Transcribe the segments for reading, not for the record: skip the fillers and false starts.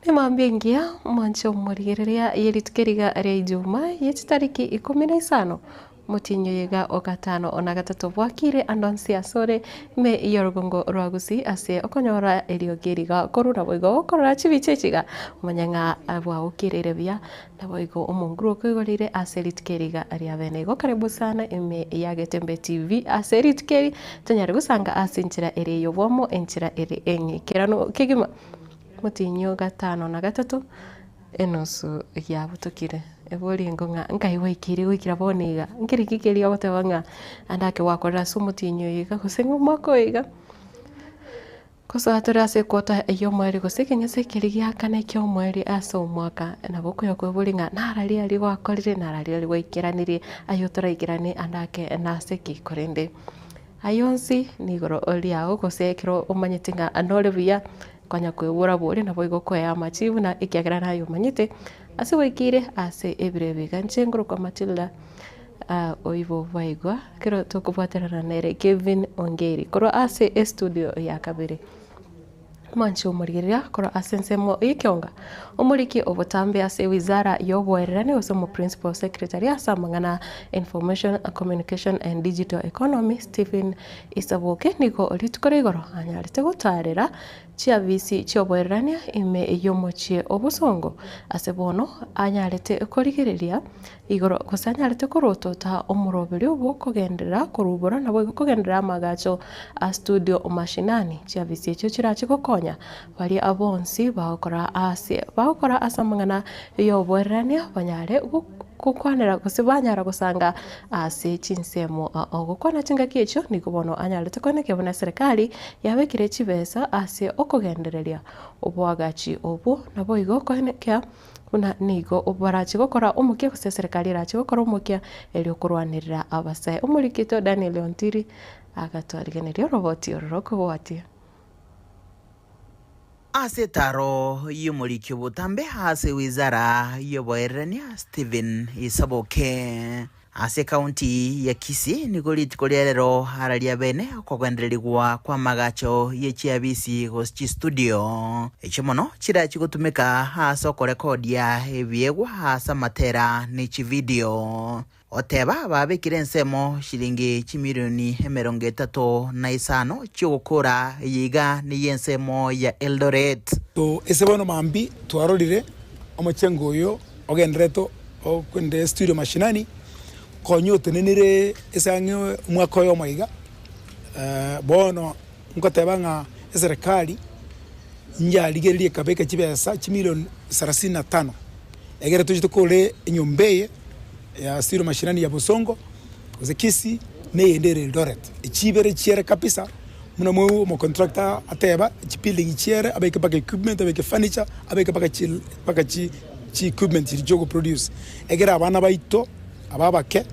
Nemambia engiya, mwanche omorigereria ye rituko eriga ria Ijumaa ye chitariki ikomi na isano, omotienyi oyo iga o gatano na gatato bwakire ande onsi asore ime y'orogongo rwa Gusii ase okonyora eriogi eriga korwa naboigo okorora chibicha echi iga omanye ng'a bwagokireire buya naboigo omonguru okoigoreire ase rituko eriga ria bene. Igo karibu sana ime ya Getembe TV ase rituko eri tonyare gosanga ase enchera ere y'obomo enchera ere eng'ikeranu kegima. Omotienyi o gatano na gatato, enusu yabutokire. Eborie ng'a nkai gwaikeire goikera bono iga? Nkeri ki keria ogoteba ng'a ande ake gwakorire ase omotienyi oyo iga gose ng'a omwaka oyo iga? Gosoa tore ase equarter ya omoerio gose ekeng'ese keria gia kane kia omoerio ase omwaka, nabo okonya koeboria ng'a nararia aria gwakorire, nararia aria gwaikeranirie, aye otoraikeranie ande ake nase ki? Korende Ayio onsi nigoro riao, gose ekero omanyete ng'a nore buya, konya koigora boria naboigo okoea amachibu na ekiagera naye omanyete ase gwaikeire ase ebiro ebi iga. Inche nkorokwa Matilda oibo bwaigwa ekero tokobwaterana nere Kevin Ongeri korwa ase estudio ya kabere. Mwanche omorigereria korwa ase ensemo y'ekeonga, omoriki obotambe ase ewizara y'oboererani gose omoprincipal secretary ase amang'ana Information, Communication and Digital Economy Stephen Isaboke nigo rituko ria igoro anyarete gotaarera chiabisi chi'oboererania ime y'omochie o Bosongo ase bono anyarete korigereria Igoro gose anyarete korotota omoroberio bw'okogenderera korubora naboigo kogenderera amagacho a studio mashinani. Chiafisi echio chirache gokonya baria bonsi bagokora ase bagokora ase amang'ana y'oboererania banyare gokwanera gose banyara gosanga ase chinsemo ogokwana chingaki echio nigo bono anyarete koenekia buna eserekari yabekire chibesa ase okogendereria oboagachi obwo naboigo koenekia Buna nigo barache gokora omokia gose eserekari erache gokora omokia erio korwanerera abasae. Omorikito Daniel Ontiri agatwarigeneria oroboti oro rokobwatia. Ase etaro y'omoriki obotambe ase wizara y'oboererania Stephen Isaboke. Ase ekaunti ya Kisii nigo rituko ria rero araria bene okogendererigwa kw'amagacho ye chiabisi gose chistudio echio mono chirachi gotumeka ase okorekodia ebiegwa ase amatera ne chividio. Oteba babekire ensemo shilingi chimilioni 35 chi'ogokora eye iga neye ensemo ya Eldoret. Ase bono mambia twarorire omochengo oyo ogenderete Okwende studio mashinani, konya otenenire ase ang'e omwaka oyomo iga, bono nkoteba ng'a eserekari njarigererie ekabeka chibesa chimilion sarasini na tano, egere toche tokore enyomba eye ya studio mashinani ya Bosongo, gose Kisii, na eyende ere Eldoret. Echi ibere chiere kabisa, buna moigwe omocontractor ateba, chibuilding chiere abeke mpaka equipment, abeke furniture, abeke mpaka chi mpaka chi. Chi equipment chiria chio goproduce ekero abana baito aba abake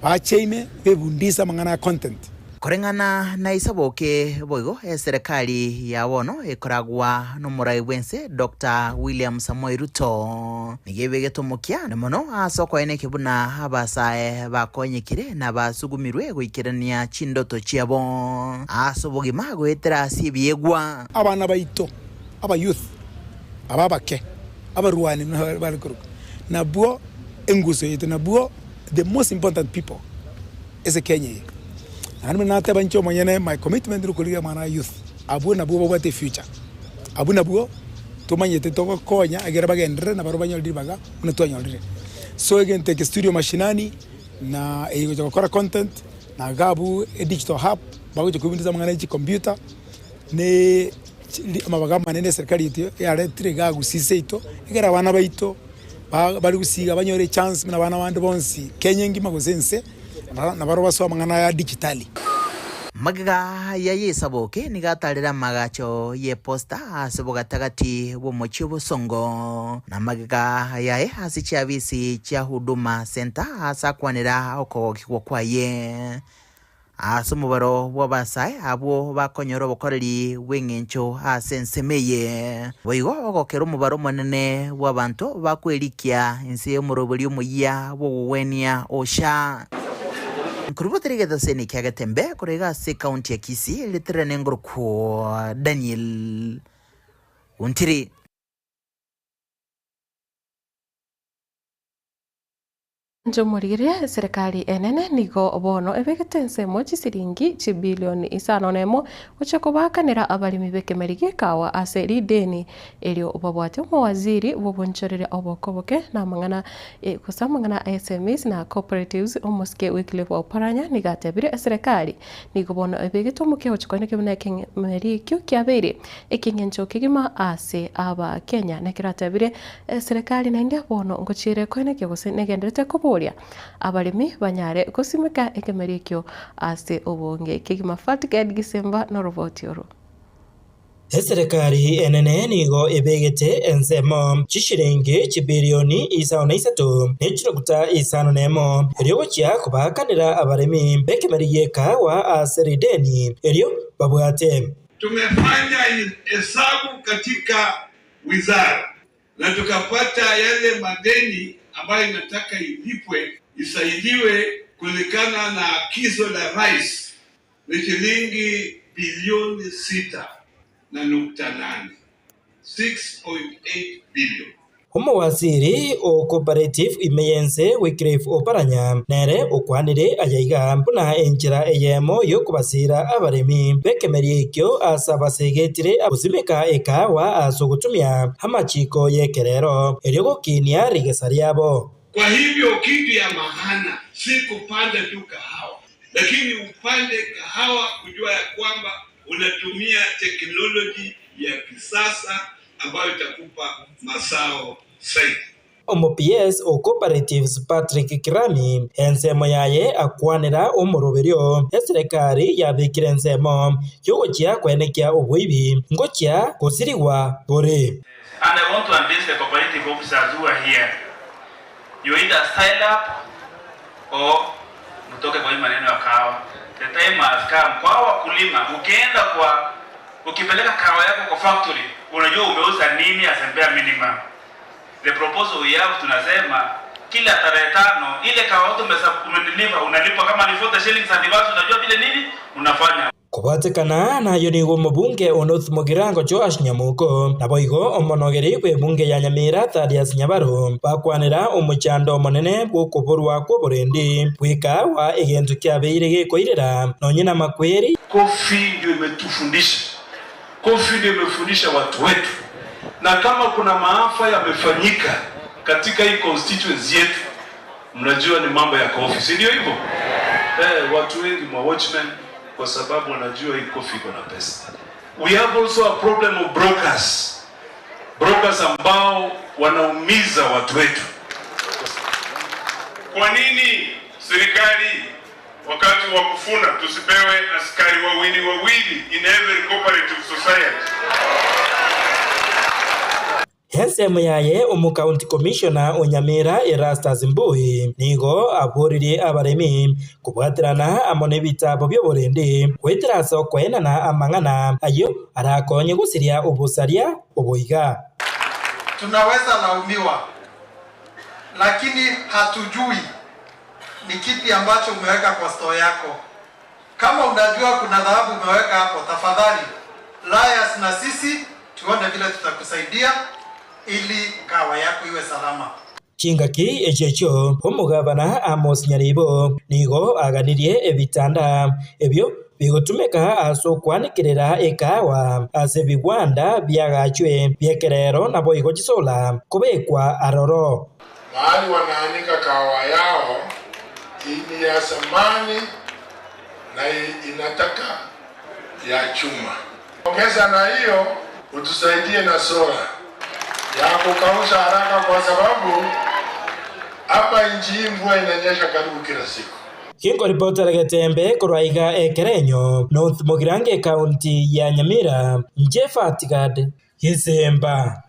bache ime bebundise amang'ana a content. Koreng'ana na Isaboke boigo eserekari ya bono ekoragwa nomorai bwense Doctor William Samoei Ruto nigo ebegete omokia na mono ase okoenekia buna abasae bakonyekire na basugumirwe goikerania chindoto chiabo ase obogima goetera ase ebiegwa. Abana baito aba youth aba abake abarwani buna bare korokwa, nabwo enguso yaito, nabwo the most important people ase Kenya eye. Naende buna nateba inche omonyene my commitment nokorigia amang'ana a youth, abwo nabwo babwate efuture, abwo nabwo tomanyete togokonya ekero bagenderere nabarobwo banyore ribaga buna twanyorire. So egento eke studio mashinani na eye gocha gokora content, na iga abwo edigital hub bagocha koebundisa amang'ana ya chicomputer ne. Amabaga amanene eserikari yaito yaretire iga gusii seito, ekero abana baito bare gusii iga banyore echance buna abana bande bonsi Kenya engima gose ense, nabarobwo basoe amang'ana aya digitali. Magega ya Yesaboke nigo atarire amagacho y'eposta ase obogatagati bw'omochie obosongo, na magega yaye ase chiabisi chia Huduma Centre ase akwanera okogokigwa kwaye. Ase omobaro bw'abasae abwo bakonyora obokoreri bw'engencho ase ensemo eye, boigo ogokera omobaro omonene bw'abanto bakwerikia inse y'omoroberi omoyia bw'okogwenia Osha. Nkorobotera egetaseni kia Getembe korwa iga ase ekaunti ya Kisii, ritirere nengorokwo Daniel Ontiri. Inche omorigereria, eserekari enene nigo bono ebegete ensemo chisiringi chibilioni isano nemo gochia kobaakanera abaremi b'ekemeri gi'ekawa ase rideni erio babwate omowaziri bw'obonchoreria obokoboke na amang'ana gose amang'ana a SMEs na Cooperatives omosike Wycliffe Oparanya nigo atebire eserekari nigo bono ebegete omokia gochia koenekia buna ekemeri ekio kiabeire ekieng'encho kegima ase Abakenya. Nekero atebire Eserekari naende bono ngochiere koenekia gose negenderete koboria abaremi banyare gosimeka ekemeri ekio ase obonge kegima. Fatged Gisemba noroboti oro. Eserekari enene nigo ebegete ensemo chishilingi chibilioni isano na isato ne chinuguta isano nemo, erio gochia kobaakanera abaremi b'ekemeri gi'ekaagwa ase rideni erio babwate. Tumefanya hesabu katika wizara na tukapata yale madeni ambayo inataka ilipwe isaidiwe kulingana na agizo la rais ni shilingi bilioni 6.8, 6.8 billion. Omowaziri o Cooperative ime y'ense Wycliffe Oparanya nere okwanire ayaiga buna enchera eyemo y'okobasiira abaremi b'ekemeria ekio ase abasegetire gosimeka ekahawa ase ogotumia amachiko y'ekerero erio gokinia rigesa riabo. Kwa hivyo kitu ya maana si kupanda tu kahawa, lakini upande kahawa kujua ya kwamba unatumia teknoloji ya kisasa ambayo itakupa mazao zaidi. Omo-PS o Cooperatives Patrick Kirami ensemo yaye akwanera omoroberio eserekari yabekire ensemo yogochia koenekia oboibi ngochia gosirigwa bore. And I want to address the cooperative officers who are here. You either sign up or mtoke kwa hii maneno ya kahawa. The time has come. Kwa wakulima, ukienda kwa ukipeleka kahawa yako kwa factory, unajua umeuza nini as a bare minimum. The proposal we have tunasema kila tarehe 5 ile kahawa yote umedeliver unalipa kama ni 40 shillings advance, unajua vile nini unafanya. Kobwatekana nayo nigo omobunge o North Mugirango Joash Nyamoko, naboigo omonogeri bw'ebunge ya Nyamira Thaddeus Nyabaro bakwanera omochando omonene bw'okoborwa kw'oborendi bw'ekahawa egento kiabeire gekoirera nonye namakweri. Coffee ndio imetufundisha, coffee ndio imefundisha watu wetu, na kama kuna maafa yamefanyika katika hii constituency yetu, mnajua ni mambo ya coffee, si ndio hivyo? Watu wengi mwa watchmen kwa sababu wanajua hii coffee iko na pesa. We have also a problem of brokers. Brokers ambao wanaumiza watu wetu. Kwa nini serikali wakati wa kufuna tusipewe askari wawili wawili in every cooperative society? Ensemo yaye omocounty commissioner o Nyamira Erastus Mbui nigo aboririe abaremi kobwaterana amo nebitabo bi'oborendi goetera ase okoenana amang'ana ayio arakonye gosiria obosaria oboiga. Tunaweza laumiwa, lakini hatujui ni kipi ambacho umeweka kwa store yako. Kama unajua kuna dhahabu umeweka hapo, tafadhali lias na sisi tuone vile tutakusaidia ili kahawa yako iwe salama. Chingaki echi echio omogabana Amos Nyaribo nigo aganirie ebitanda ebio bigotumeka ase okwanekerera ekahawa ase ebigwanda biagachwe biekerero naboigo chisola kobekwa aroro. Mahali wanaanika kahawa yao ni ya samani na inataka ya chuma. Ongeza na hiyo utusaidie na sola ya kukausha haraka, kwa sababu hapa nchi hii mvua inanyesha karibu kila siku. Ginkoripotera Getembe korwa iga Ekerenyo, North Mugirango County ya Nyamira, inche Fatigad Gisemba.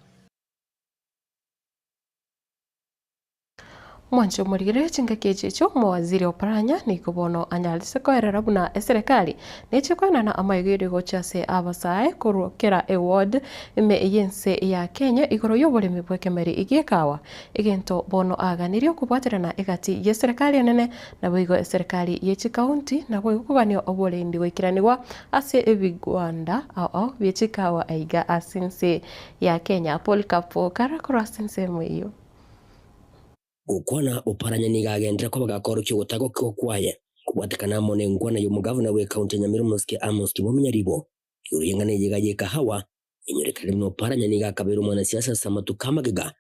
Mwanche omorigere chingaki echi echio omowaziri Oparanya nigo bono anyarete koerera buna eserekari neche koenana amaiga gocha ase abasae korwa kera eward ime y'ense ya Kenya igoro y'oboremi bw'ekemeri gi'ekawa egento bono aganirie okobwaterana egati y'eserekari enene naboigo eserekari y'echikaunti naboigo kogania oborendi goikeranigwa ase ebigwanda ao bi'echikawa aiga ase ense ya Kenya. Paul Kapo karakorwa ase ensemo eyio. Gokwana Oparanya nigo agenderera koba gakorokia ogotagokigwa kwaye kobwatekana amo nenkwana y'omogavana bw'ekaunti ya Nyamira Omosike Amos Kimomi Nyaribo igoro y'eng'ana eye iga y'ekahawa enyorekanire buna Oparanya nigo akabeire omwanasiasa ase amatuko amagega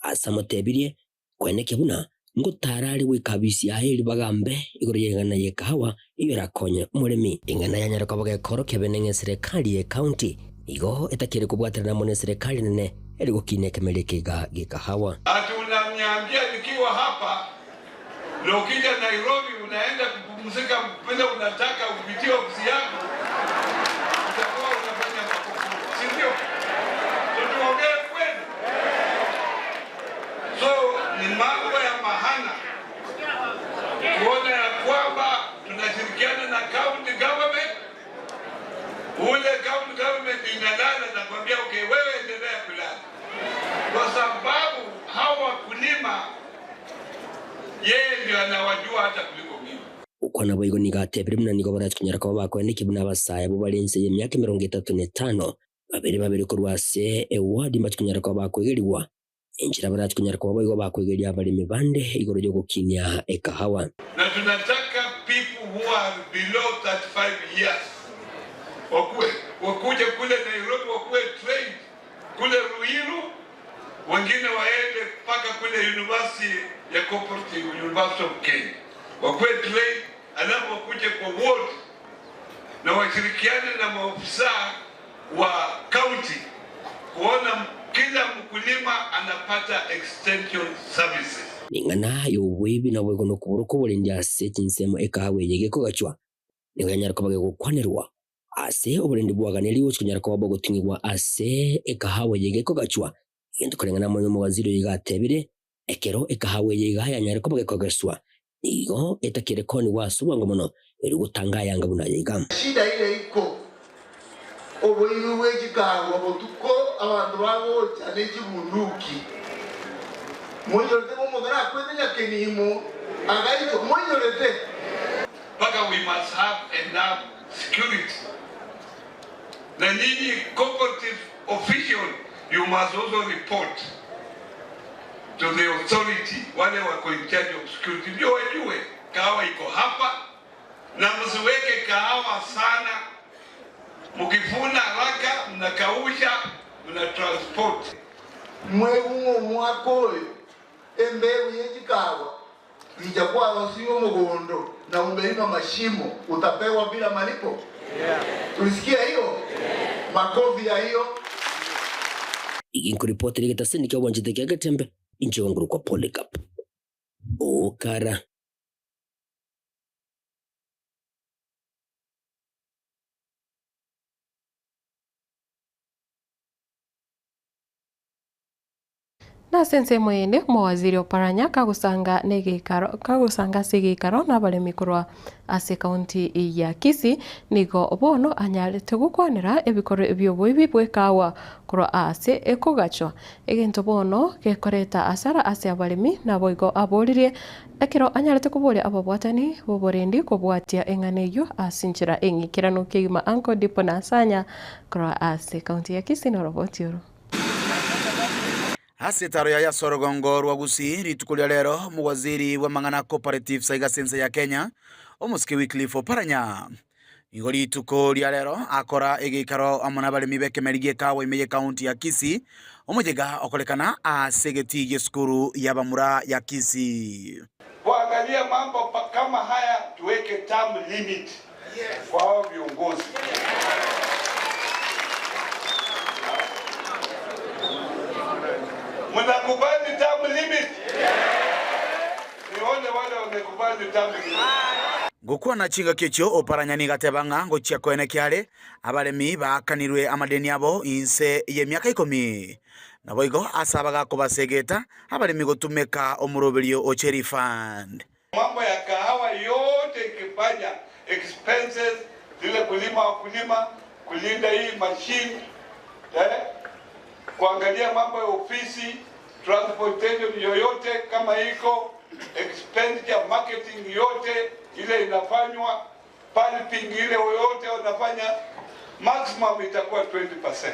ase amotebirie koenekia buna ngotara are goika abisi yaye erio bagambe igoro y'eng'ana y'ekahawa eyio erakonye omoremi. Eng'ana yanyare koba gekorokia bene ng'a eserekari y'ekaunti nigo etakeire kobwaterana amo neserekari enene ere gokiina ekemeri eke iga gi'ekahawa. Ati unaniambia nikiwa hapa na ukija Nairobi unaenda kupumzika vile unataka upitie ofisi yangu utakuwa unafanya makosa, si ndio? So tuongee kweli. So ni mambo ya mahana kuona ya kwamba tunashirikiana na county government. Ule county government inalala na kuambia okay, wewe endelea kulala, kwa sababu hawa wakulima yeye ndio anawajua hata kuliko mimi. Gokwana boigo nigo atebire buna nigo barache konyara koba bakoenekia buna abasae abwo bare inse y'emiaka 35 babere babere korwa ase eward mbache konyara koba bakoegerigwa enchera barache konyara koba boigo bakoegeria abaremi bande igoro y'ogokinia ekahawa. Na tunataka people who are below 35 years wakuwe wakuje kule Nairobi wakuwe trained kule Ruiru, wengine waende mpaka kule university ya Cooperative University of Kenya wakuwe trained, alafu wakuje kwa ward na washirikiane na maofisa wa county kuona kila mkulima anapata extension services. Ning'ana y'oboibi naboigo nokobora kw'oborendi ase chinsemo ekahawa eye gekogachwa nigo yanyara koba gegokwanerwa ase oborendi bwaganerigwe gochi konyara koba bogoting'igwa ase ekahawa eye gekogachwa egento koreng'ana amo nomowaziri oyo iga atebire ekero ekahawa eye iga yanyare koba gekogeswa nigo etakire konigwa ase obwango mono eri gotanga ayanga buna aya iga. Shida ile iko oboibi bwe chikahawa botuko abanto bagocha ne chibunduki moinyorete ng'omonto nakwete nyakenimo agaitwa moinyorete. Mpaka we must have enough security. Na nyinyi cooperative official you must also report to the authority wale wako in charge of security ndio wajue kahawa iko hapa, na msiweke kahawa sana. Mkifuna haraka mnakausha, mna transport. Mwegung'o omwaka oyo embegu yechikahawa ichakwarosiwa omogondo na umelima mashimo utapewa bila malipo. Tulisikia hiyo? Makofi ya hiyo. Iginkoripotera egetaseni kia obwanchete kia Getembe, inche ngorokwa Polycarp Okara. Na ase ensemo eyende, omowaziri Oparanya kagosanga negeikaro kagosanga ase egeikaro na abaremi korwa ase ekaunti ya Kisii nigo bono anyarete gokwanera ebikoro bioboibi bw'ekawa korwa ase ekogachwa egento bono gekoreta asara ase abaremi naboigo aboririe ekero anyarete koboria ababwatani boborendi kobwatia eng'ana eywo ase enchera eng'ikeranu kegima Uncle Dipo Nasanya korwa ase ekaunti ya Kisii noroboti oro. Ase etaro yaye ase orogongo rwa Gusii rituko ria rero, omowaziri bw'amang'ana a cooperatives aiga ase ense ya Kenya, omosike Wycliffe Oparanya, nigo rituko ria rero akora egeikaro amo nabaremi b'ekemeri gi'ekawa ime y'ecounty ya Kisii, omoyega okorekana ase egetii gi'esukuru y'abamura ya Kisii. Kuangalia mambo kama haya tuweke term limit kwa hao viongozi. Mnakubali term limit? Nione wale wamekubali term limit. Gokwana chingaki echio Oparanya nigo ateba ng'a ngochia koenekia are abaremi baakanirwe amadeni abo inse y'emiaka ikomi. Naboigo ase abagakobasegeta abaremi gotumeka omoroberio o Cherry Fund. Mambo ya kahawa yote ikifanya expenses zile kulima wakulima, kulinda hii machine, kuangalia mambo ya ofisi, transportation yoyote kama iko expenditure, marketing yote ile inafanywa, pulping ile yoyote wanafanya, maximum itakuwa 20%.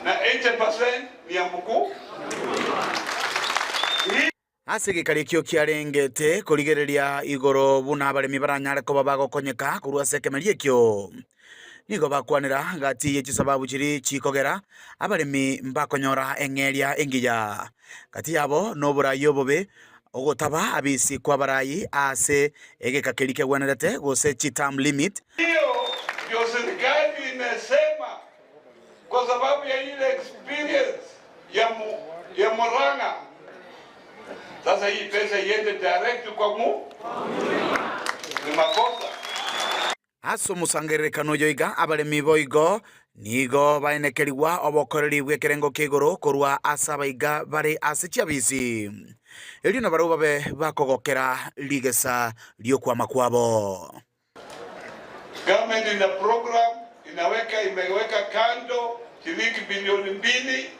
Na 80% ni ya mkuu. Hii Ase egekari ekio kiarengete korigereria igoro buna abaremi baranyare koba bagokonyeka korwa ase ekemeria ekio, nigo bakwanera gati ye chisababu chiria chikogera abaremi mbakonyora eng'eria engiya. Gati yabo noboraai obobe, ogotaba abisi kw'abaraai ase egeka keria kegwenerete, gose chi-term limit. Hiyo ndio serikali imesema kwa sababu ya ile experience ya mu, ya Murang'a. Sasa hii pesa iende direct kwa mu ni makosa. Ase omosangererekano oyo iga abaremi boigo nigo baenekerigwa obokoreri bw'ekerengo kia igoro korwa ase abaiga bare ase chiabisi, erio nabarabwo babe bakogokera rigesa ri'okwama kwabo. Government ina program inaweka imeweka kando shilingi bilioni mbili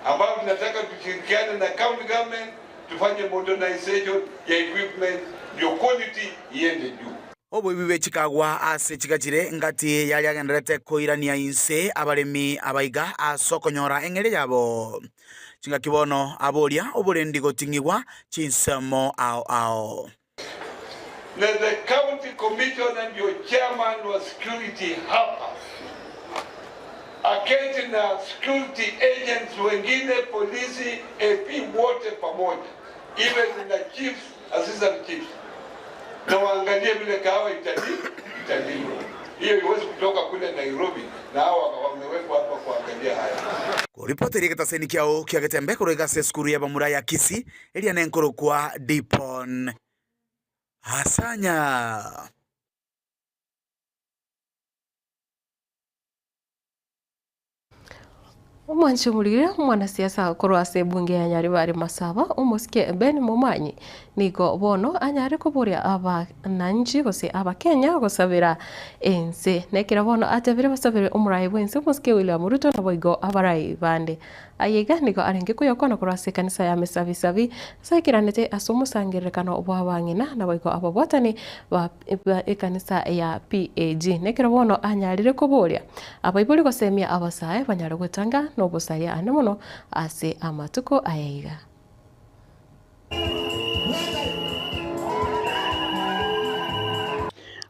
ambayo tunataka tushirikiane na county government tufanye modernization ya equipment ndio quality iende juu. Oboibi bwe chikagwa ase chigachire ngati yaria agendererete koirania inse abaremi abaiga ase okonyora eng'eria yabo. Chingaki bono aboria oborendi goting'igwa chinsemo ao ao. Na the county commissioner ndio chairman wa security hapa, aketi na security agents wengine, polisi, AP wote pamoja, even na chiefs, assistant chiefs, na waangalie vile kahawa italindwa. Hiyo iwezi kutoka kule Nairobi na hawa wamewekwa hapa kuangalia haya. Koripoteri egetaseni kiao kia Getembe korwa ase esukuru y'abamura ya Kisii eria nenkorokwa Dipon Asanya. Omwanchi omorire omwanasiasa korwa ase ebunge ya Nyaribari Masaba, omosike Ben Momanyi, nigo bono anyare koboria abananchi gose abakenya gosabera ense. Nekero bono atebire basabere omorai bwense omosike William Ruto naboigo abarai bande. Aye iga nigo arenge koyokwana korwa ase ekanisa ya Mesabisabi, ase aikeranete ase omosangererekano bw'abang'ina naboigo ababwatani ba ekanisa ya PAG. Nekero bono anyarire koboria abaibori gosemia abasae banyare gwetanga nobosaria ande mono ase amatuko aya iga.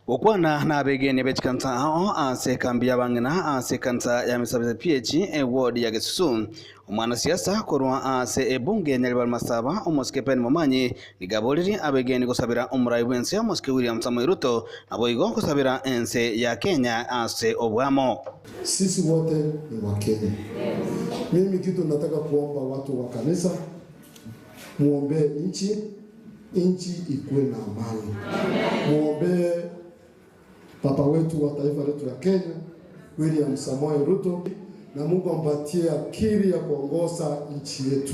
Gokwana nabegeni be chikanisa ao ase ekambi y'abang'ina ase ekanisa ya Misabisa PH eward ya Gesusu. Omwanasiasa korwa ase ebunge ya Nyaribari Masaba omosike Ben Momanyi nigo aboririe abegeni gosabera omorai bw'ense omosike William Samoei Ruto naboigo gosabera ense ya Kenya ase obwamo. Sisi wote ni Wakenya. Mimi kitu nataka kuomba watu wa kanisa muombee nchi, nchi ikuwe na amani. Muombee papa wetu wa taifa letu la Kenya William Samoei Ruto, na Mungu ampatie akili ya kuongoza nchi yetu,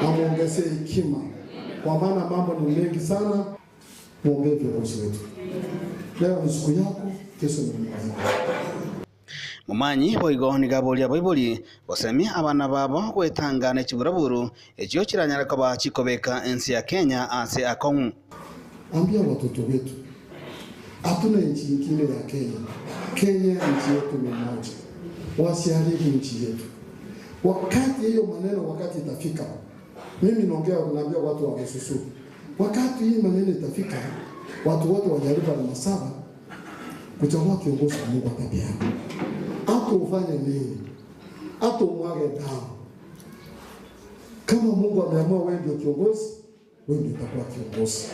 amuongezee hekima, kwa maana mambo ni mengi sana. Muombee viongozi wetu. Leo ni siku yako, kesho ni yangu. Momanyi boigo nigo aboria abaibori gosemia abana babo gwetanga ne chiburaburu echio chiranyare koba chikobeka ense ya Kenya ase akong'u. Ambia watoto wetu hatuna nchi ingine ya Kenya. Kenya nchi yetu ni moja, wasiharibu nchi yetu. Wakati hiyo maneno wakati itafika, mimi naongea naambia watu wa Gesusu, wakati hii maneno itafika, watu wote wajaribu na masaba kuchagua kiongozi wa Mungu atapeana. Hata ufanye nini, hata umwage damu, kama Mungu ameamua wewe ndio kiongozi, wewe ndio utakuwa kiongozi.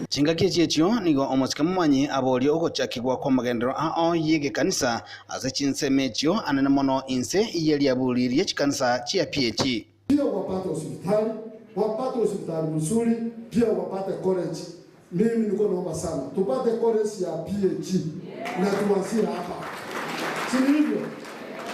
Chingaki echi echio nigo omosike momanyi aboria ogochakigwa kw'amagenderero ao y'egekanisa ase chinsemo echio anene mono inse iyeriaburirie chikanisa chia PAG. Pia wapate hospitali, wapate hospitali mzuri, pia wapate college. Mimi niko naomba sana tupate college ya PAG na tuanzie hapa, si ni hivyo?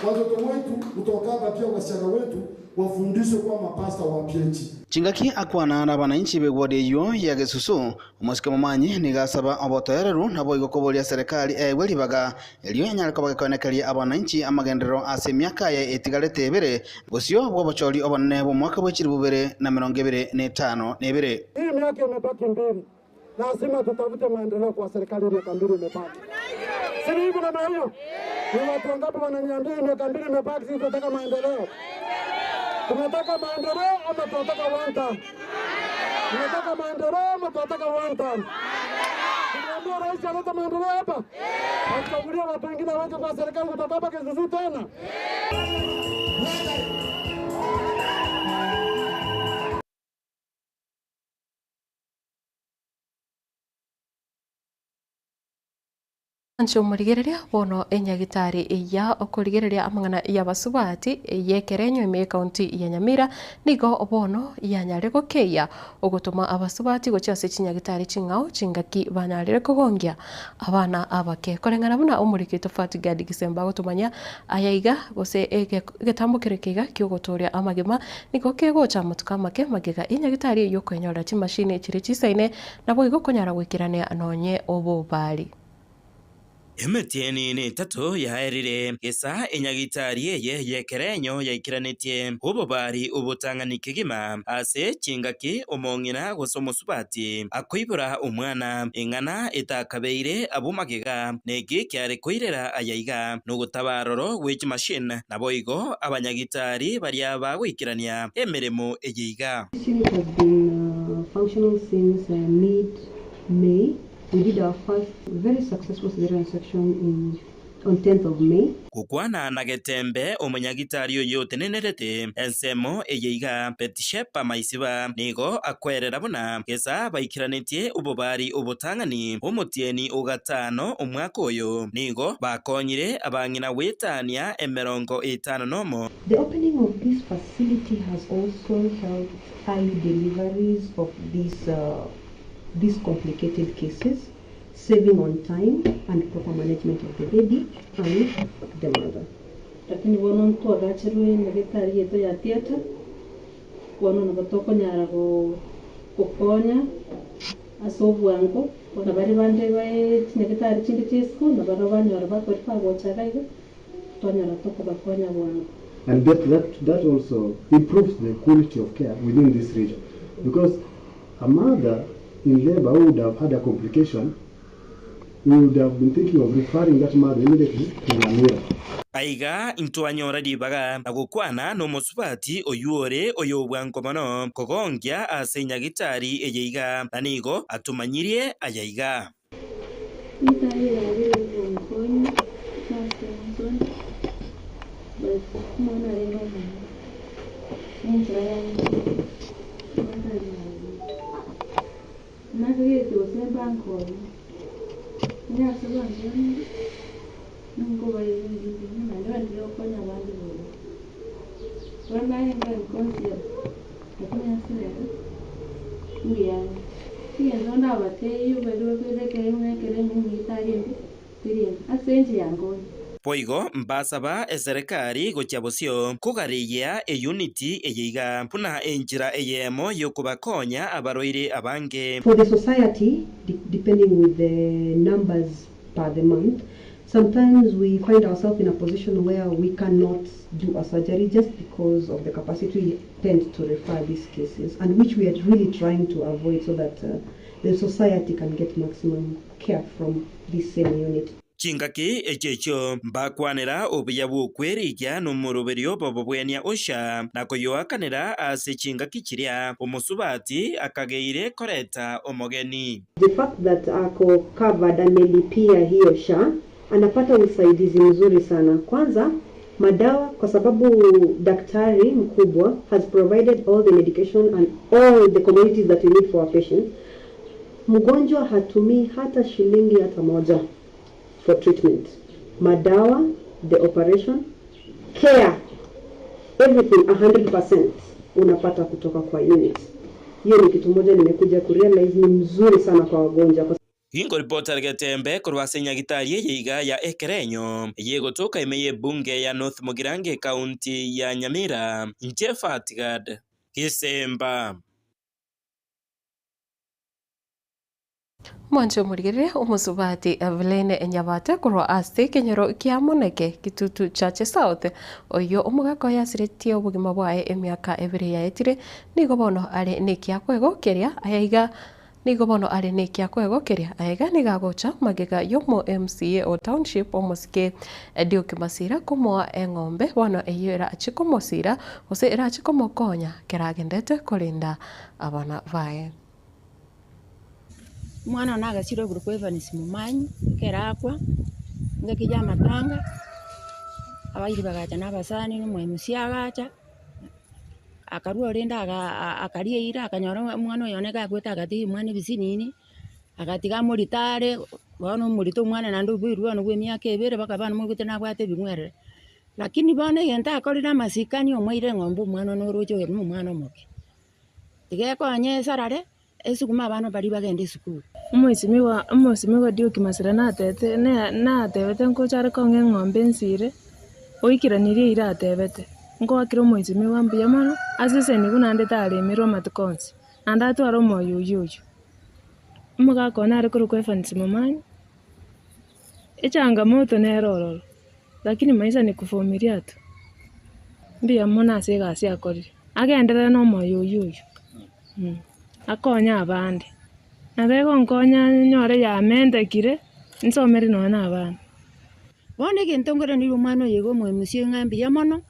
Watoto wetu kutoka hapa, pia wasichana wetu wafundishwe kuwa mapasta wa PAG. Chingaki akwana na abananchi b'eward eywo ya Gesusu omosike momanyi nigo asaba obotoereru naboigo koboria serikali eegwe ribaga erio enyare koba gekoenekeria abananchi amagenderero ase emiaka eye etigarete ebere bosio bwa obochori obonene bwa omwaka bwa 2052. Hii miaka imebaki mbili, lazima tutafute maendeleo kwa serikali. Miaka mbili imebaki, si ni hivyo namna hiyo? Ni watu wangapi wananiambia hii miaka mbili imebaki, sisi tunataka maendeleo? Tunataka maendeleo ama tunataka one term? Tunataka maendeleo ama tunataka one term? Tunaambia rais alete maendeleo hapa, achagulie watu wengine aweke kwa serikali kutoka hapa Kisutu tena. Anche omorigereria bono enyagitari ya okorigereria amang'ana y'abasubati y'ekerenyo ime ekaunti ya Nyamira nigo bono yanyare gokeyia ogotoma abasubati gochia ase chinyagitari ching'ao chingaki banyarire kogongia abana abake. Koreng'ana buna omoriki oito Fatgard Gisemba agotomanya aya iga gose egetambo kere keiga kiogotoria amagima nigo kegocha amatuko amake magega y'enyagitari eyio koenyorera chimashini chire chisaine naboigo konyara goikerania nonye obobari. Emetieni netato yaerire gesa enyagitari eye y'ekerenyo yaikeranetie obobari obotang'ani kegima ase chingaki omong'ina gose omosubati akoibora omwana eng'ana etakabeire abwo magega neki kiare koirera ayaiga nogotabaroro gwe chimashini naboigo abanyagitari baria bagoikerania emeremo eye iga. This unit has been functional since mid-May. We did our first very successful cesarean section in, on 10th of May. Gokwana na Getembe omonyagitari oyo otenenerete ensemo eye iga Bathsheba Maisiba nigo akwerera buna gesa baikeranetie obobari obotang'ani omotieni ogatano omwaka oyo nigo bakonyire abang'ina gwetania emerongo etano nomo. The opening of this facility has also helped early deliveries of these complicated cases, saving on time and proper management of the baby and the mother. Lakini bono ntwagachirwe nyagetari yetu ya theatre, bono nabo tokonyara gokonya ase obwango, bono bari bande bae chinyagetari chinde chia isiko, nabo banyora bakori bagochaga iga, twanyora tokobakonya bwango. And that also improves the quality of care within this region, because a mother in labor who would have had a complication, we would have been thinking of referring that mother immediately to Nyamira. Aiga intwanyora ribaga na gokwana n'omosubati oyuore oyobwango mono kogongia ase nyagitari eyeiga na nigo atumanyirie ayaiga. Boigo mbasaba eserikari gochia bosio kogarigia eunity eyeiga buna enchera eyemo yokobakonya abarwaire abange. For the society, depending with the numbers per the month, sometimes we find ourselves in a position where we cannot do a surgery just because of the capacity. We tend to refer these cases, and which we are really trying to avoid so that the society can get maximum care from this same unit. Chingaki echecho mbakwanera obuya bwokwerigia n'omoroberio bobobwenia osha na koyoakanera ase chingaki chiria omusubati akageire koreta omogeni. The fact that ako covered amelipia hiyo SHA anapata usaidizi mzuri sana. Kwanza madawa, kwa sababu daktari mkubwa has provided all the medication and all the commodities that we need for our patients. Mgonjwa hatumii hata shilingi hata moja for treatment. Madawa, the operation, care, everything 100% unapata kutoka kwa unit. Hiyo ni kitu moja nimekuja kurealize ni mzuri sana kwa wagonjwa. Gingo ripota Getembe korwa ase nyagitari eyeiga ya Ekerenyo yegotoka ime ye bunge ya North Mugirango county ya Nyamira nche Fatgad Gisemba. Mwancho omorigerere omosubati Evelyn Nyabate korwa ase ekenyoro kia Moneke Kitutu Chache South oyo omogaka oyo asiretie obogima bwaye emiaka ebere yaetire nigo bono are nekiakwegokeria ayaiga nigo bono are nekiakwegokeria aiga nigo agocha magega yomo MCA o township omosike Dioki Masira komoa eng'ombe bono eyio erache komosira gose erache komokonya keragendete korinda abana baye. Omwana one agasira okorokwa Evans Momanyi, ekero akwa, engaki ya amatanga, abairi bagacha na abasani na omoemusia agacha, akarwa rende aga akaria eira akanyora omwana oyo one gakwete agatiga omwana ebisinini, agatiga amorito are, bono omorito omwana naende oiboirwe bono bwa emiaka ebere mpaka bono moigwete nabwate ebing'werere. Lakini bono egento akorire amasikani omoire eng'ombe omwana one oroche oyo na omwana omoke, tiga ekonye esarare. Esukuma abana baria bagende esukuru. Omoisimigwa omoisimigwa Duke Masira natete ne natebete nkocha are kong'a eng'ombe ensire, oikeranirie eira atebete, nkoakera omoisimigwa mbuya mono, ase eseni buna naende taremerwe amatuko onsi, naende atware omoyo oyio oyio. Omogaka one are korokwa Evans Momanyi, echangamoto nere ororo, lakini maisha ni kuvumilia tu. Mbuya mono ase egasi akorire, agenderere na omoyo oyio oyio. Akonye abande, nabo egonkonya nyore yamentekire, nsomere nonya na abana. Bono egento nkoraneri omwana oyo iga omoemusie ng'a mbuya mono,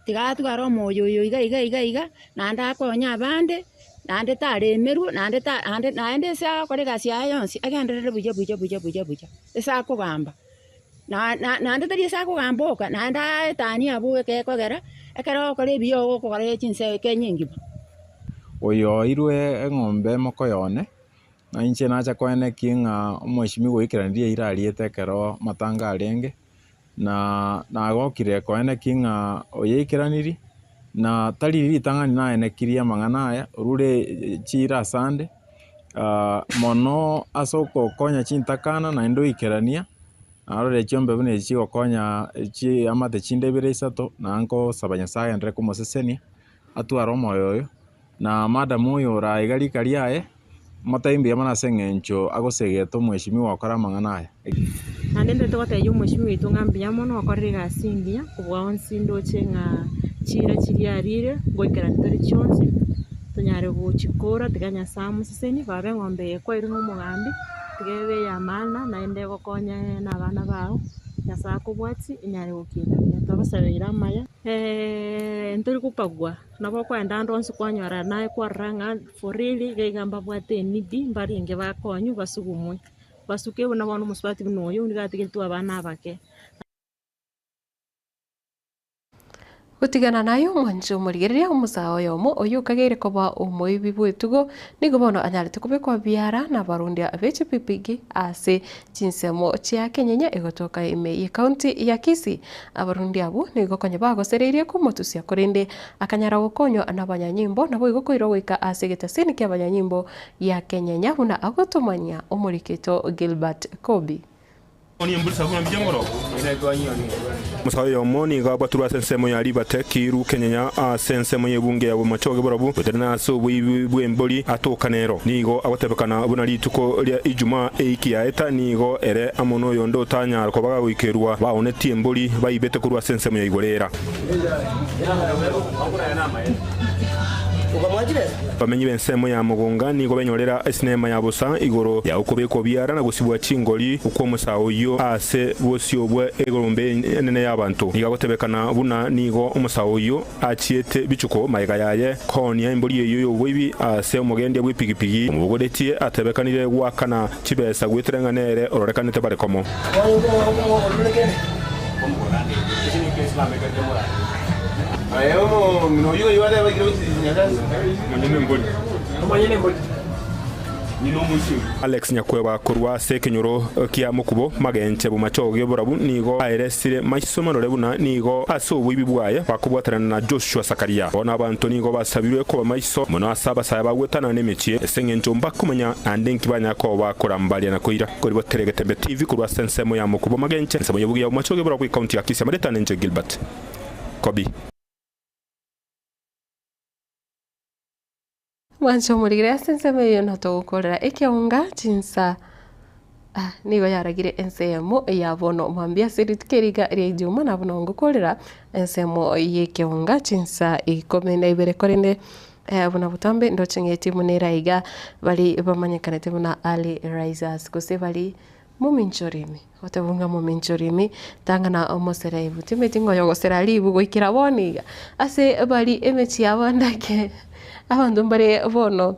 tiga atware omoyo oyo iga iga iga iga, naende akonye abande, naende taremerwe, naende ta naende naende ase agokora egasi yaye yonsi, agenderere buya buya buya buya buya, ase akogamba. Na na naende tari ase akogamba oka, naende aetanie abwo ekekogera, ekero ogokora ebiya ogokora chinse Kenya engima. Oyo oirwe eng'ombe emoko yone, na inche nacha koenekia ng'a omweshimiwa oikeranirie eira ariete ekero amatanga arenge, na nagokire koenekia ng'a oyeikeraniri, na tari ritang'ani naenekirie amang'ana aya, orure chiira asande. Mono ase ogokonya chintakana naende oikerania, narorire chiombe buna echi chigokonya chiamate chinde ibere isato, na nkosaba Nyasaye agenderere komosesenia, atware omoyo oyo, na madam oyo ore aiga rika riaye, motebi mbuya mono ase eng'encho agosegete omweshimiwa gokora amang'ana aya. Naende ntagete gotebia omweshimiwa oito ng'a mbuya mono okorire egasi engiya, kobua onsi ndoche ng'a chiira chiria arire, ngoikerani tore chionsi, tonyare gochikora tiga Nyasaye amosesenie, baba eng'ombe eye kwairwe na omogambi, tiga ebe eya maana naende egokonye na abana bao, Nyasaye akobwatie enyare gokina buya. Twabasabeire amaya, ntori gopagua. Nabo okoenda ande onsi kwanyora naye kwarora ng'a for real iga iga mbabwate enidi, mbarenge bakonywe basugumwe. Basuke buna bono omosubati buna oyo nigo atigetwe abana abake. Gotigana naye omwanche omorigereria omosae oyomo oyio okageire koba omoibi bw'etugo, nigo bono anyarete kobekwa biara nabarundia be chipigipigi ase chinsemo chia Kenyenya egotoka ime y'ecounty ya Kisii. Abarundi abwo nigo konya bagosereirie komotusia korende akanyara gokonywa nabanyanyimbo naboigo koirwa goika ase egetasini ki'abanyanyimbo gia Kenyenya buna agotomania omorikito Gilbert Kobi. Omosae oyomo nigo abwatirwe ase ensemo ya Ribate, Kiiru, Kenyenya, ase ensemo y'ebunge ya Bomachoge Borabu, gotenena ase oboibi bw'embori atoka nero. Nigo agotebekana buna rituko ria Ijumaa eiki yaeta nigo ere amo noyonde otanyara koba gagoikerwa baonetie embori baibete korwa ase ensemo ya igoro era. Abamenyi b'ensemo ya Mogonga nigo benyorera esinema ya bosa igoro ya okobekwa biara na gosibwa chingori kw'omosaa oyio ase bosio bwe egorombe enene y'abanto. Nigo agotebekana buna nigo omosaa oyio achiete bichuko magega yaye koonia embori eyio y'oboibi ase omogendia bw'epigipigi omobogoretie atebekanire goakana chibesa goetera ng'a nere ororekanete bare komo. Alex Nyakweba korwa ase ekenyoro kia Mokubo, Magenche, Bomachoge, Borabu nigo aeresire maiso marore buna nigo ase oboibi bwaye bakobwatanana na Joshua Sakaria. Bono abanto nigo basabirwe koba maiso mono ase abasae bagwetana nemechie ase engencho mbakomanya naende inki banyara koba bakorambaria na koira. Koribotere Getembe TV korwa ase ensemo ya Mokubo Magenche, ensemo y'obuya Bomachoge Borabu Ekaunti ya Kisii. Amaretano inche Gilbert Kobi. Mwanche omorigere ase ensemo eyio notogokorera ekeonga chinsa ah, nigo yaragire ensemo ya bono mambia ase rituko eriga ria ijuma na bono ngokorera ensemo y'ekeonga chinsa ikomi na ibere korende eh, buna botambe ndoche ng'a etimu nere aiga bari bamanyekanete buna Early Risers gose bari Mominchorimi, goteba ng'a mominchorimi, tang'ana omosereibu, timeti ng'a oyogosera ribu goikera bono iga. Ase bari emechie yabo ndake, abanto mbare bono.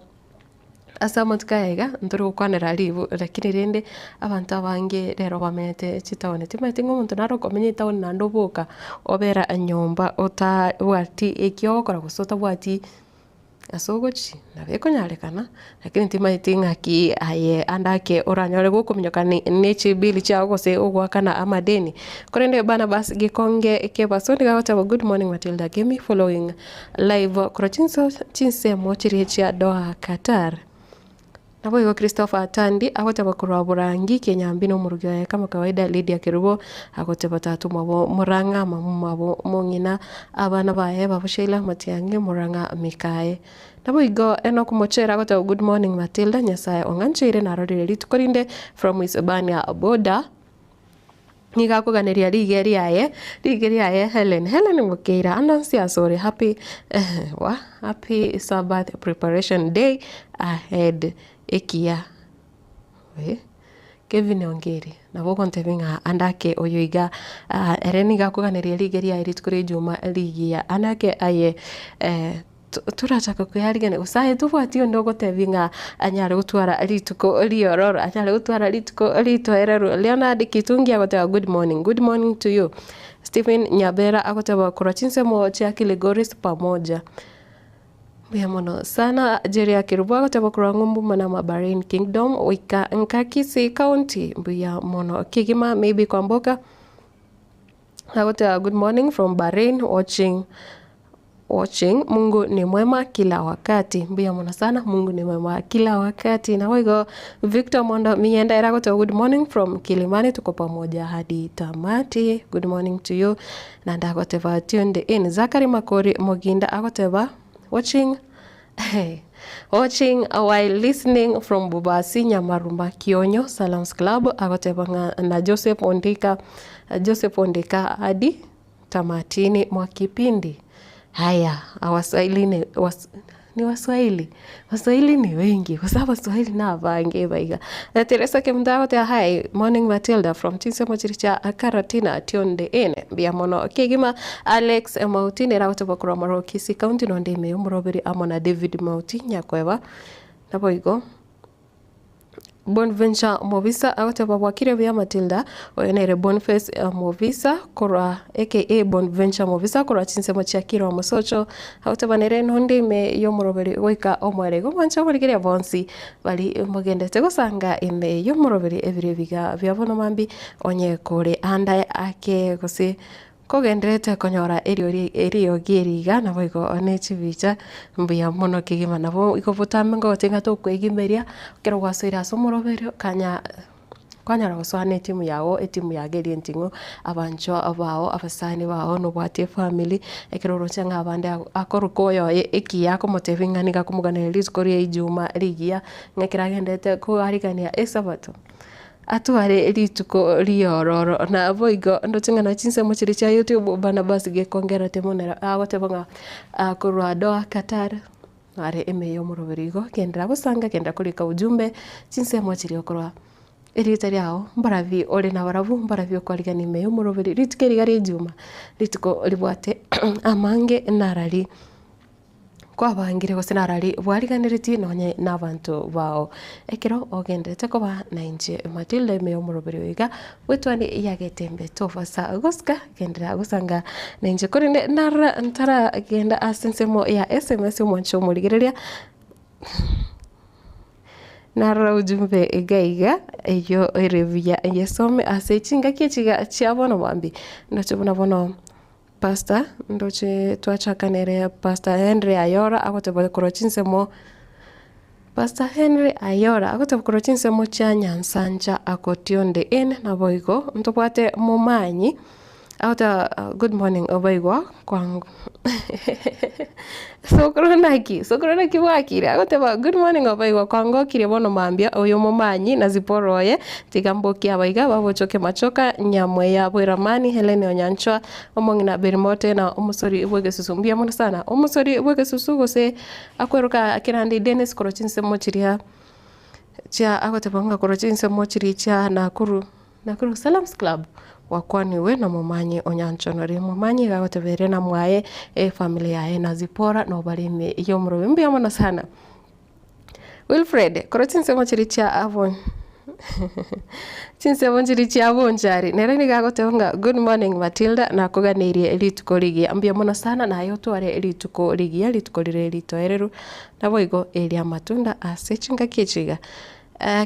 Ase amatuko aya iga, ntori gokwanera ribu, lakini rende abanto abange rero bamenyete chitaoni, timanyeti ng'a omonto nare okomenya etaoni naende oboka, obera nyomba otabwati ekio ogokora gose otabwati ase ogochia, nabo ekonyarekana, lakini timanyeti ng'aki aye ande ake oranyore gokominyoka ne ne chibili chiago gose ogoakana amadeni. Korende Barnabas Gekonge Kebaso nigo agoteba good morning Matilda Kemi following Live korwa chinso chinsemo chiria chia Doha, Qatar. Naboigo Christopher Tandi agoteba korwa Borangi, Kenyambi na omorugi oye kama kawaida Lydia Kerubo agoteba tata omwabo Murang'a, mama omwabo Mong'ina, abana baye babo Sheila Matiang'i, Murang'a Mikaye. Naboigo Enock Mochere agoteba good morning Matilda, Nyasaye ong'ancheire narorire rituko rinde from Isebania border. Nigo akoganeria rigiya riaye, rigiya riaye Helen, Helen Mokeira, ande onsi asore happy wa happy Sabbath preparation day ahead ekiya eh Kevin Ongeri nabo ogontebia ng'a ande ake oyo iga ere nigo akoganeria rigiya riaye rituko ria ejuma rigiya, ande ake aye Torachaka koyarigania gose aye tobwati onde ogotebia ng'a anyare gotwara rituko riororo, anyare gotwara rituko ritoereru. Leonard Kitungi agoteba good morning, good morning to you. Stephen Nyabera agoteba korwa chinsemo chia Kilgoris pamoja. Mbuya mono sana. Jeria Kerubo agoteba korwa ng'umbu Manama Bahrain Kingdom goika nka Kisii County. Mbuya mono kegima maybe Kwamboka agoteba good morning from Bahrain watching Watching, Mungu ni mwema kila wakati. Mbuya mono sana, Mungu ni mwema kila wakati. Naboigo Victor Mondo Minyenda era agoteba good morning from Kilimani, tuko pamoja hadi tamati. Good morning to you. Naende agoteba tuned in. Zachary Makori Moginda agoteba watching watching while listening from Bobasi Nyamaruma Kionyo Salams Club agoteba ng'a na Joseph Ondika Joseph Ondika hadi Tamatini mwa kipindi. Haya, awaswahili ni, was, ni waswahili waswahili ni wengi gose abaswahili na abange baiga. Na Teresa Kemunto agoteba hi morning Matilda from chinsemo chiria chia Karatina tuned in mbuya mono kegima. Alex Mauti nere agoteba korwa Moro Kisii County nonde ime omoroberi amo na David Mauti Nyakweba naboigo. Bonventure Mobisa agoteba bwakire buya Matilda, oyo nere Boniface Mobisa korwa aka Bonventure Mobisa korwa chinsemo chia Kirwa Mosocho, agoteba nere nonde ime y'omoroberi goika omoerio. Igo mwanche oborigereria bonsi bari mogendete gosanga ime y'omoroberi ebiro ebiga bia bono mambia onye kore ande ake gose Kogendererete konyora eriori eriogi eri iga, naboigo ne chibicha mbuya mono kegima. Nabo igo botambe ngogotebi ng'a tokwegimeria, ekero gwasoire ase omoroberio, kanya kwanyara gosoa na etimu yago, etimu yago eria enting'u, abanchwa bao, abasani bao, nobwate efamiri, ekero oroche ng'a abande akoruka oyoye ekiya akomotebia ng'a nigo akomoganeria rituko ria ijuma rigiya, ng'a ekero agenderete koarigania esabato. Atware rituko riororo. Naboigo ndoche ng'a na chinsemo chiria chia YouTube Barnabas Gekongera Timonera agoteba ng'a korwa Doha Qatar are ime y'omoroberi igo kendera gosanga kenda korika ujumbe chinsemo chiria okorwa erieta riao mbarabie ore nabarabwo mbarabie okoarigania ime y'omoroberi rituko eri iga ria ejuma rituko ribwate amange narari. Kwabangire gose narari bwariganeretie nonye nabanto bao. Ekero ogenderete koba nainche Matilda ime y'omoroberi oyo iga, bwetwani yagetembe tobasa gosika genderera gosanga nainche. Korende narora ntaragenda ase ensemo ya sms omwanche omorigereria, narora ujumbe iga iga eyio ere buya nyesome ase chingaki echi iga chia bono mambia, ndoche buna bono. Pastor, ndoche twachaka nere Pastor Henry Ayora agoteba korwa chinsemo Pastor Henry Ayora agoteba korwa chinsemo chia Nyansancha agotionde in naboigo ntobwate Momanyi agoteba good morning oboigwa kwangu Sokoro naki? Sokoro naki bwakire? Agoteba good morning oboigwa kwangokirie bono mambia oyo Momanyi na Zipporah oye Tiga mbokie abaiga babochoke machoka, Nyamweya bw'Eramani, Helene Onyanchwa, omong'ina Berimote, na omosori bw'egesusu. Mbuya mono sana. Omosori bw'egesusu gose akweroka kerandi Dennis korwa chinsemo chiria chia agoteba ng'a korwa chinsemo chiria chia Nakuru, Nakuru Salams Club, gwakwaniwe na Momanyi Onyanchwa nore Momanyi iga agoteba ere na mwaye, efamiri yaye na Zipporah nabo bare ime y'omorobe. Mbuya mono sana. Wilfred, korwa chinsemo chiria chia abon chinsemo nchiria chia Bonchari, nere nigo agoteba ng'a good morning Matilda, nakoganeirie rituko rigiya. Mbuya mono sana naye otware rituko rigiya, rituko rire ritoereru, naboigo eri'amatunda ase chingaki echi iga.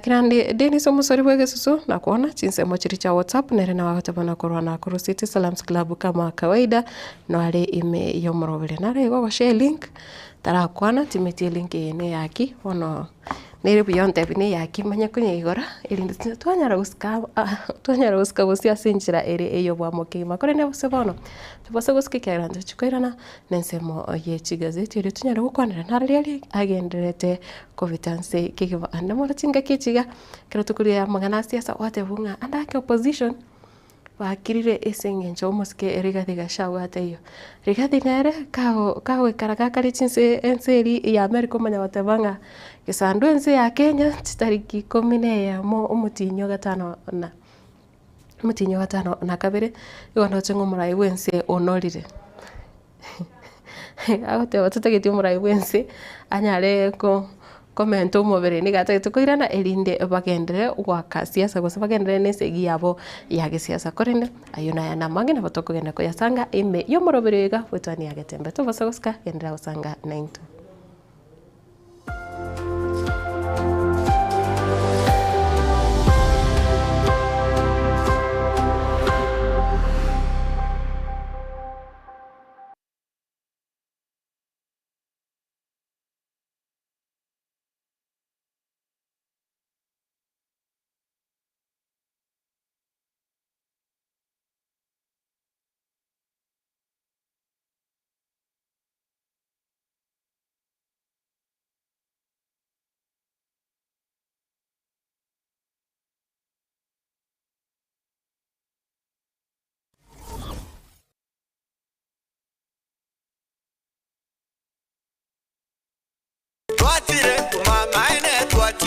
Kerande Dennis omosori bw'egesusu nakoona chinsemo chiria chia WhatsApp nere nabo agoteba nakorwa Nakuru City Salams Club kama kawaida noare ime y'omorobere. Naro igo ogoshare link tarakwana timeti elink eye neyaki bono nere buya ontebi neyaki manye konyeigora erinde twanyara gosika twanyara gosika bosio ase enchera ere ey'obwamo kegima. Korende gose bono tobasa gosika ekiagera ntochi koirana na ensemo ye chigazeti erio tonyare gokwanera naro riaria agendererete kobita nse kegima. Ande mono chingaki echi iga, ekero tokoria amang'ana a siasa gwatebwa ng'a ande ake opposition bakirire ase eng'encho omosike Rigathi Gachagua ataiyo. Rigathi nere kago kagoikara gakare chinse ense eria ya America omanya goteba ng'a gesandwa ense ya Kenya chitariki ikomi na eyemo omotienyi o gatano na omotienyi o gatano na kabere, igo ndoche ng'a omorai bwa ense onorire. Agoteba totageti omorai bwa ense anyare ko komenta omobere nigo atagete koirana erinde bagenderere goaka siasa gose bagenderere na esegi yabo ya gesiasa. Korende ayio naya namange nabo tokogenda koyasanga ime y'omoroberi oyo iga bwetwania agetembe. Tobasa gosika genderera gosanga naintwe.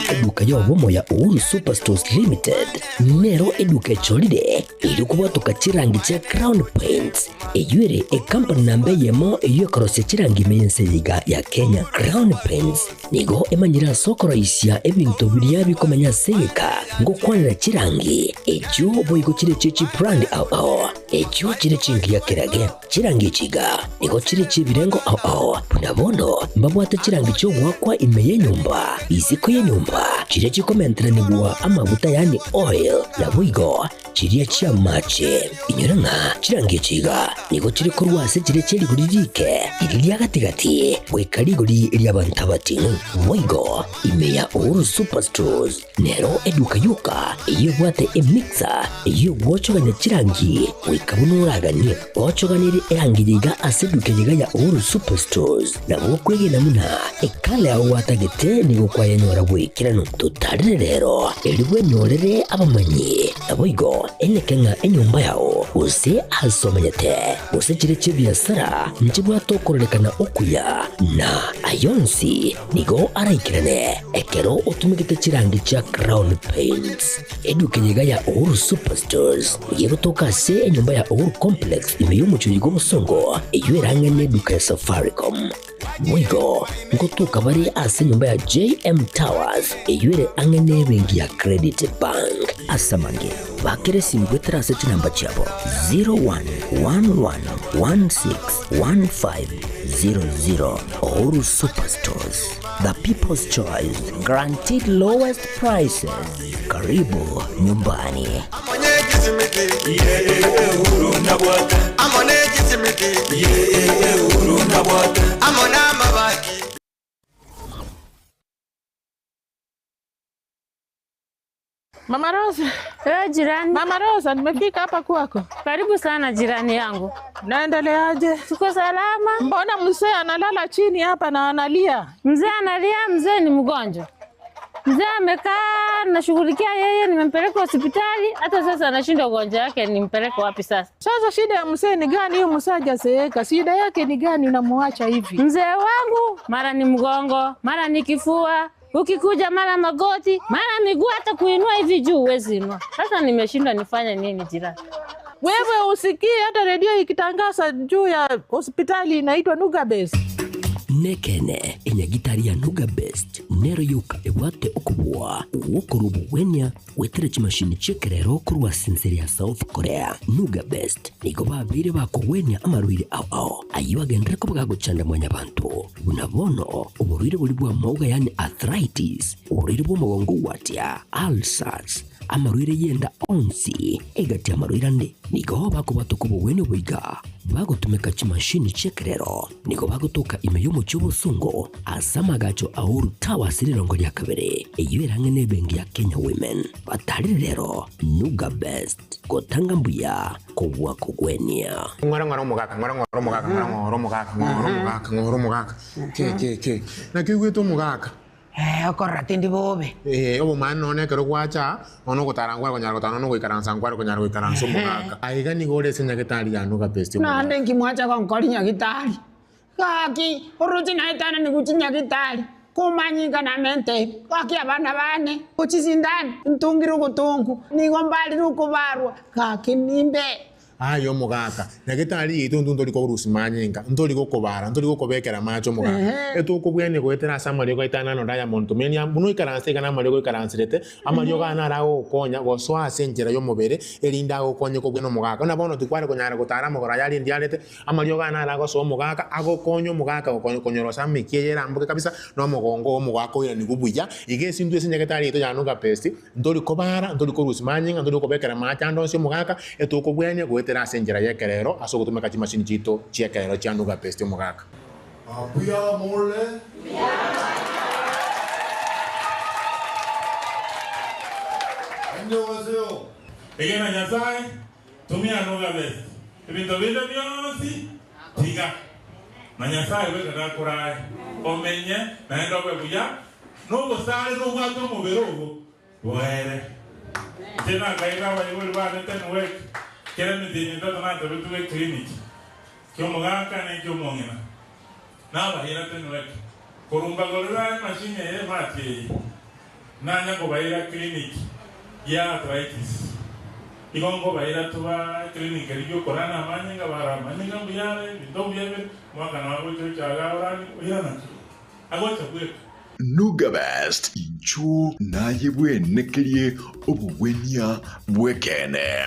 Eduka y'obomo ya Uhuru Superstores Limited nero eduka echorire erio kobwatoka chirangi chia Crown Paints eyio ere ekampani namba eyemo eyio ekorosia chirangi ime y'ense eye iga ya Kenya. Crown Paints nigo emanyire ase okoroisia ebinto biria bikomenya ase egeka ngokwanera chirangi echio boigo chire chie chibrand ao ao echio chire chingiya kerage. Chirangi echi iga nigo chire chi'ebirengo ao ao, buna bono mbabwate chirangi chi'ogoakwa ime y'enyomba, isiko y'enyomba, chiria chikomenteranigwa amaguta yaani oil, naboigo chiria chi'amache. Inyora ng'a chirangi echi iga nigo chire korwa ase chiria chie rigori riike, riria ria gati-gati, goika rigori ri'abanto abating'u. Boigo ime ya Uhuru Superstores Nero eduka yoka eyio ebwate emixer eyio egwochogania chirangi goika buna oraganie. Ochoganirie erangi yiga ase eduka yiga ya Uhuru Superstores nabo okwegena buna ekala yao gwatagete nigo kwayenyora bwaikeranu. Totarere rero erio bwenyorere abamanyi naboigo eneke ng'a enyomba yao gose ase omenyete gose chire chi'ebiasara nchibwate okororekana okuya na ayonsi Nigo araikerane ekero otumegete chirangi chia Crown Paints. Eduka eye iga ya Uhuru Superstores nigo egotoka ase enyomba ya Uhuru Complex ime y'omochie bw'obosongo eyio erang'e neduka ya Safaricom. Boigo ngotoka bare ase enyomba ya JM Towers eyio ere ang'e nebenki ya Credit Bank. Ase amange, bakera esimi goetera ase chinamba chiabo 0111161500. Uhuru Superstores, the people's choice, guaranteed lowest prices. Karibu nyumbani. Mama Rosa. Eh, jirani. Mama Rosa, nimefika hapa kwako. Karibu sana jirani yangu. Naendeleaje? Tuko salama. Mbona mzee analala chini hapa na analia? Mzee analia, mzee ni mgonjwa. Mzee amekaa nashughulikia yeye, nimempeleka hospitali, hata sasa anashindwa ugonjwa wake, nimpeleke wapi sasa? Sasa shida ya mzee ni gani? Huyu mzee hajazeeka, shida yake ni gani unamuacha hivi? Mzee wangu mara ni mgongo, mara ni kifua, ukikuja mara magoti, mara miguu, hata kuinua hivi juu huwezi inua. Sasa nimeshindwa nifanye nini jirani? Wewe usikii hata redio ikitangaza juu ya hospitali inaitwa Nugabes. Nekeene, enyagitari ya Nuga Best nero yoka ebwate okobua gw'okorua obogwenia goetera chimashini chi'ekerero korwa ase ense ya South Korea. Nuga Best nigo babeire bakogwenia amarwaire ao ao ayio agenderere koba gagochanda mwanyabanto, buna bono oborwaire boria bw'amauga yaani arthritis, oborwaire bw'omogongo gwatia, ulcers, Amarwaire y'enda onsi egati y'amarwaire ande nigo bakobwatwa kobogwenia oboiga bagotumeka chimashini chi'ekerero. Nigo bagotoka ime y'omochie obosongo ase amagacho a Uhuru Towers rirongo ria kabere, eyio ere ang'e n'ebenki ya Kenya Women. Batarire rero Nuga Best, gotanga mbuya kobua kogwenia. Ng'ora ng'ora omogaka, ng'ora ng'ora omogaka, ng'ora ng'ora omogaka, ng'ora omogaka, ng'ora omogaka, ke ke ke. Naki oigwete omogaka? Ee, okorora tindi bobe. Ee, obomaene nonya nekero gwacha aa, nonya nogotara nkware konyara gotara, nonya nogoikaransa nkware konyara goikaransa omogaka. Aiga nigo ore ase nyagetari ya Nugapesti omogaka. Naende inki mwacha gonkora nyagitari? Gaki, oroche naetananigwe chinyagitari, komanyinga namente, gaki abana bane, gochisindani, ntungire ogotongu, nigo mbarire okobarwa, gaki nimbe. Aye omogaka, nyagetari yaito intwe ntori korusia manyinga, ntori gokobara, ntori gokobekera amache omogaka. Etokobwenia goetera ase amariogo aito aya nano Diamond Tumeni amo, buna oikaranse iga namariogo oikaranserete, amariogo aya naro agogokonya gosoa ase enchera y'omobere, erinde agokonye kobwenia omogaka. Buna bono tikware konyara gotara amagoro aya arinde arete, amariogo aya naro agosoa omogaka, agokonya omogaka konyorosa emekia eye eramboke kabisa, na omogongo oo omogaka oiranigwe buya. Iga ase intwe ase nyagetari yaito ya Nuga Best, Ntori kobara, ntori korusia manyinga, ntori gokobekera amache ande onsi omogaka, etokobwenia goetera ase enchera y'ekerero ase ogotumeka chimashini chiaito chi'ekerero chia Nuga Best omogaka. Mbuya more? Annyeonghaseyo. Egena Nyasae, tumia Nuga Best, ebinto binde bionsi tiga, na Nyasae bweka gakorae omenye naende obe buya. Nobosare nobwate omobere obo boere. Inche nakaira abaibori bane Tenwek, kera emetienyi etato natabetwe eclinic ki'omogaka na eki'omong'ina. Nabaira Tenwek, korwa mbagorera emachine eye emati eye, nanya kobaira clinic ya arthritis. Igo nkobaira toba eclinic eria y'okorana amanyinga, bara amanyinga mbuya are, ebinto mbuya bire, omwaka nabo agocha ocha iga orani, oirana ki? Agocha bweka. Nuga Best, inchuo naye bwenekerie obogwenia bw'ekeene.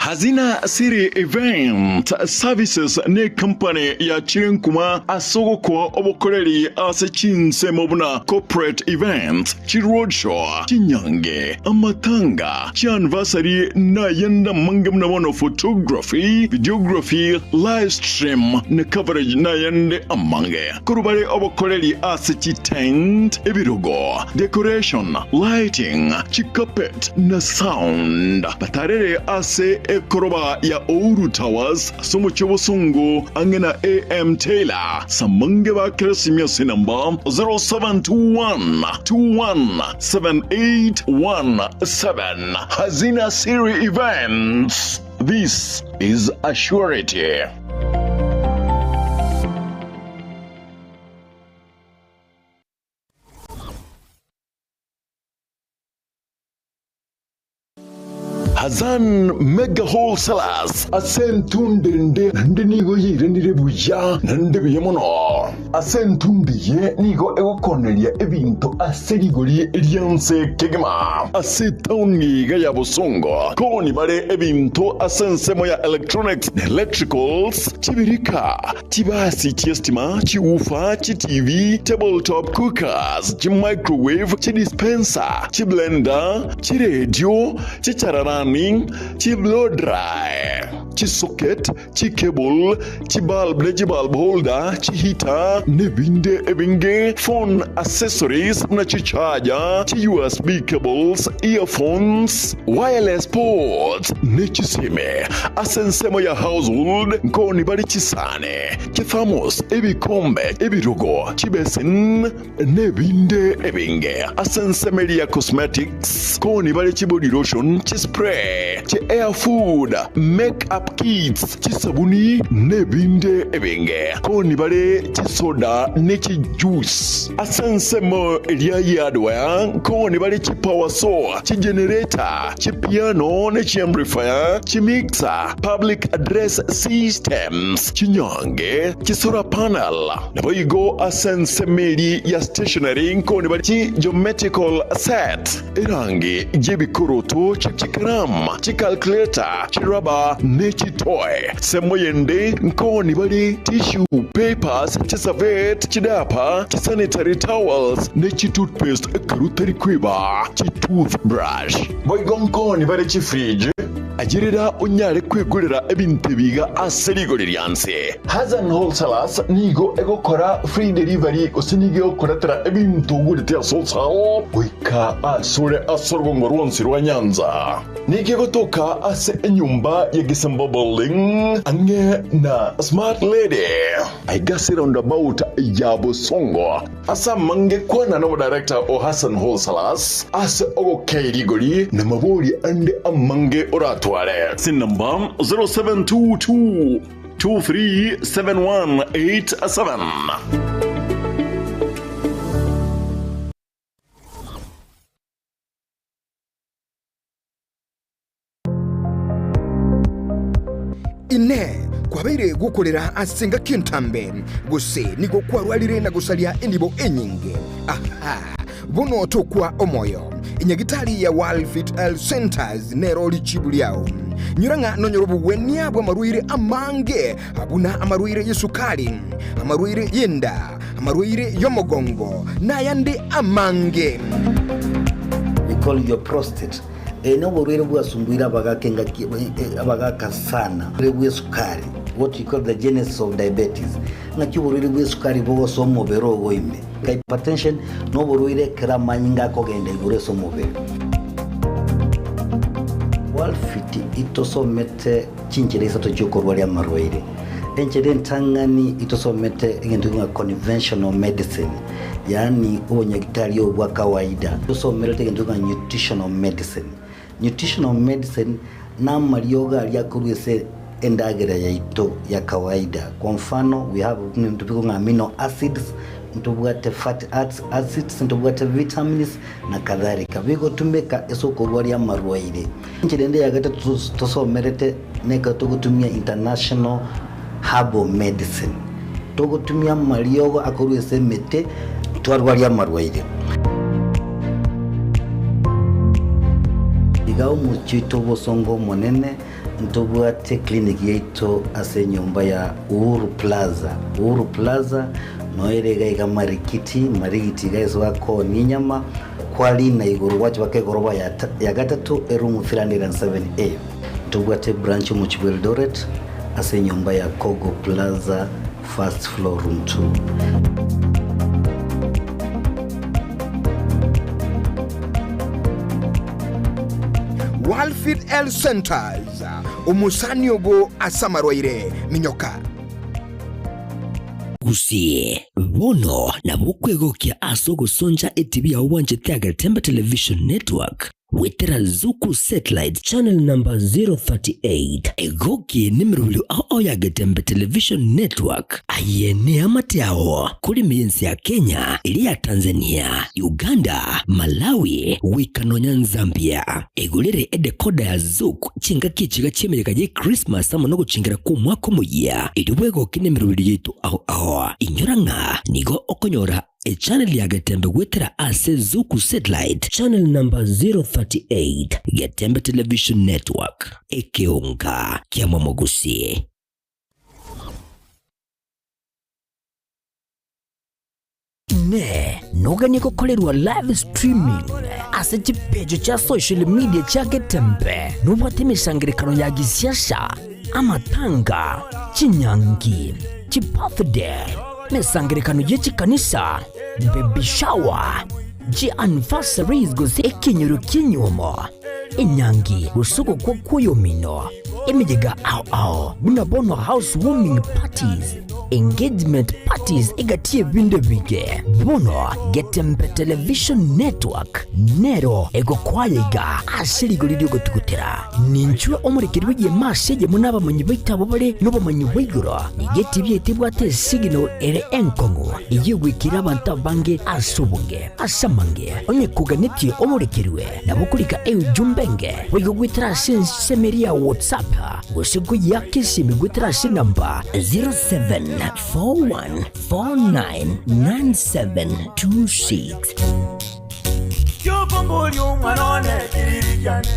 Hazina City Event Services ne company yachire nkuma ase ogokoa obokoreri ase chinsemo buna corporate events, chiroadshow, chinyange, amatanga, chianniversary na ayande amange buna bono photography, videography, live stream na coverage na ayande amange. Korwa bare obokoreri ase chitent, ebirogo, decoration, lighting, chicarpet, na sound. Batarere ase ekoroba ya Ouru Towers ase omochie obosongo ang'e na AM Taylor. Samange ba Keresimia ase enamba 0721 21 7817. Hazina Siri Events. This is a surety. Hazan Mega Wholesalers ase entunde ende naende nigo yairanire buya naende buya mono. Ase entunde eye nigo egokoneria ebinto ase rigori ri'ense kegima. Ase etaoni iga ya Bosongo koni bare ebinto ase ensemo ya electronics na electricals, chibirika, Chibasi chi'estima, chiwoofer, chiTV, table top cookers, chimicrowave, chidispenser, chiblender, chiredio, chichararani, chiblow dry, chisocket, chicable, chibulb ne chibulb holder, chiheater, nebinde ebinge, phone accessories buna chicharger, chi-USB cables, earphones, wireless ports, ne chisime. Ase ensemo ya household nkoni bare chisani, chithermos, ebikombe, ebirogo, chibesin, nebinde ebinge. Ase ensemo eria ya cosmetics nkoni bare chibody lotion, chispray, chi hair food, make up kits, chisabuni, nebinde ebinge. Nkoni bare chisoda. chisoda ne chijuice. Ase ensemo eria y'hardware nkoni bare chipower saw, chigenerator, chipiano ne chiamplifier, chimixer, public address systems, chinyange, chisolar panel. Naboigo ase ensemo eria ya stationery nkoni bare chigeometrical set, erangi y'ebikoroto, chikaramu, chicalculator, chirubber ne chitoy. Ensemo yende nkoni bare tissue papers, chiservette, chidiaper, chisanitary towels, ne chitoothpaste ekero otari kweba chitoothbrush. Boigo nkoni bare chifridge, ayerera onyare kwegorera ebinto ebi iga ase rigori rianse. Hassan Wholesalers nigo egokora free delivery gose nigo egokoretera ebinto ogorete ase wholesale goika asore ase orogongo rwonsi rwa Nyanza. Nigo egotoka ase enyomba ya Gisembo Building ang'e na Smart Lady aiga ase roundabout ya Bosongo. Ase amange kwana nomodirector o Hassan Wholesalers ase ogokei rigori na mabori ande amange oratware. Ase enamba 0722 237187. Inee! Kwabeire gokorera ase engaki entambe, gose nigo kwarwarire na gosaria enibo enyinge? Aha! Bono tokwa omoyo. Enyagitari ya World Fit Health Centers nero richibu riao. Nyora ng'a nonyore obogwenia bw'amarwaire amange, buna amarwaire y'esukari, amarwaire y'enda, amarwaire y'omogongo, na ayande amange. We call your prostate. Eye noborwaire bwasumbuire abagaka engaki abagaka sana. Oborwaire bw'esukari, what we call the genesis of diabetes. Ng'aki oborwaire bw'esukari bogosoa omobere ogo ime. Hypertension noborwaire ekero amanyinga akogenda igoro ase omobere. Walfit itosomete chinchera isato chiokorwaria amarwaire. Enchera entang'ani itosomete egento ng'a conventional medicine, yaani obonyagitari obo bwa kawaida. Tosomerete egento ng'a nutritional medicine. Nutritional medicine namariogo aria akorwa ase endagera yaito ya kawaida. Kwa mfano we have ebinto bikong'a ng'a amino acids, ntobwate fatty acids, ntobwate vitamins na kadhalika. Bigotumeka ase okorwaria amarwaire. Enchera ende ya gatato tosomerete nekero togotumia international herbal medicine. Togotumia amariogo akorwa ase emete twarwaria amarwaire. Iga omochie oito obosongo omonene ntobwate clinic yaito ase enyomba ya Uhuru Plaza. Uhuru Plaza noyo ere iga iga Marikiti, Marigiti iga ase bakoonia enyama, kwarina igoro gwacha baka egoroba ya gatato eroom 307A. Ntobwate branch omochie bwa Eldoret ase enyomba ya Kogo Plaza first floor room 2. Walfit Health Centers, omosani obo ase amarwaire, minyoka. Gusii, bono nabo okwegokia ase ogosoncha etibi yao bwanchete Agetembe Television Network goetera Zuku Satellite channel number 038. Egokie nemerobio ao ao ya Getembe Television Network. Aye neamate ao korime y'ense ya Kenya, eria ya Tanzania, Uganda, Malawi, goika nonya Nzambia. Egorere edecoder ya Zuku chingaki echiga chi'emeyega y'Ekrismasi amo nogochingera kw'omwaka omoyia, erio bwegokie nemerobio yaito ao ao. Inyora ng'a nigo okonyora Echannel ya Getembe goetera ase Zuku Satellite channel number 038, Getembe Television Network, ekeonga kia Momogusi. Inee! Noganie gokorerwa live streaming ase chipeji chia social media chia Getembe? Nobwate emesangererekano ya gisiasa, amatanga, chinyangi, chibirthday, emesangererekano ye chikanisa, baby shower, chianniversaries gose ekenyoro ki'enyuomo, enyangi gose ogokwa kw'oyomino, emeyega ao ao buna bono house warming parties. engagement parties egati y'ebinto ebinge. Bono Getembe Television Network nero egokwaya iga ase rigori ri'ogotugutera. Ninchwe omorekeri bw'egeema ase eyemo nabamanyi baito abwo bare nobomanyi bwa igoro. Nigo etibi yaito ebwate esignal ere enkong'u eyio egoikera abanto abange ase obonge. Ase amange, onye koganetie omorekerwe, nabo okorika eujumbe enge boigo goetera ase ensemo eria ya WhatsApp gose koyeaka esimi goetera ase enamba 0741499726. Kiokomboria omwana one kiriri kiane.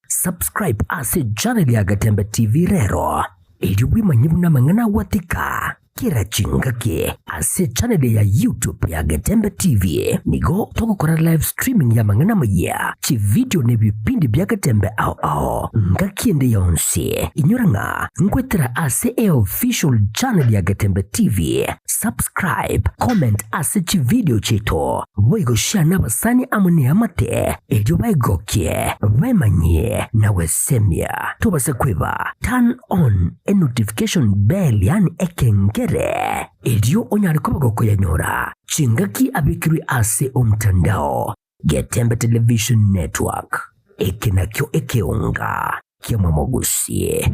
Subscribe ase channel ya Gatembe TV rero erio bwemanye buna amang'ana agwatika kera chingaki ase channel ya YouTube ya Getembe TV. Nigo togokora live streaming ya amang'ana amayia, chivideo na ebipindi bia Getembe ao ao ngaki ende yonsi. Inyora ng'a nkwetera ase eofficial channel ya Getembe TV. Subscribe, comment ase chivideo chiaito, boigo share nabasani amo neamate erio baegokie, baemanyie na gwesemia. Tobasa kweba turn on e notification bell yaani ekengere erio onyare koba gokoyanyora chingaki abekirwe ase omtandao. Getembe Television Network, eke nakio ekeonga ki'omomogusi.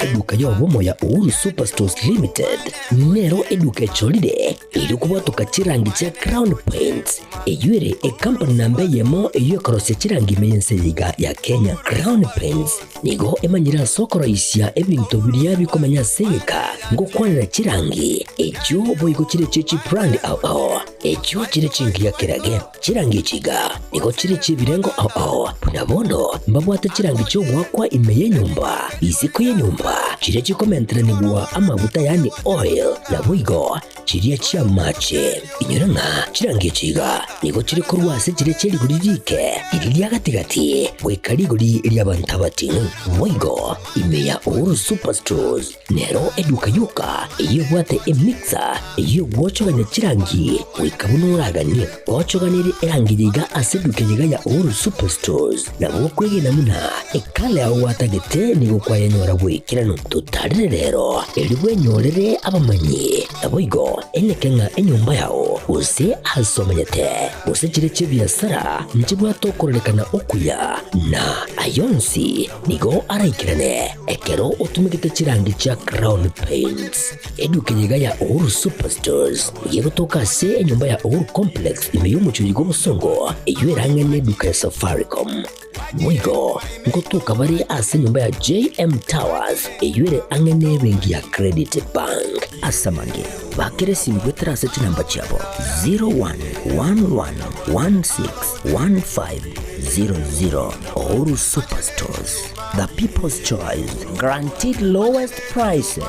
Eduka y'obomo ya Uhuru Superstores Limited nero eduka echorire erio kobwatoka chirangi chia Crown Paints eyio ere ekampani namba eyemo eyio ekorosia chirangi ime y'ense eye iga ya Kenya. Crown Paints nigo emanyire ase okoroisia ebinto biria bikomenya ase egeka ngokwanera chirangi echio boigo chire chie chibrand ao ao echio chire chingiya kerage. Chirangi echi iga nigo chire chi'ebirengo ao ao, buna bono mbabwate chirangi chi'ogoakwa ime y'enyomba, isiko y'enyomba, chiria chikomenteranigwa amaguta yaani oil, naboigo chiria chi'amache. Inyora ng'a chirangi echi iga nigo chire korwa ase chiria chie rigori riike, riria ria gati-gati, goika rigori ri'abanto abating'u. Boigo ime ya Uhuru Superstores Nero eduka yoka eyio ebwate emixer eyio egwochogania chirangi goika buna oraganie. Gochoganerie erangi eye iga ase eduka eye iga ya Uhuru Superstores nabo okwegena buna ekala yao gwatagete nigo kwayenyora bw'ekeranu. Totarere rero erio bwenyorere abamanyi naboigo eneke ng'a enyomba yao gose ase omenyete gose chire chi'ebiasara nchibwate okororekana okuya na ayonsi nigo araikerane Ekero otumegete chirangi chia Crown Paints, eduka eye iga ya Uhuru Superstores nigo egotoka ase enyomba ya Uhuru Complex ime y'omochie oyo bw'obosongo eyio erang'e neduka ya Safaricom. Boigo ngotoka bare ase enyomba ya JM Towers eyio ere ang'e nebenki ya Credit Bank. Ase amange, bakera esimi goetera ase chinamba chiabo 0111161500. Uhuru Superstores. The People's Choice, guaranteed lowest prices.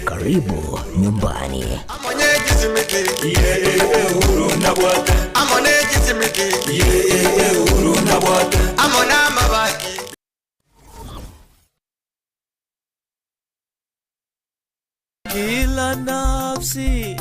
Karibu nyumbani. Kila nafsi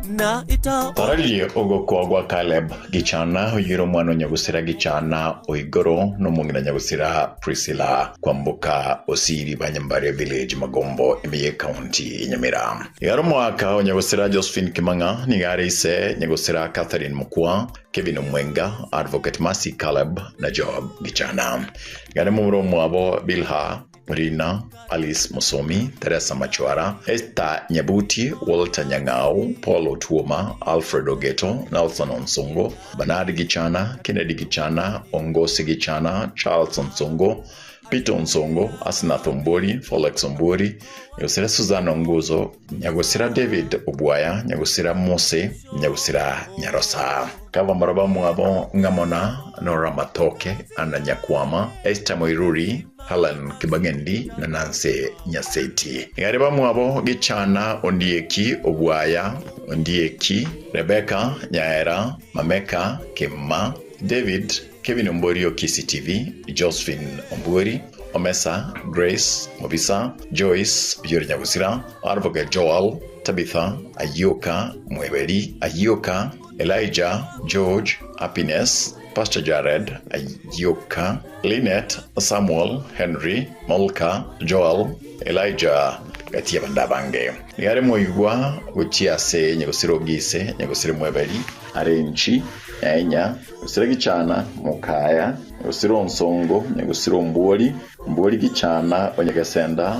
na ita Torarie ogokwa gwa Caleb Gichana, oyio ore omwana o Nyagusira Gichana o igoro, na omong'ina Nyagusira Priscilla Kwamboka Osiri ba Nyambare Village, Magombo, ime y'Ecounty ya Nyamira. Iga are omogaka o Nyagusira Josephine Kimang'a, nigo are ise Nyagusira Catherine Mokua, Kevin Omwenga, Advocate Mercy Caleb na Job Gichana. Iga are momura omwabo Bilha Rina, Alice Mosomi, Teresa Machwara, Esther Nyabuti, Walter Nyang'au, Paul Otuoma, Alfred Ogeto, Nelson Onsongo, Bernard Gichana, Kennedy Gichana, Ongosi Gichana, Charles Onsongo, Peter Onsongo, Asnath Ombori, Folex Ombori, Nyagosira Susan Onguzo, Nyagosira David Obwaya, Nyagosira Mose, Nyagosira Nyarosa. Kabamura bamwabo ng'amona Nora Matoke, Anna Nyakwama, Esther Moiruri, Helen Kibagendi na Nancy Nyaseti. Nigo are bamwabo Gichana Ondieki Obwaya, Ondieki, Rebecca Nyaera, Mameka Kemma, David, Kevin Ombori o Kisii TV, Josephine Ombuori, Omesa, Grace, Mobisa, Joyce, Oyore Nyagusira, Advocate Joel, Tabitha, Ayioka, Mweberi, Ayioka, Elijah, George, Happiness, Pastor Jared, Ayioka, Linet, Samuel, Henry, Molka, Joel, Elijah, gati y'abande abange. Nigo are moigwa gochia ase nyagusira Ogise, nyagusira Mweberi, Arenchi, Nyaenya, nyagusira Gichana, Mokaya, nyagusira Onsongo, nyagusira Ombuori, Ombuori Gichana, Onyagesenda,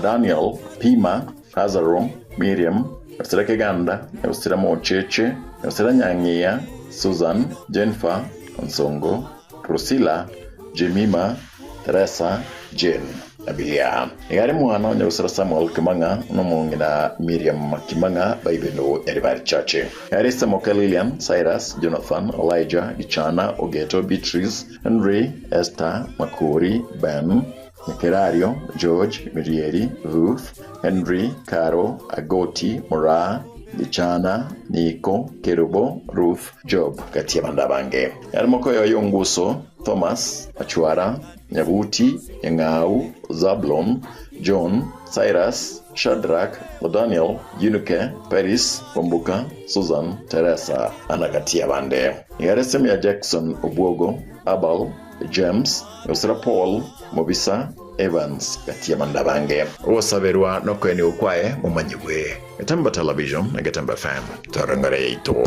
Daniel, Pima, Lazaro, Miriam, nyagusira Keganda, nyagusira Mocheche, nyagusira Nyang'ia, Susan, Jennifer, Onsongo, Drusilla, Jemima, Teresa, Jane na Bilia. Nigo are mwana o nyagusira Samuel Kimang'a na omong'ina Miriam Kimang'a baibeno Nyaribari Church. Nigo are Samoke Lilian, Cyrus, Jonathan, Elijah, Gichana, Ogeto, Beatrice, Henry, Esther, Makori, Ben, Nyakerario, George, Mirieri, Ruth, Henry, Caro, Agoti, Moraa, Gichana, Niko, Kerubo, Ruth, Job, gati y'abande abange. Yare mokoyo Onguso, Thomas, Achwara, Nyabuti, Nyang'au, Zablon, John, Cyrus, Shadrack, Daniel, Eunike, Peris, Kwamboka, Susan, Teresa, ana gati y'abande. Nigo are Semia Jackson Obwogo, Abel, James, Gosira Paul, Mobisa, Evans, gati y'abande abange. Ogosaberwa nokoenigwa kwaye momanyigwe. Getemba Television na Getemba FM, torengore yaito.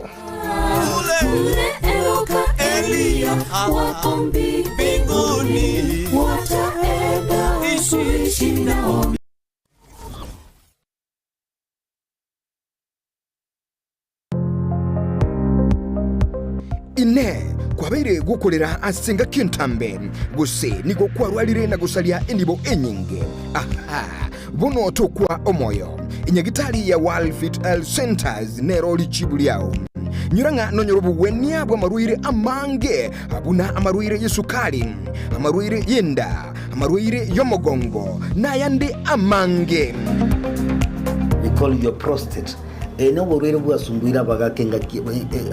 Inee! Kwabeire gokorera ase engaki entambe, gose nigo kwarwarire na gosaria enibo enyinge? Aha! Bono tokwa omoyo. Enyagitari ya World Fit Health Centers nero richibu riao. Nyora ng'a nonyore obogwenia bw'amarwaire amange, buna amarwaire y'esukari, amarwaire y'enda, amarwaire y'omogongo, na ayande amange. We call your prostate. Eye noborwaire bwasumbuire abagaka engaki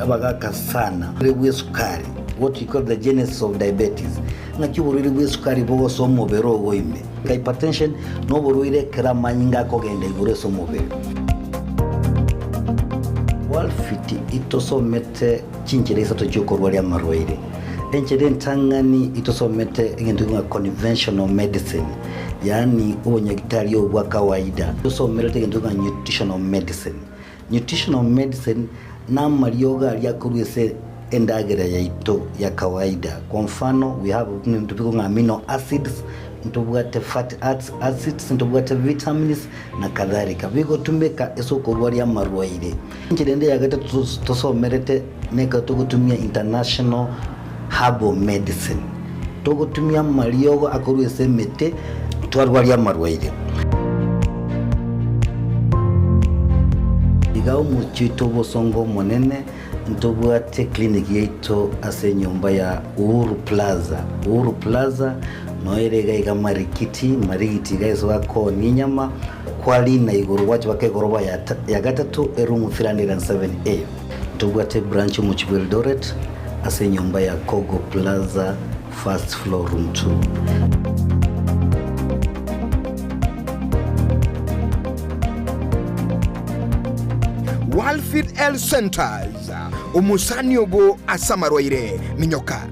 abagaka sana. Oborwaire bw'esukari, what we call the genesis of diabetes. Ng'aki oborwaire bw'esukari bogosoa omobere ogo ime. Hypertension noborwaire ekero amanyinga akogenda igoro ase omobere. Worldfit itosomete chinchera isato chiokorwaria amarwaire. Enchera entang'ani itosomete egento ng'a conventional medicine, yaani obonyagitari obo bwa kawaida. Tosomerete egento ng'a nutritional medicine. Nutritional medicine namariogo aria akorwa ase endagera yaito ya kawaida. Kwa mfano, we have ebinto bikong'a amino acids, ntobwate fatty acids, ntobwate vitamins na kadhalika, bigotumeka ase okorwaria amarwaire. Enchera ende ya gatato tosomerete nekero togotumia international herbal medicine, togotumia amariogo akorwa ase emete twarwaria amarwaire. Iga omochie oito obosongo omonene ntobwate clinic yaito ase enyomba ya Uhuru Plaza. Uhuru Plaza noyo ere iga iga Marikiti, Marigiti iga ase bakoonia enyama, kwarina igoro gwacha baka egoroba ya gatato eroom 307A. Ntobwate ebranch omochie bwa Eldoret ase enyomba ya Kogo Plaza first floor room 2. Walfit Health Centers, omosani obo ase amarwaire, minyoka.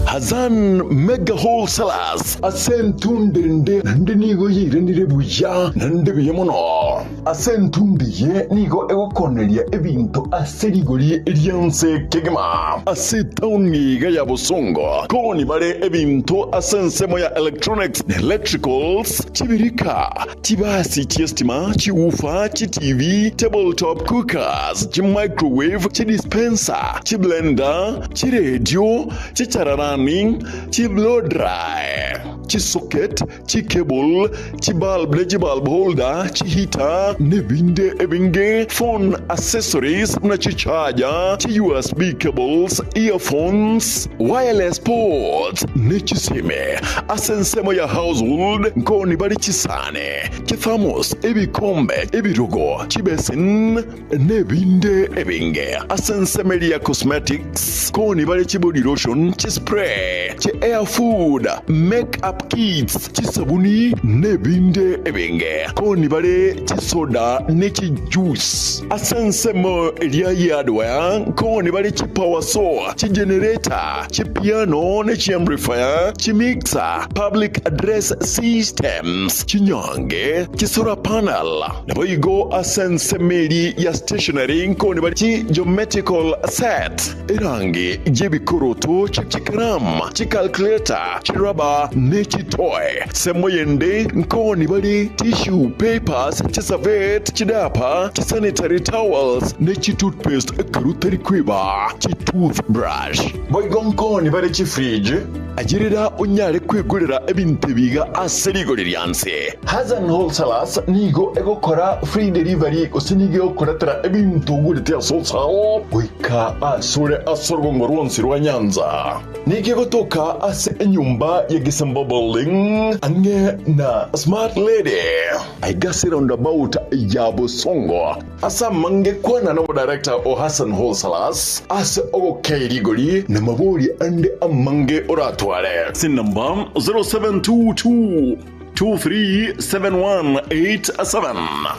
Hassan Mega Wholesalers ase entundo ende naende nigo yairanire buya naende buya mono. Ase entundo eye nigo egokoneria ebinto ase rigori ri'ense kegima. Ase etaoni iga ya Bosongo koni bare ebinto ase ensemo ya electronics na electricals, chibirika, Chibasi chi'estima, chiwoofer, chiTV, tabletop cookers, chimicrowave, chidispenser, chiblender, chiredio, chichararani, chiblow dry. Chisocket, chicable, chibulb ne chibulb holder, chiheater, nebinde ebinge, phone accessories buna chicharger, chi USB cables, earphones, wireless ports, ne chisime. Ase ensemo ya household nkoni bare chisani, chithermos, ebikombe, ebirogo, chibesin, Nebinde ebinge ase ensemo eria ya cosmetics, koni bare chibody lotion, chispray, chi hair food, make up kits, chisabuni, nebinde ebinge. Koni bare chisoda ne chijuice. Ase ensemo eria ye hardware, koni bare chipower saw, chigenerator, chipiano ne chiamplifier, chimixer, public address systems, chinyange, chisolar panel. Naboigo ase ensemo eria ya stationery nkoni bare chi geometrical set, erangi y'ebikoroto, chikaramu, chicalculator, chirubber, ne chitoy. Ensemo yende nkoni bare tissue papers, chiservette, chidiaper, chisanitary towels, ne chitoothpaste ekero otari kweba chitoothbrush. Boigo nkoni bare chifridge, Ayerera onyare kwegorera ebinto ebi iga ase rigori rianse. Hassan Wholesalers nigo egokora free delivery gose nigo egokoretera ebinto ogorete ase wholesale goika asore ase orogongo rwonsi rwa Nyanza. Nigo egotoka ase enyomba ya Gisembo Building ang'e na Smart Lady aiga ase roundabout ya Bosongo. Ase amange kwana nomodarekta o Hassan Wholesalers ase ogokei rigori na mabori ande amange oratware. Ase enamba 0722 237187.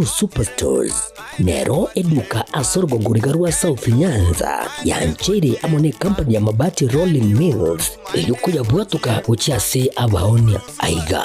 Superstores nero eduka ase orogongo riga rwa South Nyanza yancheire amo ne company ya Mabati Rolling Mills eyio koyabwatoka gochia ase abaonia. Aiga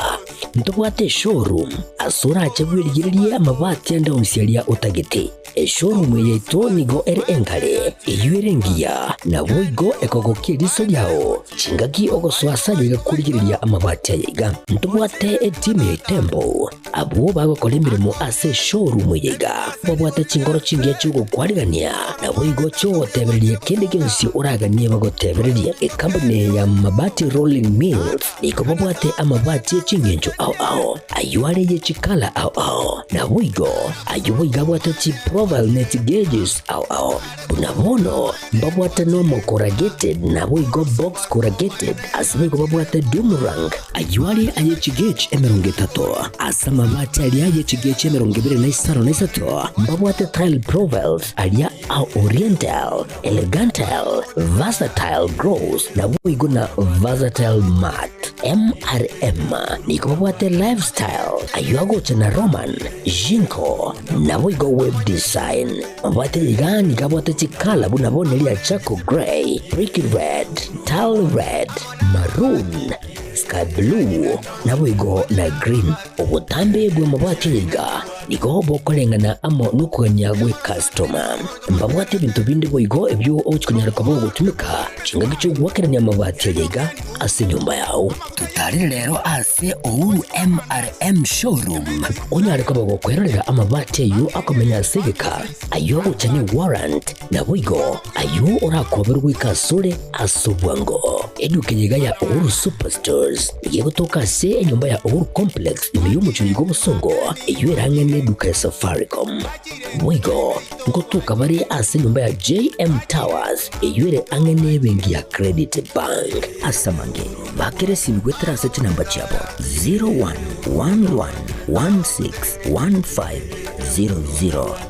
ntobwate eshowroom ase orache bwerigererie amabati ande onsi aria otagete. Eshowroom eye yaito nigo ere enkare, eyio ere engiya, naboigo ekogokia eriso riao chingaki ogosoa ase aye iga korigereria amabati aya iga. Ntobwate etimu ya Itembo Abwo bagokora emeremo ase eshowroom eye iga babwate chinkoro chingiya chi'ogokwarigania, naboigo chi'ogotebereria kende gionsi oraganie bagotebererie. Ekampuni eye ya Mabati Rolling Mills nigo babwate amabati e chingencho ao ao, ayio are ye chikala ao ao, naboigo ayio boigo abwate chiprofile ne chigeges ao ao. Buna bono mbabwate nomo corrugated naboigo box corrugated, ase boigo babwate doom rank, ayio are aye chigauge 30, ase amabati aria aye chigauge 23 mbabwate tile profiles aria a oriental, elegantal, versatile gross naboigo na versatile matte. MRM nigo babwate lifestyle, ayio agocha na Roman, Jinko, naboigo web design. Mabwate iga nigo abwate chikala buna bono eria charcoal grey, brick red, tile red, maroon, sky blue, naboigo na green. Obotambe bw'amabwate aya iga nigo bokoreng'ana amo nokogania gw'ekastoma. Mbabwate ebinto binde boigo ebio ogochia konyara koba ogotumeka chingaki chi'ogoakerania amabati aya iga ase enyomba yao. Totarire rero ase Uhuru MRM Showroom onyare koba gokwerorera amabati ayio akomenya ase egeka, ayio agocha ne warrant, naboigo ayio orakoberwe goika asore ase obwango. Eduka eye iga ya Uhuru Superstores nigo egotoka ase enyomba ya Uhuru Complex ime y'omochie oyo bw'obosongo eyio erang'e neduka ya Safaricom. Boigo ngotoka bare ase enyomba ya JM Towers eyio ere ang'e nebenki ya Credit Bank. Ase amange, bakera esimi goetera ase chinamba chiabo 0111161500.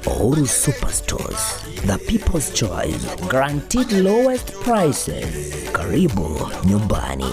Uhuru Superstores, the people's choice, guaranteed lowest prices. Karibu nyumbani.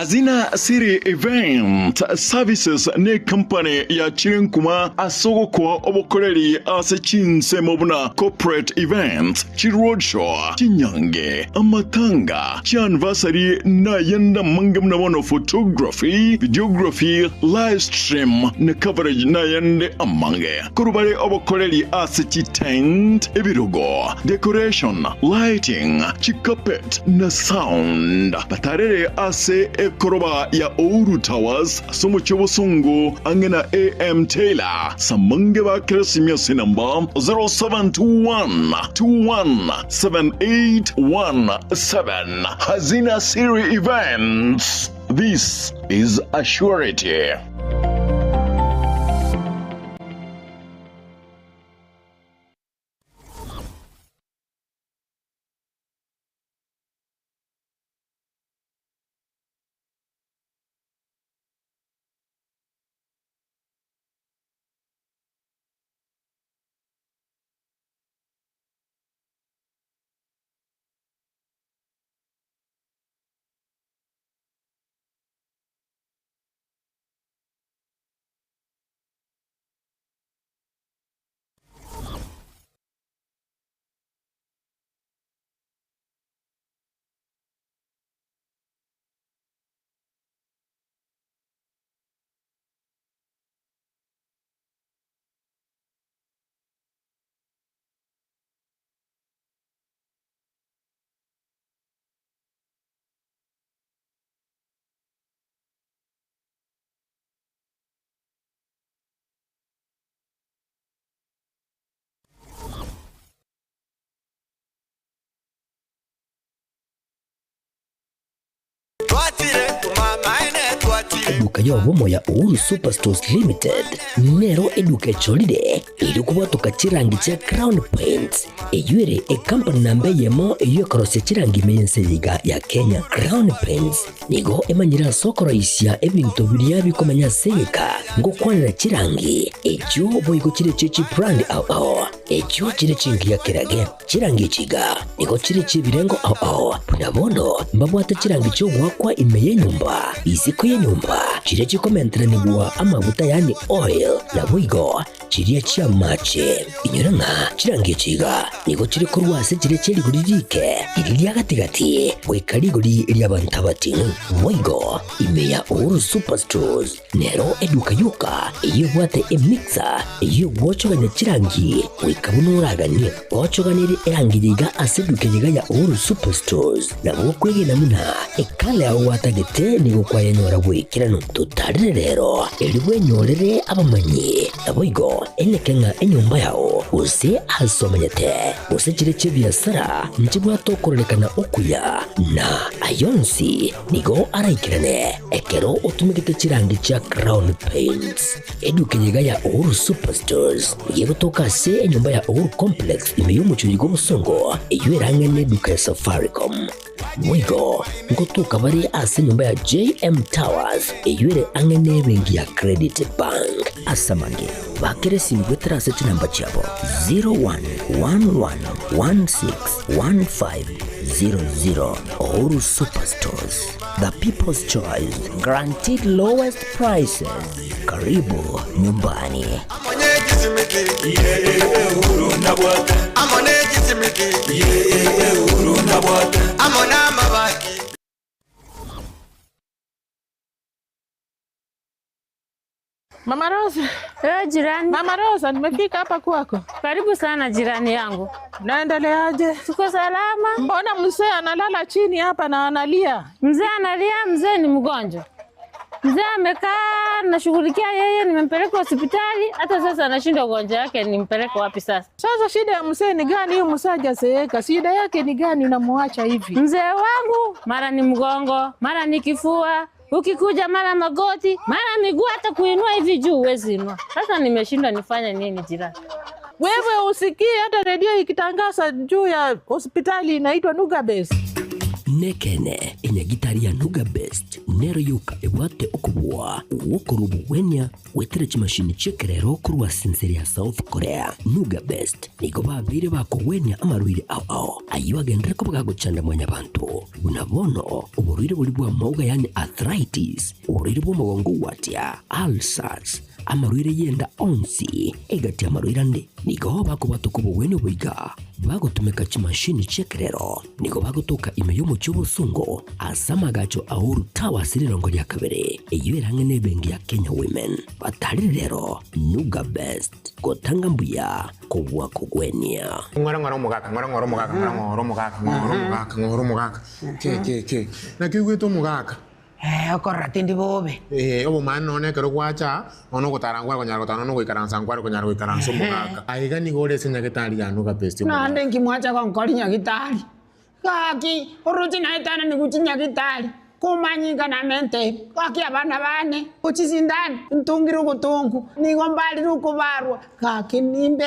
Hazina City Event Services necompany yachire nkuma ase ogokoa obokoreri ase chinsemo buna corporate events, chiroadshow, chinyange, amatanga, chianniversary na ayande amange buna bono photography, videography, live stream na coverage na ayande amange. Korwa bare obokoreri ase chitent, ebirogo, decoration, lighting, chicarpet na sound. Batarere ase ekoroba ya Ouru Towers ase omochie obosongo ang'e na AM Taylor. Samange bakere esimi ase enamba 0721 21 7817. Hazina Siri Events. This is a surety. Eduka y'obomo ya Uhuru Superstores Limited nero eduka echorire erio kobwatoka chirangi chia Crown Paints eyio ere ecompany namba eyemo eyio ekorosia chirangi ime y'ense eye iga ya Kenya. Crown Paints nigo emanyire ase okoroisia ebinto biria bikomenya ase egeka ngokwanera chirangi echio boigo chire chie chibrand ao ao echio chire chingiya kerage. Chirangi echi iga nigo chire chi'ebirengo ao ao, buna bono mbabwate chirangi chi'ogoakwa ime y'enyomba, isiko y'enyomba, chiria chikomenteranigwa amaguta yaani oil, naboigo chiria chi'amache. Inyora ng'a chirangi echi iga nigo chire korwa ase chiria chie rigori rike, riria ria gati-gati, goika rigori ri'abanto abating'u. Boigo ime ya Uhuru Superstores Nero eduka yoka eyio ebwate emixer eyio egwochogania chirangi goika buna oraganie. Ochoganerie erangi yiga ase eduka yiga ya Uhuru Superstores nabo okwegena buna ekala yao gwatagete nigo kwayenyora goikeranu. Totarere rero erio bwenyorere abamanyi naboigo eneke ng'a enyomba yao gose ase omenyete gose chire chi'ebiasara nchibwate okororekana okuya na ayonsi Nigo araikerane ekero otumegete chirangi chia Crown Paints. Eduka eye iga ya Uhuru Superstores nigo egotoka ase enyomba ya Uhuru Complex ime y'omochie oyo bw'obosongo eyio ere ang'e n'eduka ya Safaricom. Boigo ngotoka bare ase enyomba ya JM Towers eyio ere ang'e n'ebenki ya Credit Bank. Ase amange, bakera esimi goetera ase chinamba chiabo 0111161500. Uhuru Superstores, the people's choice, guaranteed lowest prices. Karibu nyumbani. Mama Rosa. Eh, jirani. Mama Rosa, nimefika hapa kwako. Karibu sana jirani yangu. Naendeleaje? Tuko salama. Mbona mzee analala chini hapa na analia? Mzee analia, mzee ni mgonjwa. Mzee amekaa nashughulikia yeye, nimempeleka hospitali, hata sasa anashindwa ugonjwa wake, nimpeleke wapi sasa? Sasa shida ya mzee ni gani? Huyu mzee hajazeeka, shida yake ni gani unamuacha hivi? Mzee wangu mara ni mgongo, mara ni kifua, ukikuja mara magoti, mara miguu, hata kuinua hivi juu huwezi inua. Sasa nimeshindwa nifanye nini jirani? Wewe usikii hata redio ikitangaza juu ya hospitali inaitwa Nugabes. Nekeene, enyagitari ya Nuga Best nero yoka ebwate okobua gw'okorua obogwenia goetera chimashini chi'ekerero korwa ase ense ya South Korea. Nuga Best nigo babeire bakogwenia amarwaire ao ao ayio agenderere koba gagochanda mwanyabanto, buna bono oborwaire boria bw'amauga yaani arthritis, oborwaire bw'omogongo gwatia, ulcers, Amarwaire y'enda onsi egati y'amarwaire ande nigo bakobwatoka obogwenia oboiga bagotumeka chimashini chi'ekerero. Nigo bagotoka ime y'omochie obosongo ase amagacho a Uhuru Towers rirongo ria kabere, eyio ere ang'e n'ebenki ya Kenya Women. Batarire rero Nuga Best, gotanga mbuya kobua kogwenia. Ng'ora ng'ora omogaka, ng'ora ng'ora omogaka, ng'ora ng'ora omogaka, ng'ora omogaka, ng'ora omogaka. Ke ke ke. Naki oigwete omogaka? Ee, okorora tindi bobe. Ee, obomaene nonya nekero gwacha aa, nonya ogotara nkware konyara gotara, nonya ogoikaransa nkware konyara goikaransa omogaka. Aiga nigo ore ase nyagetari ya Nuga Best omogaka. Naende inki mwacha gonkora nyagitari? Gaki, oroche naetanani gochia nyagitari, komanyinga namente, gaki abana bane, gochia sindani, ntungire ogotongu, nigo mbarire okobarwa, gaki nimbe.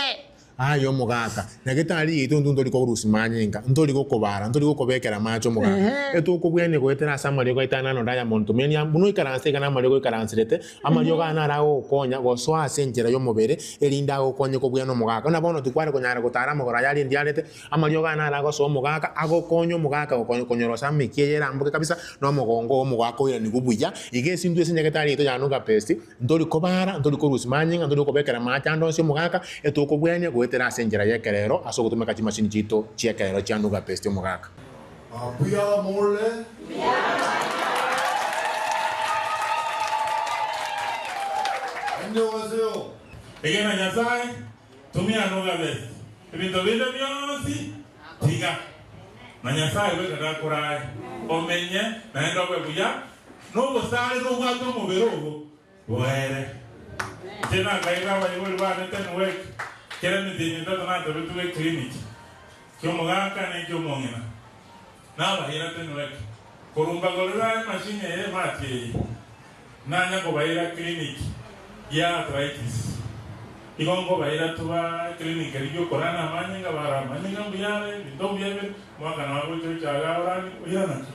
Aye omogaka, nyagetari yaito intwe ntori korusia manyinga, ntori gokobara, ntori gokobekera amache omogaka. Etokobwenia goetera ase amariogo aito aya nano Diamond Tumenia, buna oikaranse iga namariogo oikaranserete, amariogo aya naro agogokonya gosoa ase enchera y'omobere, erinde agokonye kobwenia omogaka. Buna bono tikware konyara gotara amagoro aya aria ndiarete, amariogo aya naro agosoa omogaka, agokonya omogaka gokonya konyorosa amekia eye eramboke kabisa, na omogongo oo omogaka oiranigwe buya. Iga ase intwe ase nyagetari yaito ya Nuga Best, Ntori kobara, ntori korusia manyinga, ntori kobekera amache ande onsi omogaka, etokobwenia goetera ase enchera y'ekerero ase ogotumeka chimashini chiaito chi'ekerero chia Nuga Best omogaka. Mbuya more? Annyeonghaseyo. Egena Nyasae, tumia Nuga Best, ebinto binde bionsi tiga, na Nyasae bweka gakorae omenye naende obe buya. Nobosare nobwate omobere obo boere. Inche nakaira abaibori bane Tenwek, kera emetienyi etato natebetigwe eclinic ki'omogaka na eki'omong'ina. Nabaira Tenwek, korwa mbagorera emachine eye emati eye, nanya kobaira clinic ya arthritis. Igo nkobaira toba eclinic eria y'okorana amanyinga, bara amanyinga mbuya are, ebinto mbuya bire, omwaka nabo agocha ocha iga orani, oirana ki?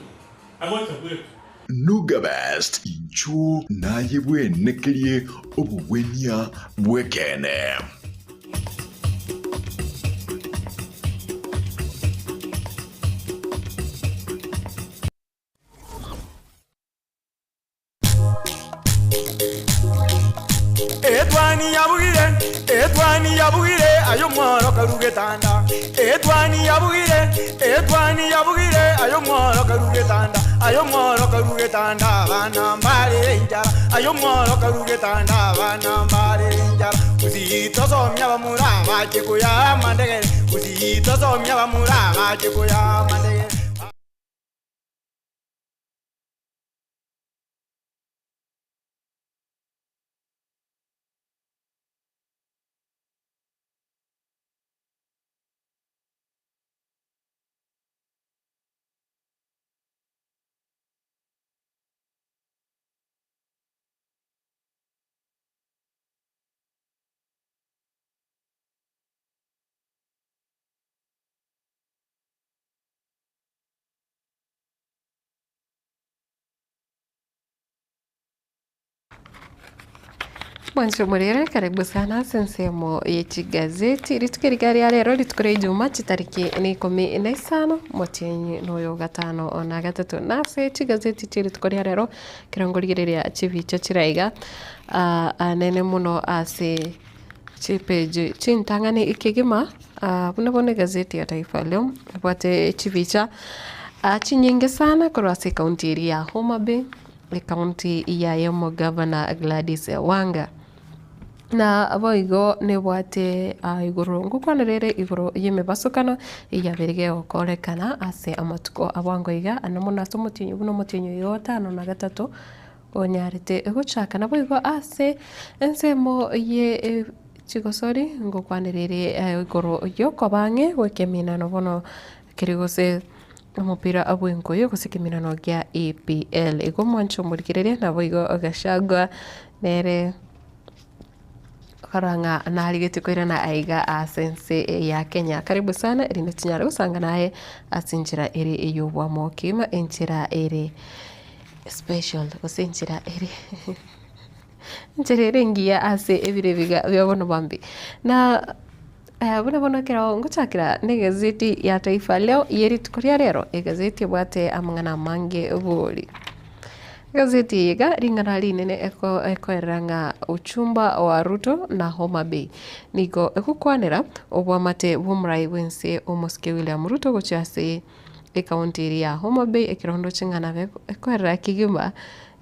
Agocha bweka. Nuga Best, inchuo naye bwenekerie obogwenia bw'ekeene. Etwani yabugire, etwani yabugire, aye omworo karu getanda. Etwani yabugire, etwani yabugire, aye omworo karu getanda. Aye omworo karu getanda, abana mbare enchara. Aye omworo karu getanda, abana mbare enchara. Gusii tosomia bamura bache koya amandegere. Gusii tosomia bamura bache koya amandegere. Mwanche omorere karibu sana ase ensemo ye chigazeti rituko eriga ria rero rituko ria ijuma chitariki na ikomi na isano omotienyi na oyo gatano na gatato na ase chigazeti chia rituko ria rero ekero nkorigereria chibicha chire iga anene mono ase chipeji chintang'ani kegima buna bono egazeti ya Taifa Leo ebwate chibicha chinyinge sana korwa ase ekaunti eria ya Homa Bay. Ekaunti yaye omogavana Gladys Wanga. Na boigo nebwate igoro ngokwanera ere igoro y'emebasokano eyabere gegokorekana ase amatuko abwango iga ande mono ase omotienyi buna omotienyi oyo otano na gatato onyarete gochaka. Naboigo ase ensemo ye chigosori ngokwanera ere igoro yokoba ang'e gwekeminano bono Keri gose omopira bw'enkoyo gose ekeminano gia EPL. Igo mwanche omorigereria naboigo Gachagua nere Korora ng'a narigetie koirana aiga ase ense ya Kenya. Karibu sana erinde tinyare gosanga naye ase enchera ere ey'obwamo kegima, enchera ere special gose enchera ere enchera ere engiya ase ebiro ebiga bia bono bambi. Na buna bono ekero ngochakera na egazeti ya Taifa Leo ye rituko ria rero, egazeti ebwate amang'ana amange bori. Egazeti eye iga ring'ana rinene eko ekoerera ng'a uchumba wa Ruto na Homa Bay nigo egokwanera oboamate bw'omorai bw'ense omosike William Ruto gochia ase ekaunti eria ya Homa Bay ekero ndoche ng'a nabo ekoerera kegima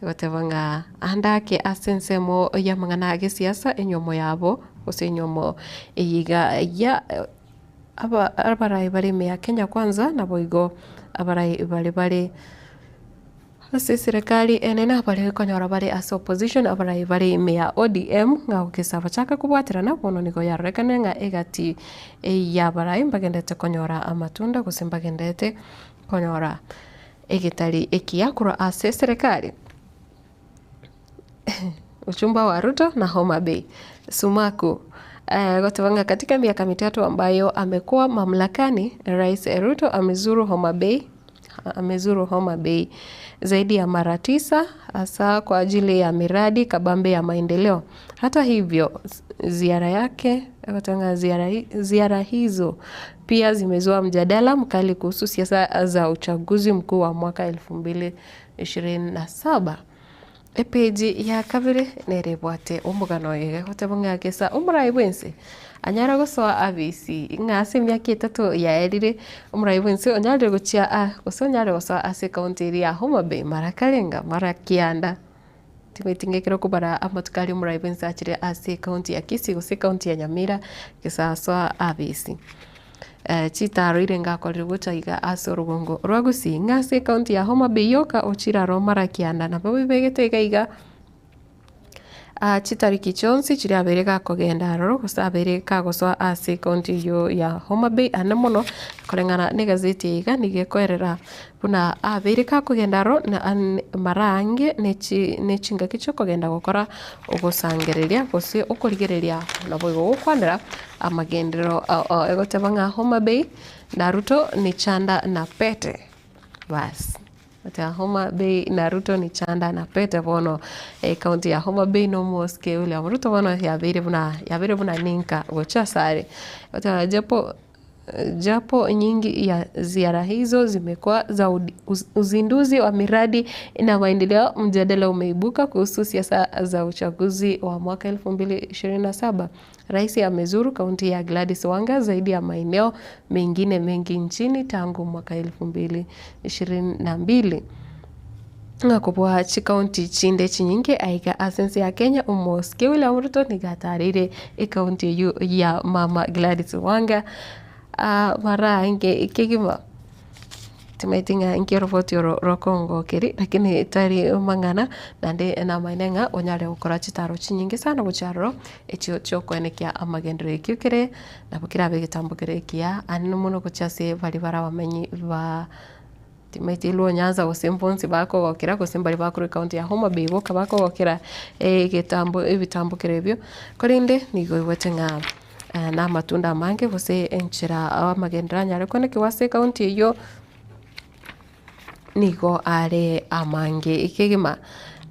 egoteba ng'a ande ake ase ensemo y'amang'ana a gesiasa enyomo yabo gose enyomo eye iga ya aba abarai bare ime ya Kenya Kwanza naboigo abarai baria bare. Ase eserekari enene abare konyora bare ase opposition abarai bare ime ya ODM ng'a gokesa bachaka kobwaterana bono nigo yarorekanire ng'a egati y'abarai mbagenderete konyora amatunda gose mbagenderete konyora egetari ekiya korwa ase eserekari. Uchumba wa Ruto na Homa Bay. Sumaku goteba ng'a katika miaka mitatu ambayo amekuwa mamlakani, Rais Ruto amezuru Homa Bay amezuru Homa Bay zaidi ya mara tisa hasa kwa ajili ya miradi kabambe ya maendeleo. Hata hivyo, ziara yake goteba ng'a ziara, ziara hizo pia zimezua mjadala mkali kuhusu siasa za uchaguzi mkuu wa mwaka 2027. Epeji ya kabere nere ebwate omogano oyo iga egoteba ng'a gesa omorai bwense anyare gosoa abisi ng'a ase emiaka etato yaerire omorai bwense onyarire gochia aa gose onyare gosoa ase ekaunti eria ya Homa Bay mara karenga mara kianda. Timanyeti ng'a ekero okobara amatuko aria omorai bwense achire ase ekaunti ya Kisii gose ekaunti ya Nyamira gesa asoa abisi. Chitaaro ire ngakorire gocha iga ase orogongo rwa Gusii, ng'a ase ekaunti ya Homa Bay yoka ochire aro mara kianda nabo bibegete iga iga chitariki chionsi chiria abeire gakogenda aroro gose abeire kagosoa ase ekaunti eyio ya Homa Bay ande mono koreng'ana na egazeti eye iga nigo ekoerera buna abeire gakogenda aro na mara ange ne chi ne chingaki chiokogenda gokora ogosangereria gose okorigereria naboigo gokwanera amagenderero ao egoteba ng'a Homa Bay na Ruto ni chanda na pete bas goteba Homa Bay na Ruto ni chanda na pete bono ekaunti ya Homa Bay na omosike William Ruto bono yabeire buna yabeire buna ninka gochia asare goteba japo Japo nyingi ya ziara hizo zimekuwa za uzinduzi wa miradi na maendeleo, mjadala umeibuka kuhusu siasa za uchaguzi wa mwaka 2027. Rais amezuru kaunti ya Gladys Wanga zaidi ya maeneo mengine mengi nchini tangu mwaka 2022. Ng'a kobua chikaunti chinde chinyinge aiga ase ense ya Kenya, Omosike William Ruto nigo atareire ekaunti eyio ya Mama Gladys Wanga mara ange kegima. Timaeti ng'a inki oroboti oro rokongokeri lakini tari mang'ana naende namaene ng'a onyare gokora chitaro chinyinge sana gochia aroro echio chiokoenekia amagenderero ekio kere nabo kerabe egetambo kere ekiya aande mono gochia ase baria bare abamenyi ba Timaeti Luo Nyanza gose mbonsi bakogokera gose mbari bakorwa ekaunti ya Homa Bay boka bakogokera egetambo ebitambo kera ebio, korende nigo oigwete ng'a na amatunda amange gose enchera amagenderero anyare koenekigwa ase ekaunti eyio nigo are amange kegima.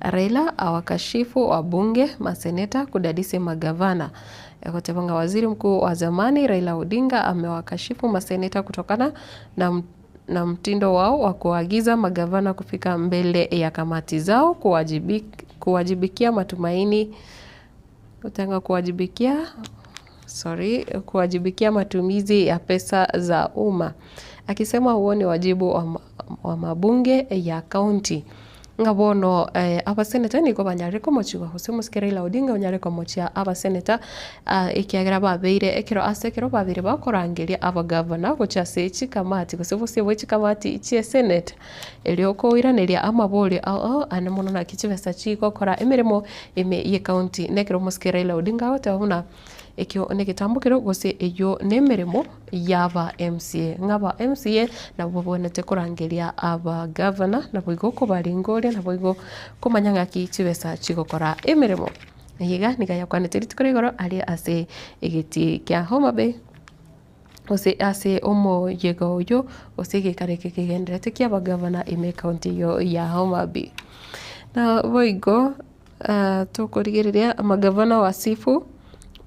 Raila awakashifu wabunge, maseneta kudadisi magavana. Egoteba ng'a waziri mkuu wa zamani Raila Odinga amewakashifu maseneta kutokana na na mtindo wao wa kuagiza magavana kufika mbele ya kamati zao kuwajibikia matumaini utanga kuwajibikia sorry, kuwajibikia matumizi ya pesa za umma, akisema huo ni wajibu wa, wa mabunge ya kaunti. Ng'a bono abaseneta nigo banyarire komochigwa gose omosike Raila Odinga onyare komochia abaseneta ekiagera babeire ekero ase ekero babeire bakorangeria abagavana gochia ase chikamati gose bosio bwe chikamati chie senate erio koiraneria amaborio ao ao ande mono naki chibesa chigokora emeremo ime ye county. Nekero omosike Raila Odinga agoteba buna Ekio negetambokero gose eyio nemeremo y'aba MCA. Ng'a aba MCA nabwo babwenerete korangeria aba gavana, naboigo kobaringoria, naboigo komanya ng'aki chibesa chigokora emeremo. Eyeiga nigo ayakwanete rituko ria igoro aria ase egetii kia Homa Bay, gose ase omoyega oyio, gose egekaro eke kegendererete kia abagavana ime ekaunti eyio ya Homa Bay. Naboigo tokorigereria amagavana wasifu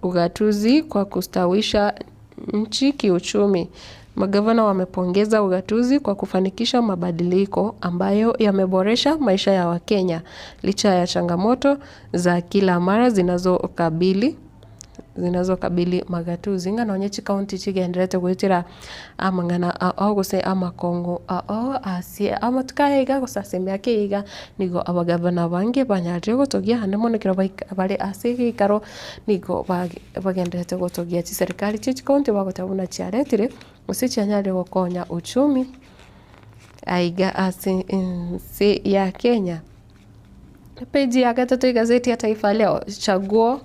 ugatuzi kwa kustawisha nchi kiuchumi. Magavana wamepongeza ugatuzi kwa kufanikisha mabadiliko ambayo yameboresha maisha ya Wakenya licha ya changamoto za kila mara zinazokabili zinazokabili magatuzi ng'a nonye chikaunti chigendererete goetera amang'ana ao gose amakongo ao ase amatuko aya iga gose ase emiaka eye iga, nigo abagavana abange banyarire gotogia naende mono ekero baika bare ase egeikaro nigo bage bagendererete gotogia chiserikari chia chikaunti bagoteba buna chiaretire gose chianyarire gokonya uchumi aiga ase ense ya Kenya. Epeji ya gatato egazeti ya Taifa Leo, chaguo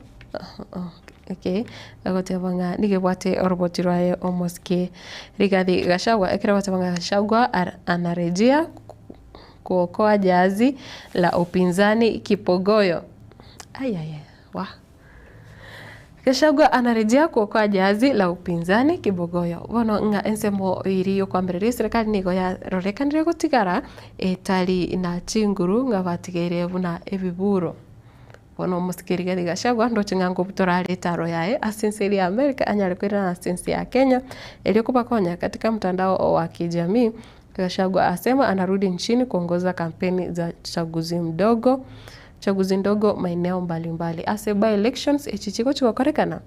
okay, egoteba ng'a nigo ebwate oroboti rwaye omosike Rigathi Gachagua, ekero egoteba ng'a Gachagua anarejea kuokoa jahazi la upinzani kipogoyo. Ayaya wah. Gachagua anarejea kuokoa jahazi la upinzani kibogoyo. Bono ng'a ensemo eria yokoambereria eserekari nigo yarorekanire gotigara etari na chinguru ng'a batigeire buna ebiburo. Bono omosike Rigathi Gachagua ndoche ng'a ngobutora are etaro yaye ase ense eria ya America anyare koirana ase ense ya Kenya erio kobakonya katika mtandao wa kijamii. Gachagua asema anarudi nchini kuongoza kampeni za chaguzi mdogo chaguzi ndogo maeneo mbalimbali ase by elections echi chigochi gokorekana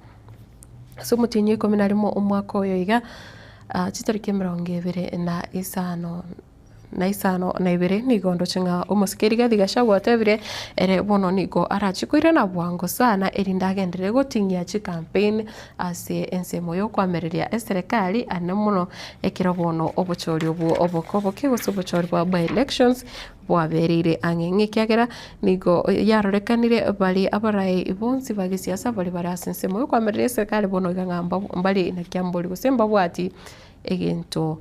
ase omotienyi o ikomi na rimo omwaka oyo iga chitariki emerongo ebere na isano na isano na ibere nigo ndoche ng'a omosike Rigathi Gachagua otebire ere bono nigo arachie koirana bwango sana erinde agenderere goting'ia chicampaign ase ensemo y'okoamereria eserekari ane mono ekero bono obochori obwo oboke oboke gose obochori bwa by elections bwabereire ang'e ng'a ekiagera nigo yarorekanire baria abarai bonsi ba gesiasa baria bare ase ensemo y'okoamereria eserekari bono iga ng'a mbare na kiambori gose mbabwati egento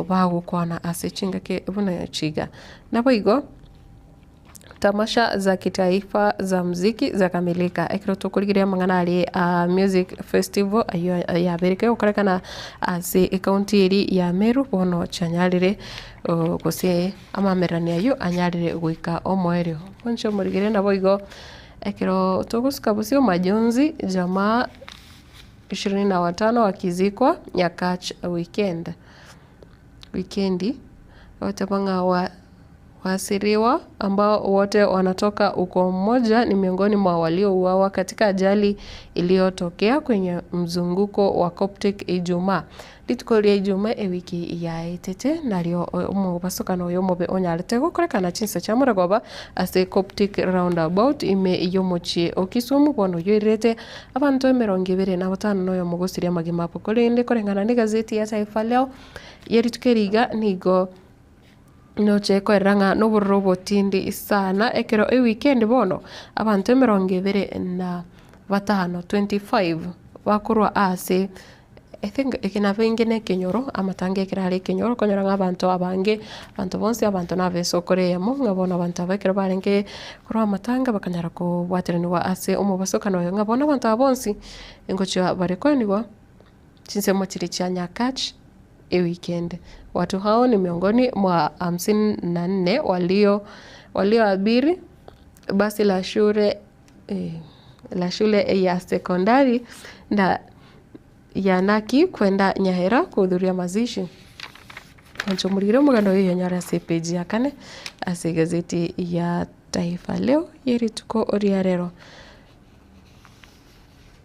bagokwana ase chingaki buna echi iga. Naboigo. Tamasha za kitaifa za mziki zakamilika. Ekero tokorigereria amang'ana aria a music festival ayio yabereke gokorekana ase ekaunti eria ya Meru bono chianyarire gose amamererania ayio anyarire goika omoerio. Inche omorigereria naboigo ekero togosuka bosio majonzi jamaa ishirini na watano wakizikwa Nyakach weekend wikendi ogoteba ng'a wa. Waasiriwa ambao wote wanatoka ukoo mmoja ni miongoni mwa waliouawa katika ajali iliyotokea kwenye mzunguko wa Coptic Ijumaa. Rituko ria Ijumaa ewiki yaetete nario omobasokano oyo omobe onyarete gokorekana chinsa chia moragoba ase Coptic Roundabout ime y'omochie o Kisumu bono oyoirete abanto emerongo ebere na batano na oyomo gosiria amagima abo korende koreng'ana n'egazeti ya Taifa Leo ye rituko eri iga nigo Noche koerera ng'a nobororo obotindi sana ekero ewikendi bono abanto emerongo ebere na batano, 25, bakorwa ase I think eke nabo inge na ekenyoro, amatanga ekero are ekenyoro okonyora ng'a abanto abange, abanto bonsi abanto na ab'esokoro eyemo, ng'a bono abanto aba ekero barenge korwa amatanga bakanyara kobwateranigwa ase omobasokano oyo ng'a bono abanto aba bonsi, ngochia bare koenigwa. Chinsemo chiria chia Nyakach ewikendi. Watu hao ni miongoni mwa hamsini na nne walio walioabiri basi la shule la shule ya sekondari na ya Naki kwenda Nyahera kuhudhuria mazishi. Mwancho omorigire omoganda oyo yonyore ase epeji ya kane ase egazeti ya Taifa Leo ye rituko ria rero.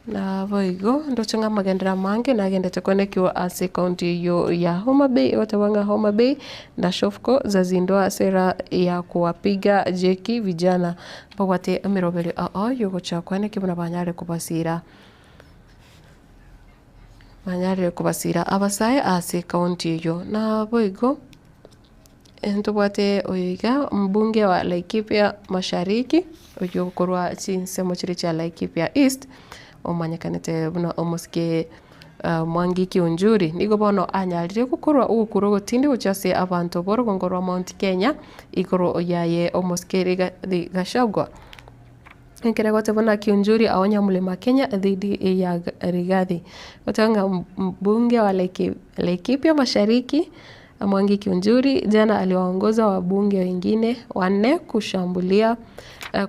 Naboigo ndoche ng'a amagenderero amange nagendete koenekiwa ase ekaunti eyio ya Homa Bay, egotebwa ng'a Homa Bay na Shofco zazindua sera ya kuwapiga jeki vijana mbabwate emeroberio ao yogocha koenekia buna banyare kobasira banyarire kobasira abasae ase ekaunti eyio. Naboigo. Ntobwate oyo iga, ombunge wa Laikipia Mashariki, oyio okorwa chinsemo chiria chia Laikipia East, omanyekanete buna omosike Mwangi Kiunjuri, nigo bono anyarire gokorwa ogokura ogotindi gochia ase abanto b'orogongo rwa Mount Kenya, igoro yaye omosike Rigathi Gachagua. Ekero egoteba buna Kiunjuri aonya Mlima Kenya dhidi ya Rigathi. Goteba ng'a mbunge wa Laikipia Mashariki Mwangi Kiunjuri jana aliwaongoza wabunge wengine wanne kushambulia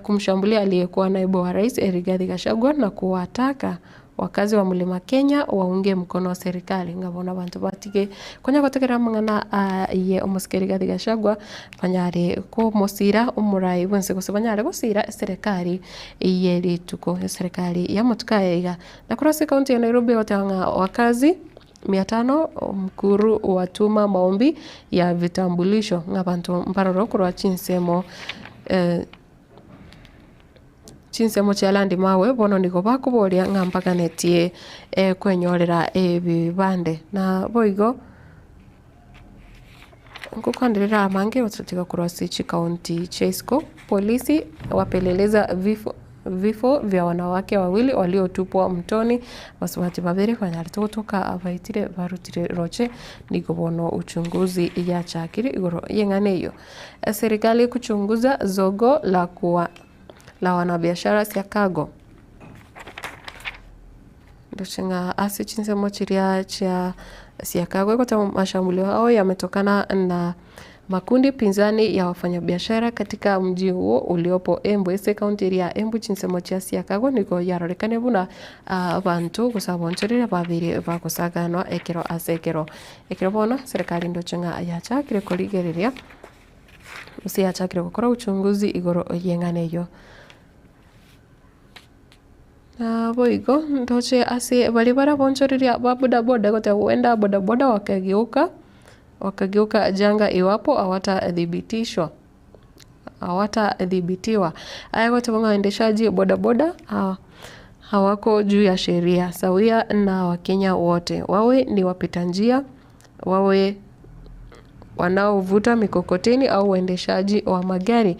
kumshambulia aliyekuwa naibu wa rais Rigathi Gachagua na kuwataka wakazi wa Mlima Kenya waunge mkono serikali ng'a bono abanto batige konya gotegerera amang'ana aye omosike Rigathi Gachagua banyare komosira omorai bwensi gose banyare gosira eserekari ye rituko eserekari y'amatuko aya iga. Na korwa ase ekaunti ya Nairobi egoteba ng'a wakazi mia tano Mukuru watuma maombi ya vitambulisho ng'a abanto mbaroro korwa chinsemo Chinsemo chia Landimawe bono nigo bakoboria ng'a mbaganetie kwenyorera ebibande. Na boigo ngokwanderera amange gototiga korwa ase chikaunti chia isiko, polisi wapeleleza vifo vifo vya wanawake wawili waliotupwa mtoni, abasubati babere banyarete gotoka abaitire barutire roche, nigo bono uchunguzi yachakire igoro y'eng'ana eyio. Serikali kuchunguza zogo la kuwa la wanabiashara Siakago. Ndoche ng'a ase chinsemo chiria chia Siakago egoteba mashambulio ao yametokana na makundi pinzani ya wafanyabiashara katika mji huo uliopo Embu. Ase ekaunti eria ya Embu chinsemo chia Siakago nigo yarorekane buna abanto gose abonchoreria babeire bagosaganwa ekero ase ekero. Ekero bono serikali ndoche ng'a yachakire korigereria Gose yachakire gokora uchunguzi igoro y'eng'ana eyio. Naboigo ntoche ase baria barabonchoreria ba bodaboda goteba huenda bodaboda wakageuka wakageuka janga iwapo hawatathibitishwa hawatathibitiwa. Aya goteba ng'a waendeshaji bodaboda hawako juu ya sheria sawia na wakenya wote, wawe ni wapita njia, wawe wanaovuta mikokoteni au waendeshaji wa magari.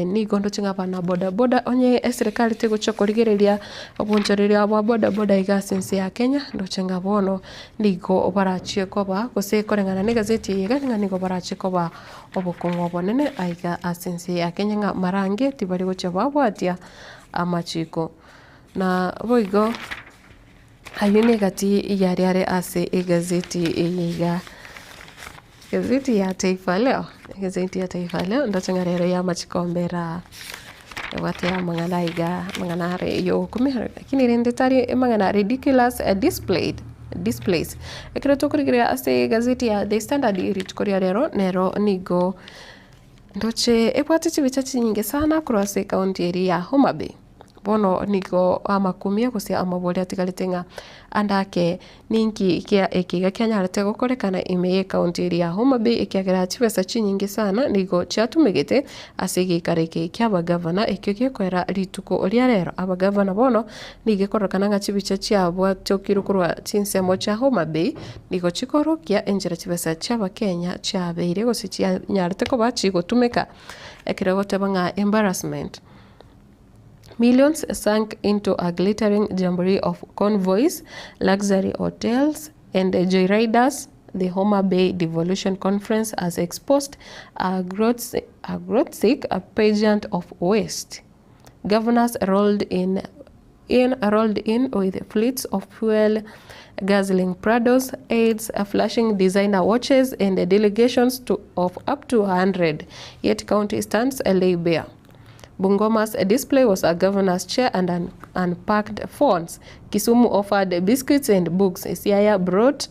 Nigo ndoche ng'a abana bodaboda onye eserekari tegochia korigereria obonchoreria bwa bodaboda iga ase ense ya Kenya, ndoche ng'a bono nigo barachie koba gose koreng'ana na egazeti eye iga ng'a nigo barachie koba obokong'u obonene aiga ase ense ya Kenya ng'a mara ange tibari gochia babwatia amachiko. Na boigo. Ayio negati yaria are ase egazeti eye iga. Egazeti ya Taifa Leo, egazeti ya Taifa Leo ndoche ng'a rero yamachikombera ebwate amang'ana iga, amang'ana are yogokumia lakini rende tari amang'ana ridiculous displayed displays. Ekero tokorigereria ase egazeti ya The Standard rituko ria rero, nero nigo ndoche ebwate chibicha chinyinge sana korwa ase ekaunti eria ya Homa Bay. Bono nigo amakumia gose amabori atigarete ng'a ande ake ninki kia eke iga kianyarete gokorekana ime y'ecounty eria ya Homa Bay ekiagera chibesa chinyinge sana nigo chiatumegete ase egeikaro eke kia abagavana ekio gekoera rituko ria rero. Abagavana bono nigo ekororekana ng'a chibicha chiabwatokirwe korwa chinsemo chia Homa Bay nigo chikorokia enchera chibesa chi'abakenya chiabeire gose chianyarete koba chigotumeka ekero egoteba ng'a embarrassment. Millions sunk into a glittering jamboree of convoys, luxury hotels, and joyriders, the Homa Bay Devolution Conference has exposed a grotesque pageant of waste. Governors rolled in in rolled in with fleets of fuel guzzling Prados, aides flashing designer watches, and delegations to, of up to 100. Yet county stands lay bare. Bungoma's display was a governor's chair and an unpacked phones. Kisumu offered biscuits and books. Siaya brought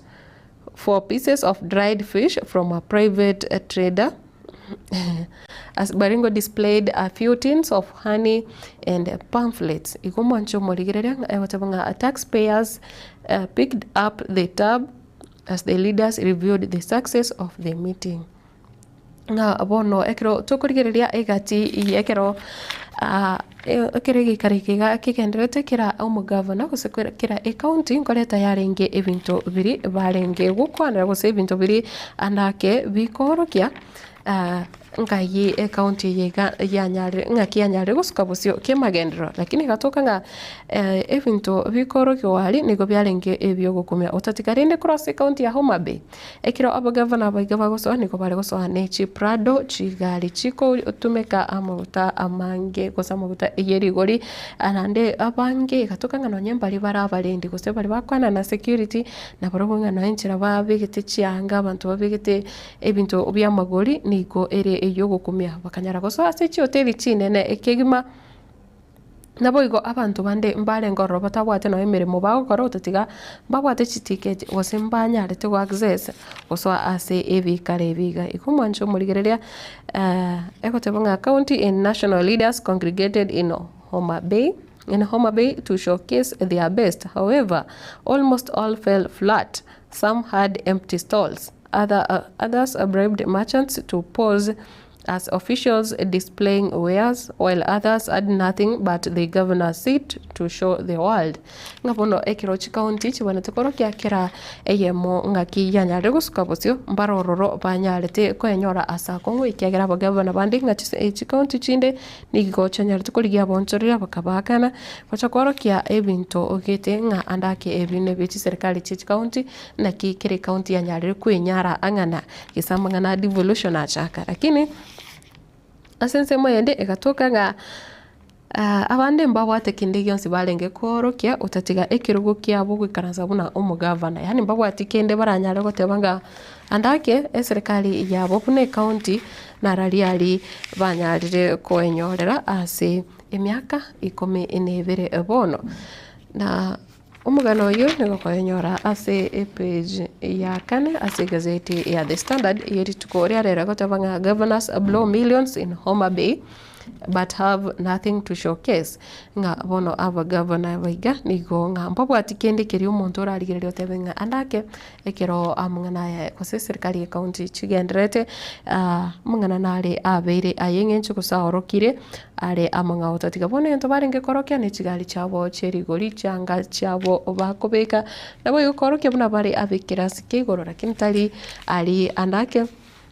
four pieces of dried fish from a private trader. As Baringo displayed a few tins of honey and pamphlets. Igo mwanche omorigereria ng'a egoteba ng'a taxpayers uh, picked up the tab as the leaders reviewed the success of the meeting. Ng'a bono ekero tokorigereria egati ekero ekero egeikaro eke iga kegendererete kera omogavana gose kera ecounty nkoreta yarenge ebinto biria barenge gokwanera gose ebinto biria ande ake bikoorokia. Ngai ekaunti eye iga yanyarire ng'aki yanyarire gosuka bosio ki'amagenderero, lakini egatoka ng'a ebinto bikorokiwa aria nigo biarenge ebiogokumia. Otatiga rende korwa ase ekaunti ya Homa Bay, ekero abagavana abaiga bagosoa nigo bare gosoa ne chiprado, chigari chikotumeka amaguta amange gose amaguta ye rigori, naende abange egatoka ng'a nonye mbaria bare abarendi gose baria bakwana na security, nabarobwo ng'a nonye enchera babegete chianga abanto babegete Ebinto bi'amagori nigo ere ey'ogokumia, bakanyara gosoa ase chihoteli chinene ekegima. Naboigo abanto bande mbarenge ororo batabwate nonya emeremo bagokora otatiga mbabwate chitiketi gose mbanyarete go access gosoa ase ebikaro ebi iga. Igo omwancho omorigereria egoteba ng'a county and national leaders congregated in Homa Bay in Homa Bay to showcase their best however almost all fell flat some had empty stalls. Other, others bribed merchants to pose as officials displaying wares, while others had nothing but the governor's seat to show the world. Ng'a bono ekero chikaunti chibwanete korokia kera eyemo ng'aki yanyarire gosuka bosio, mbare ororo banyarete koenyora ase akong'u ekiagera abagavana bande ng'a chikaunti chinde Nigo chianyarete korigia aboonchoreria bakabaakana, gocha kworokia ebinto gete ng'a ande ake ebi nebie chiserikali chie chikaunti, naki kera ekaunti yanyarire kwenyara ang'ana gese amang'ana a devolution achaka. Lakini ase ensemo eyende egatoka ng'a abande mbabwate kende gionsi barenge koorokia otatiga ekerogo kiabo goikaransa buna omogavana, yaani mbabwati kende baranyare goteba ng'a Ande ake, eserekari yabo buna ekaunti narariari banyarire koenyorera ase emiaka ikomi na ebere bono. Na omogano oyio nigo okoenyora ase epage ya kane ase egazeti ya The Standard ye rituko ria rero egoteba ng'a Governors blow millions in Homa Bay but have nothing to showcase ng'a bono abagavana baiga nigo ng'a mbabwati kende keria omonto orarigereria otebe ng'a ande ake Ekero amang'ana aya gose eserikari y'ecounty chigendererete, amang'ana nare abeire ay'eng'encho gose aorokire are amang'ao tatiga bono egento barenge korokia ne chigari chiabo chie rigori, chianga chiabo bakobeka, naboigo korokia buna bare ab'ekerasi kia igoro lakini tari aria ande ake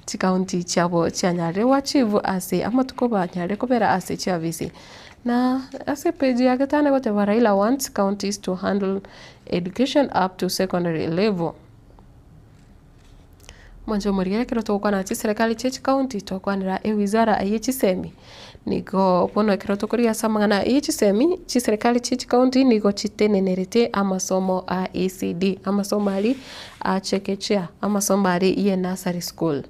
chicounty chiabo chianyarire goachieve ase amatuko banyarire kobera ase chiafisi. Na ase epage ya gatano egoteba Raila wants counties to handle education up to secondary level. Mwanche omorigere ekero togokwana chiserikali chie chicounty tokwanera ewizara ye chisemi, nigo bono ekero tokorigia ase amang'ana ye chisemi, chiserikali chie chicounty nigo chitenenerete amasomo a ECD, amasomo aria a chekechea, amasomo aria ye nursery school.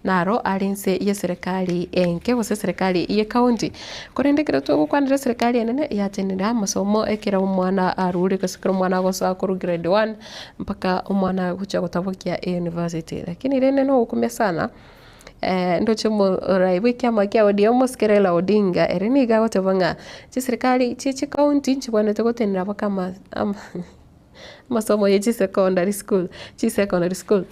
Naro are inse y'eserekari enke gose eserekari y'ecounty. Korende ekero togokwanera eserekari enene yatenenera amasomo ekero omwana arure gose ekero omwana agosoa korwa grade one mpaka omwana agochia gotabokia eyunivasiti. Lakini rende nogokumia sana ndoche omorai bwa ekiama kia ODM omosike Raila Odinga ere nigo agoteba ng'a chiserikari chie chicounty nchibwenerete gotenena mpaka ama ama. Amasomo ye chisecondary school, chisecondary school,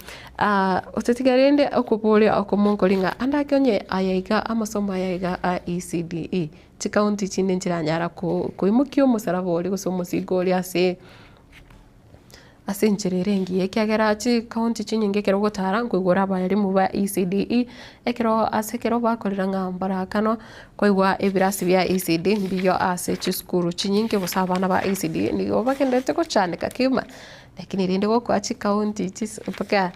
otatiga rende okoboria okomo nkori ng'a ande ake onye aya iga amasomo aya iga a ECDE, chikaunti chinde nchiranyara ko koimokia omosaraba oria gose omosigo oria ase ase enchera ere engiya ekiagera chikaunti chinyinge ekero ogotara nkoigora abalimu ba ECDE, ekero ase ekero bakorera ng'a mbarakanwa. Koigwa ebirasi bia ECD mbiyo ase chisukuru chinyinge gose abana ba ECD nigo bagenderete gochandeka kegima, lakini rende gokoa chikaunti chis mpaka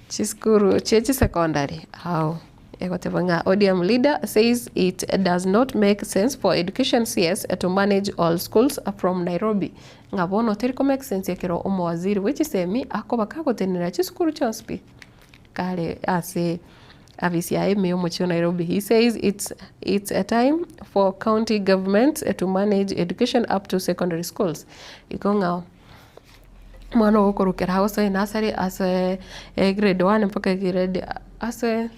chisukuru chie chisecondary ao egoteba ng'a ODM leader says it does not make sense for education CS to manage all schools from Nairobi, ng'a bono teri ko make sense ekero omowaziri bwe chisemi akoba kagotenenera chisukuru chionsi pi. Kare ase afisi yaye ime y'omochie o Nairobi. He says it's it's a time for county governments to manage education up to secondary schools. Igo ng'a omwana ogokorokera agosoe nursery ase grade one mpaka grade ase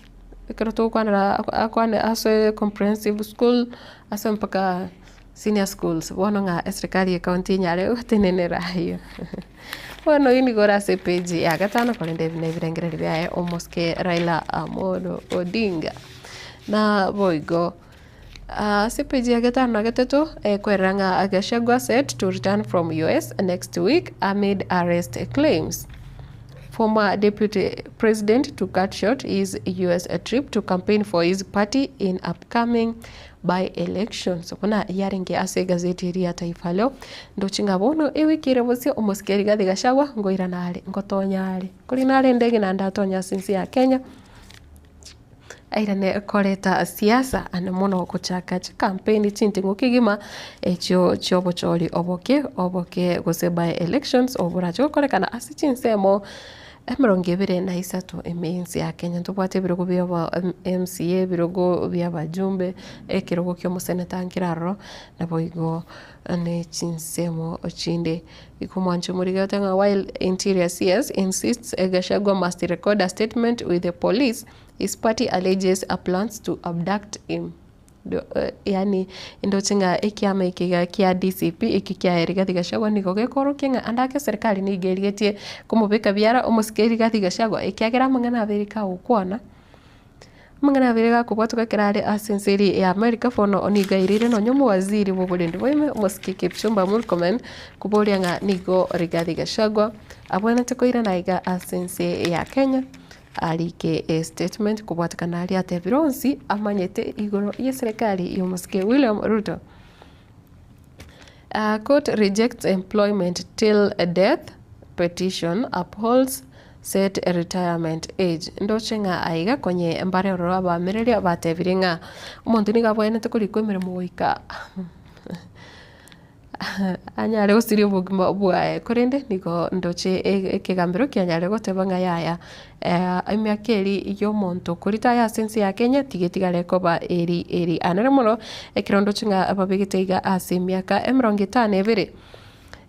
ekero togokwanera akwane ase comprehensive school ase mpaka senior schools bono ng'a eserikari ye county enyare gotenenera aywo. Bono oyio nigo ore ase epage ya gatano korende ebi nebirengererio biaye omosike Raila Amolo Odinga. Na boigo ase epage ya gatano na gatato ekwerera ng'a Gachagua set to return from US next week amid arrest claims. Former deputy president to cut short his US trip to campaign for his party in upcoming by-elections. Buna yarenge ase egazeti eria ya Taifa Leo, ndoche ng'a bono ewiki ere bosio omosike Rigathi Gachagua ngoirana are, ngotonya are. Kori nare endege naende atonye ase ense ya Kenya, airane koreta siasa ande mono gochaka chikampeni chinting'u kegima echio chiobochori oboke oboke gose by elections oborache gokorekana ase chinsemo emerongo ebere na isato ime y'ense ya Kenya. Ntobwate ebirogo bia aba MCA, ebirogo bia abajumbe, ekerogo kia omoseneta nkere aroro, naboigo ne chinsemo chinde. Igo omwancho omorigete ng'a while Interior CS insists Gachagua must record a statement with the police, his party alleges a plans to abduct him. Yaani ndoche ng'a ekiama eke iga kia DCP eki kia Rigathi Gachagua nigo gekorokia ng'a ande ake eserikari nigo erigetie komobeka biara omosike Rigathi Gachagua ekiagera amang'ana abere kagokwana. Amang'ana abere gakobwatwa ekero are ase ense eria ya America bono nigo aireire nonye omowaziri bw'oborendi bwaime omosike Kipchumba Murkomen koboria ng'a nigo Rigathi Gachagua abwenerete koirana aiga ase ense ya Kenya arike estatement kobwatekana aria atebire onsi amanyete igoro y'eserekari y'omosike William Ruto. Court rejects employment till death petition, upholds set retirement age. Ndoche ng'a aiga konye mbare ororo abaamereria batebire ng'a omonto nigo abwenerete korikwa emeremo goika anyare gosiria obogima bwaye. Korende nigo ndoche ekegambero kianyare goteba ng'a yaya Emiaka eria y'omonto okoritaya ase ense ya Kenya tiga etigare koba eri eri anene mono, ekero ndoche ng'a babegete iga ase emiaka emerongo etano na ebere.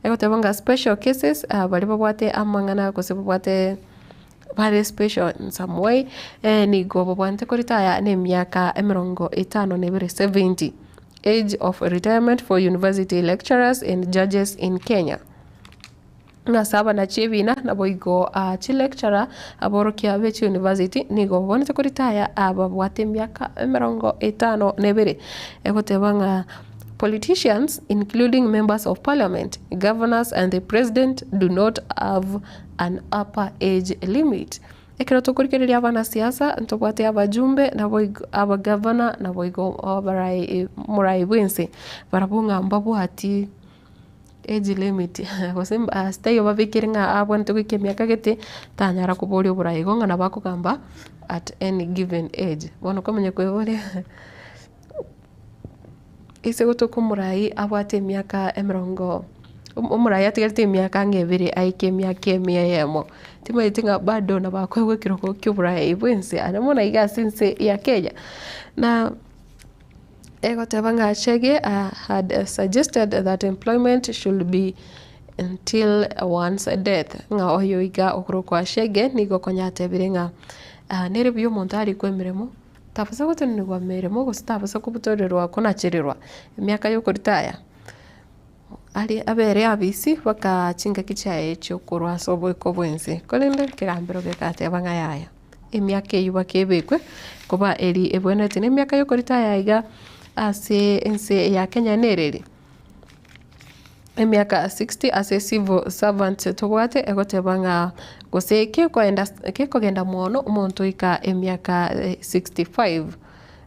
Egoteba ng'a special cases baria babwate amang'ana gose babwate bare special in some way, nigo babwate koritaya na emiaka emerongo etano na ebere 70, age of retirement for university lecturers and judges in Kenya. Ng'a ase abanachi ebina, naboigo chilecturer, aborokia be chiuniversity nigo babwenerete koritaya ababwate emiaka emerongo etano na ebere. Egoteba ng'a politicians including members of parliament, governors and the president do not have an upper age limit. Ekero tokorigereria abanasiasa ntobwate abajumbe naboigo abagavana naboigo abarai omorai bwense barabwo ng'a mbabwati. Age limit gose ase taiyo babekire ng'a abwenerete goika emiaka gete, tanyara koboria oborai igo ng'a nabo akogamba at any given age. Bono okomanya koiboria ase gotoka omorai abwate emiaka emerongo, omorai atigarete emiaka ang'e ebere aike emiaka emia eyemo, timanyeti ng'a bado nabo akoegwa ekerogo kia oborai bwa ense aria mono iga ase ense ya Kenya. Na. Egoteba ng'a Chege had suggested that employment should be until one's death, ng'a oyo iga okorokwa Chege nigo konya atebire ng'a nere buya omonto arikwe emeremo, tabasa gotenenigwa emeremo gose tabasa kobutorerwa konachererwa emiaka ya okoritaya, aria abere abisi mpaka chingaki chiaye chiokorwa ase oboiko bwense. Korende ekegambero gegateba ng'a yaya. Emiaka eyio bakebekwe koba eri ebwenerete nemiaka y'okoritaya iga ase ense ya Kenya nereri? Emiaka 60 ase civil servant tobwate egoteba ng'a gose kekoenda kekogenda mono omonto oika emiaka 65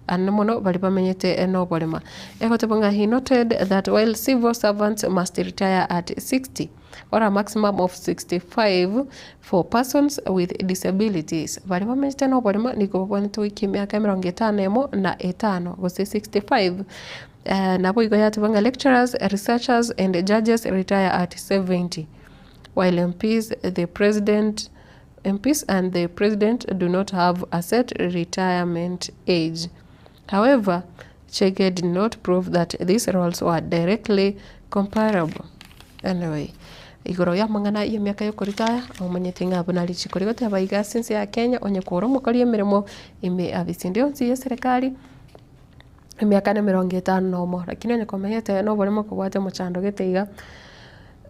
Ande mono baria bamenyete noborema. Egoteba ng'a he noted that while civil servants must retire at 60 or a maximum of 65 for persons with disabilities, baria bamenyete noborema nigo babwenerete goika emiaka emerongo etano emo na etano gose 65. Naboigo yateba ng'a lecturers, researchers and judges retire at 70 while MPs, the president MPs and the president do not have a set retirement age. However, Chege did not prove that these roles were directly comparable. Anyway, igoro y'amang'ana y'emiaka y'okoritaya, omanyete ng'a buna richiko rigoteba iga ase ense ya Kenya, onye kore omokori emeremo ime afisi ende yonsi y'eserekari, emiaka na emerongo etano na omo, lakini onye komenyete na oboremo kobwate omochando gete iga,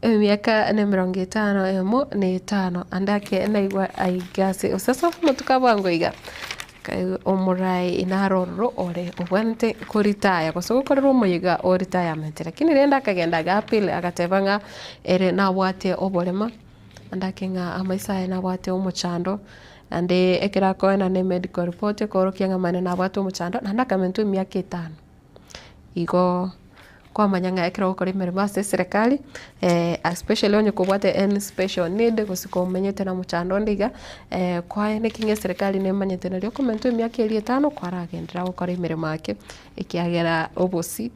emiaka na emerongo etano emo na etano, ande ake naigwa aiga ase osasa omotuko bwango iga, nkaigwa omorai naro ororo ore obwenerete koritaya gose gokorerwa omoyega o retirement, lakini rende akagenda aga appeal agateba ng'a ere nabwate oborema. Andake ng'a amaiso aye nabwate omochando, naende ekero akoenana emedical report ekorokia ng'a mani nabwate omochando, naende akamentwa emiaka etano. Igo kwamanya ng'a ekero ogokora emeremo ase eserekari, especially onye kobwate any special need gose komenyete na omochando onde iga, kwaye naki ng'a eserekari nemanyete nario okomentwa emiaka eria etano kwaragenderera gokora emeremo ake, ekiagera obosi,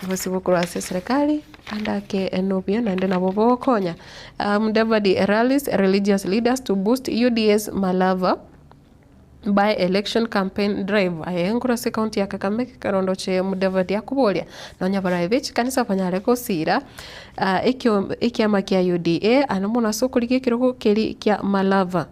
obosi bokorwa ase eserekari ande ake nobuya naende nabo bogokonya. Mudavadi rallies religious leaders to boost UDA's Malava. By election campaign drive aye nkorwa ase ekaunti ya Kakamega ekero ndoche Mudavadi akoboria nonya abarai be chikanisa banyare gosira ekio ekiama kia UDA ande mono ase okorigia ekerogo keria kia Malava.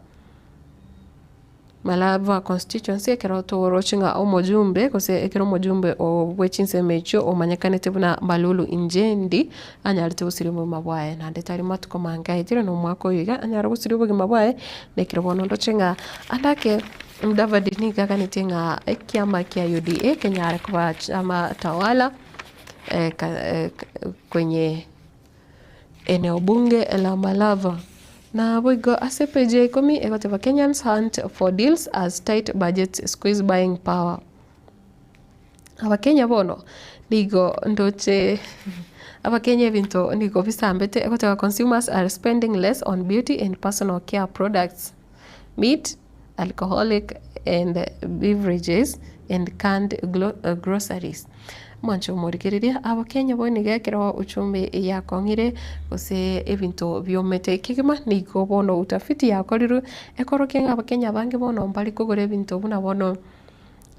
Malava constituency ekero toroche ng'a omojumbe gose ekero omojumbe bwe chinsemo echio omanyekanete buna Malulu Injendi anyarete gosiria obogima bwaye naende tari matuko mange aetire na omwaka oyo iga anyare gosiria obogima bwaye na ekero bono ndoche ng'a ande ake Mudavadi nigo aganetie ng'a ekiama kia UDA kenyare koba chama tawala kwenye eneo bunge la Malava. Naboigo ase epeji ya ikomi egoteba Kenyans hunt for deals as tight budgets squeeze buying power. Abakenya bono nigo ndoche abakenya ebinto nigo bisambete egoteba consumers are spending less on beauty and personal care products, meat, alcoholic and beverages and canned groceries. Mwanche omorigereria abakenya bono iga ekero uchumi yakong'ire gose ebinto biomete kegima nigo bono utafiti yakorirwe ekorokia ng'a abakenya abange bono mbari kogora ebinto buna bono.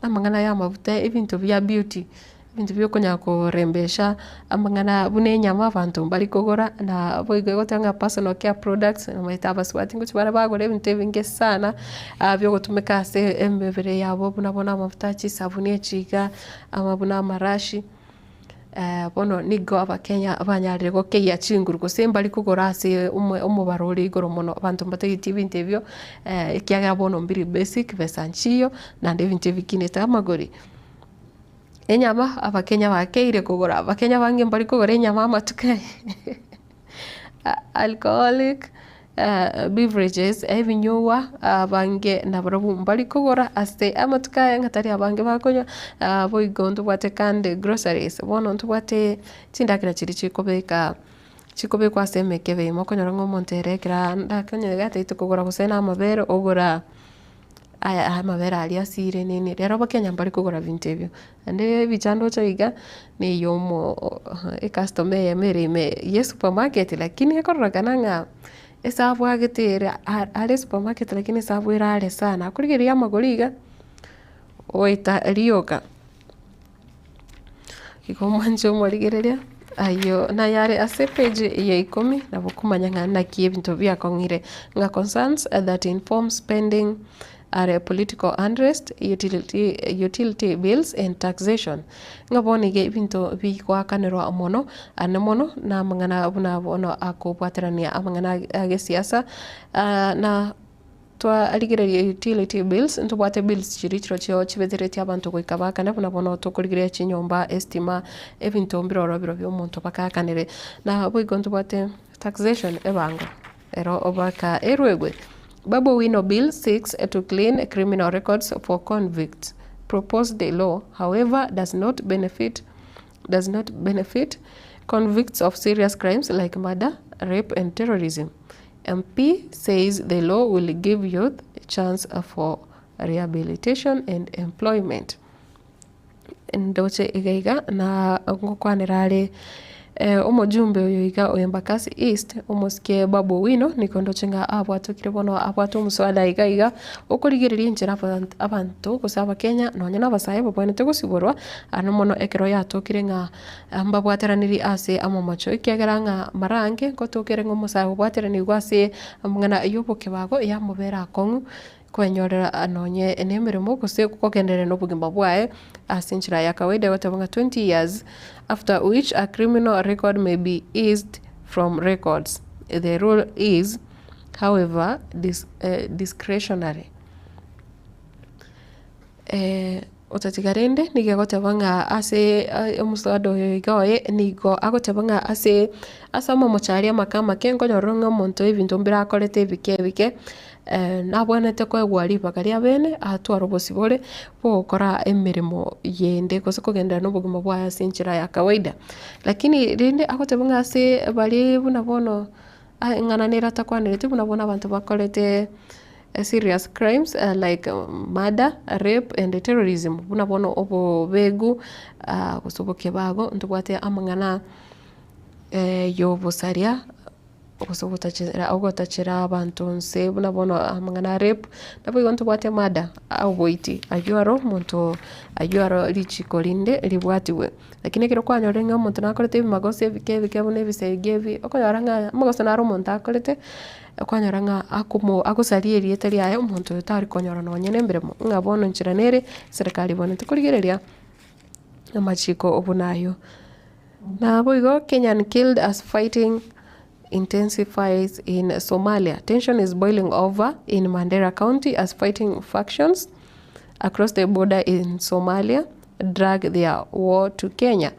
Amang'ana y'amafuta, ebinto bia beauty, ebinto bia okonyara korembesha amang'ana buna enyama abanto mbari kogora, na boigo egoteba ng'a personal care products, omanyete abasubati ngochia bare bagora ebinto ebinge sana, biogotumeka ase emebere yabo buna bono amafuta, chisabuni echi iga, ama buna amarashi. Bono nigo abakenya banyarire gokeyia chinguru gose mbari kogora ase omobaro ore igoro mono, abanto mbatageti ebinto ebio ekiagera bono mbiri basic, besa nchiyo, naende ebinto ebi bikinete amagori. Enyama abakenya bakeire kogora, abakenya abange mbari kogora enyama amatuko aya alcoholic beverages, ebinyugwa abange nabarabwo mbari kogora ase amatuko aya ng'a tari abange bakonywa, boigo ntobwate canned groceries, bono ntobwate chindagera chiria chikobeka chikobekwa ase emekebe ime okonyora ng'a omonto ere ekero onye gatagete kogora gose na amabere ogora aya amabere aria asire nini, rero abakenya mbari kogora binto ebio. Naende ebicha ndoche iga, na eyomo ecustomer eyemo ere ime ya esupermarket lakini ekororekana ng'a ase abwagete ere are esupermarket lakini ase abwo ere are sana, akorigereria amagoro iga, ogoita rioka. Igo mwanche omorigereria, ayio nayare ase epage ya ikomi, nabo okomanya ng'a naki ebinto biakong'ire, ng'a concerns that inform spending are political unrest, utility, utility bills and taxation. Ng'a bono iga ebinto bigoakanerwa mono, ane mono na amang'ana buna bono akobwaterania amang'ana agesiasa na twarigereria utility bills, ntobwate bills chiria chirochio chibeteretie abanto goika baakane buna bono tokorigereria chinyomba, estima, ebinto mbire ororo birobio omonto bakaakanere. Na boigo ntobwate taxation ebango. Ero obaka erwegwe. Babu Owino Bill seeks to clean criminal records for convicts. Proposed law, however, does not benefit does not benefit convicts of serious crimes like murder, rape and terrorism. MP says the law will give youth a chance for rehabilitation and employment. Ndoche iga iga na ngokwanera are omojumbe oyo iga o Embakasi East, omosike Babu Owino, nigo ndoche ng'a abwatokire bono abwate omoswada iga iga, okorigereria enchera abanto gose abakenya nonye na abasae babwenerete gosiborwa, ano mono ekero yatokire ng'a mbabwateraniri ase amamocho ekiagera ng'a mara ange ngotokere ng'a omosae obwateranigwe ase amang'ana yobokebago yamobera akong'u. Kwenyorera nonye nemeremo gose kogenderera nobogima bwaye ase enchera ya kawaida egoteba ng'a 20 years after which a criminal record may be eased from records. The rule is however discretionary. Otatiga rende nigo egoteba ng'a ase omoswada oyo iga oye nigo agoteba ng'a ase ase amamocho aria amake amake nkonyora ng'a omonto ebinto mbire akorete ebike ebike, nabwenerete koegwa ribaga ria bene atware obosibore bogokora emeremo yende gose kogenderera na obogima bwaye ase enchera ya kawaida. Lakini rende agoteba ng'a ase baria buna bono eng'ana nere atakwanereti buna bono abanto bakorete. Serious crimes like murder, rape and terrorism buna bono obobegu gose obokebago ntobwate amang'ana yobosaria gose ogotachera ogotachera abanto nse buna bono amang'ana a rape, naboigo ntobwate murder oboiti aywo aro omonto aywo aro richiko rinde ribwatiwe. Lakini ekero kwanyorire ng'a omonto nakorete ebimagoso ebike ebike buna ebisegi ebi, okonyora ng'a amagoso naro omonto akorete. Okonyora ng'a akomo agosaria erieta riaye omonto oyo tari konyora nonye na emeremo, ng'a bono enchera nere eserekari bono tikorigereria amachiko buna aywo. Naboigo Kenyan killed as fighting intensifies in Somalia. Tension is boiling over in Mandera County as fighting factions across the border in Somalia drag their war to Kenya.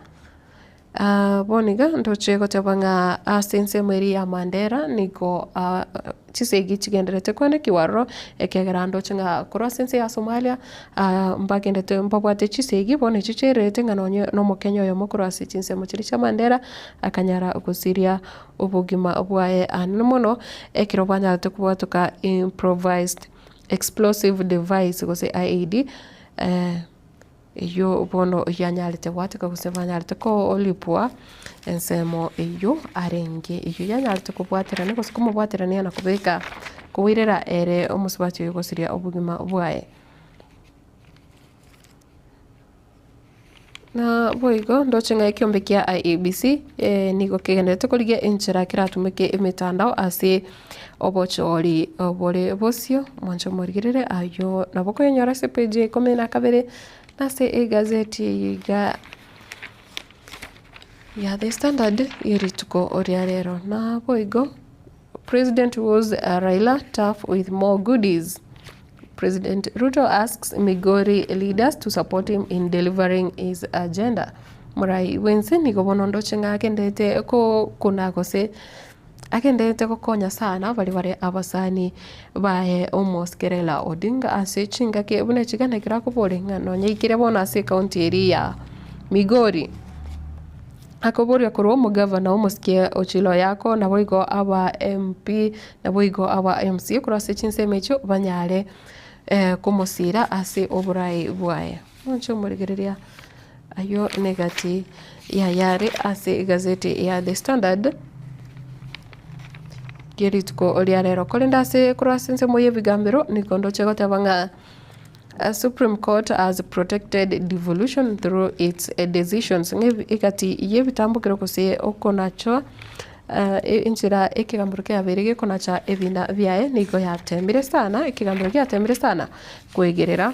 Bono iga ntoche goteba ng'a ase ensemo eria ya Mandera nigo chisegi chigendererete koenekigwa aroro, ekiagera ndoche ng'a korwa ase ense ya Somalia mbagendete mbabwate chisegi bono echio chiairerete ng'a nonye na omokenya oyomo korwa ase chinsemo chiria chia Mandera akanyara gosiria obogima bwaye anene mono, ekero banyarete kobwatoka improvised explosive device gose IED. Eyio bono yanyarete gwateka gose banyarete koripwa ensemo eyio arenge, eyio yanyarete kobwaterania gose komobwaterania na kobeka koirera ere omosubati oyo gosiria obogima bwaye. Na boigo ndoche ng'a ekiombe kia IEBC nigo kegendererete korigia enchera keratumeke emetandao ase obochori bore bosio, mwanche morigerere ayio nabo okoyenyora ase epage ya ikomi na kabere, na ase egazeti eye iga ya The Standard ya rituko ria rero. Naboigo President woos Raila tough with more goodies. President Ruto asks Migori leaders to support him in delivering his agenda. Morai bwense nigo bono ndoche ng'a agenderete kokuna gose Agendererete gokonya sana baria bare abasani baye omosike Raila Odinga ase chingaki buna echi gana ekero akoboria ng'a nonya aikire bono ase ecounty eria ya Migori. Akoboria korwa omogavana omosike Ochilo Ayako naboigo aba MP naboigo aba MCA korwa ase chinsemo echio banyare komosira ase oborai bwaye. Mwanche omorigereria ayio negati yayare ase egazeti ya The Standard rie rituko ria rero. Korende ase korwa ase ensemo y'ebigambero nigo ndoche goteba ng'a Supreme Court has protected devolution through its decisions ng'a egati y'ebitambokero gose okonachwa enchera ekegambero kiabeire gekonacha ebina biaye nigo yatemire sana ekegambero giatemire sana koegerera.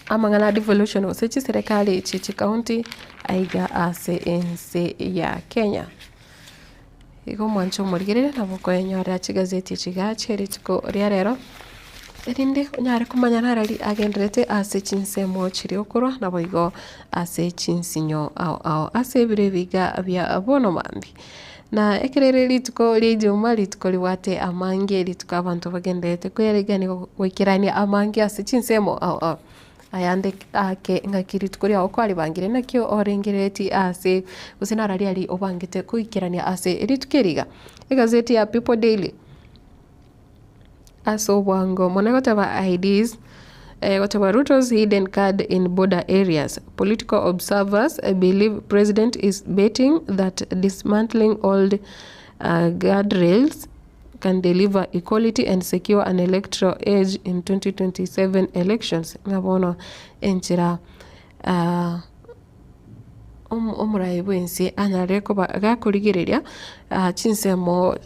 Amang'ana a devolution gose chiserekari echi chikaunti aiga ase ense ya Kenya. Igo omwanche omorigereria nabo okoenyorera chigazeti echi igaa chia rituko ria rero, erinde onyare komanya narari agenderete ase chinsemo chiria okorwa naboigo ase chinsinyo ao ao ase ebiro ebi iga bia bono mambia. Na ekero ere rituko ria ijuma rituko ribwate amange, rituko abanto bagendererete koyarigania goikerania amange ase chinsemo ao ao. Ayande ake ng'aki rituko riago kwaribangire naki orengereretie ase gose narari aria obangete koikerania ase rituko eri iga. Egazeti ya People Daily. Ase obwango mono egoteba IDs, egoteba Ruto's hidden card in border areas, political observers believe president is betting that dismantling old guardrails can deliver equality and secure an electoral edge in 2027 elections. Ng'a bono enchera omorai bwense anyare koba gakorigereria chinsemo.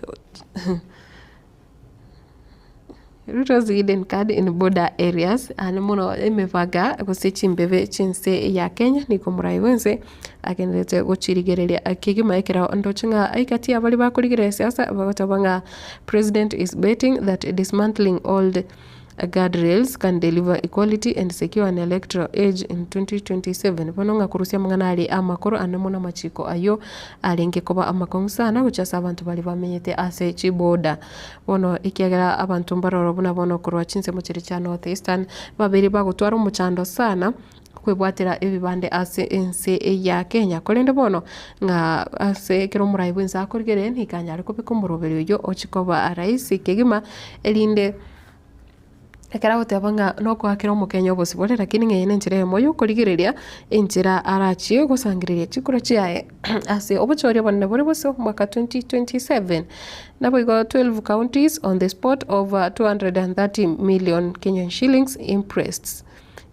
Ruto's hidden card in border areas, aande mono emebaga gose chimbebe chi'ense ya Kenya nigo omorai bwense agendererete gochirigereria kegima ekero ndoche ng'a aikati abaria bakorigereria siasa bagoteba ng'a president is betting that dismantling old. Guardrails can deliver equality and secure an electoral age in 2027. Bono ng'a korusia amang'ana aria amakoro ande mono amachiko ayio arenge koba amakong'u sana gochia ase abanto baria bamenyete ase chiboda. Bono ekiagera abanto mbaroro buna bono korwa chinsemo chiria chia North Eastern babere bagotwara omochando sana kwebwatera ebibande ase ense ya Kenya. Korende bono ng'a ase ekero omorai bwense akorigereria nigo anyare kobeka omoroberi oyio ochie koba rahisi kegima erinde ekero agoteba ng'a nokoakera omokenya obosibore lakini ng'a eye nenchera eyemo yokorigereria enchera arachie gosangereria chikura chiaye ase obochori obonene bore bosio omwaka 2027. Naboigo 12 counties on the spot over 230 million Kenyan shillings impressed.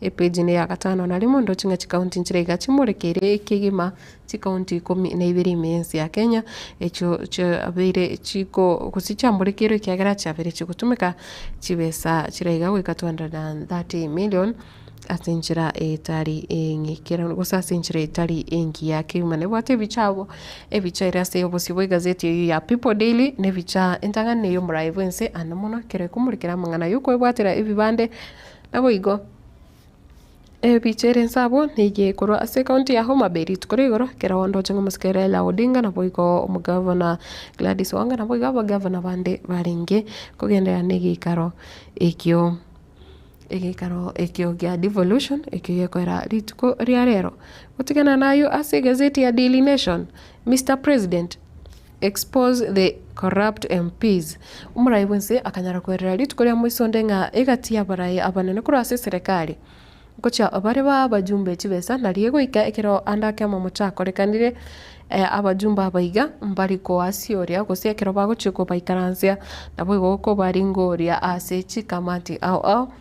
Epeji ne ya gatano na rimo ndoche ng'a chikaunti nchire iga chimorekeire kegima chikaunti ikomi na ibere ime y'ense ya Kenya, echio chiabeire chiko gose chiamorekeirwe ekiagera chiabeire chigotumeka chibesa chire iga goika 230 million ase enchera etari eng'ikeranu gose ase enchera etari engiya kegima. Nebwate ebicha abwo, ebicha ere ase obosio bwa egazeti eyio ya People Daily, na ebicha entang'ani eye omoraai bwense ande mono ekero ekomorekera amang'ana ya okoebwatera ebibande. Naboigo ebicha ere inse abwo neye korwa ase ekaunti ya Homa Bay rituko ria igoro, ekero ndoche ng'a omosike Raila Odinga naboigo omogavana Gladys Wanga naboigo abagavana bande barenge kogenderera na egeikaro ekio egeikaro ekio gia devolution ekio gekoera rituko ria rero. Gotigana na ayio ase egazeti ya Daily Nation, Mister President, Expose the corrupt MPs. Omorai bwense akanyara kwerera rituko ria moisonde ng'a egati y'abarai abanene korwa ase eserekari ngochia bare ba abajumbe chibesa nario egoika ekero ande ake amamocho akorekanire abajumbe aba iga mbari koasioria gose ekero bagochia kobaikaransia naboigo kobaringoria ase chikamati ao ao.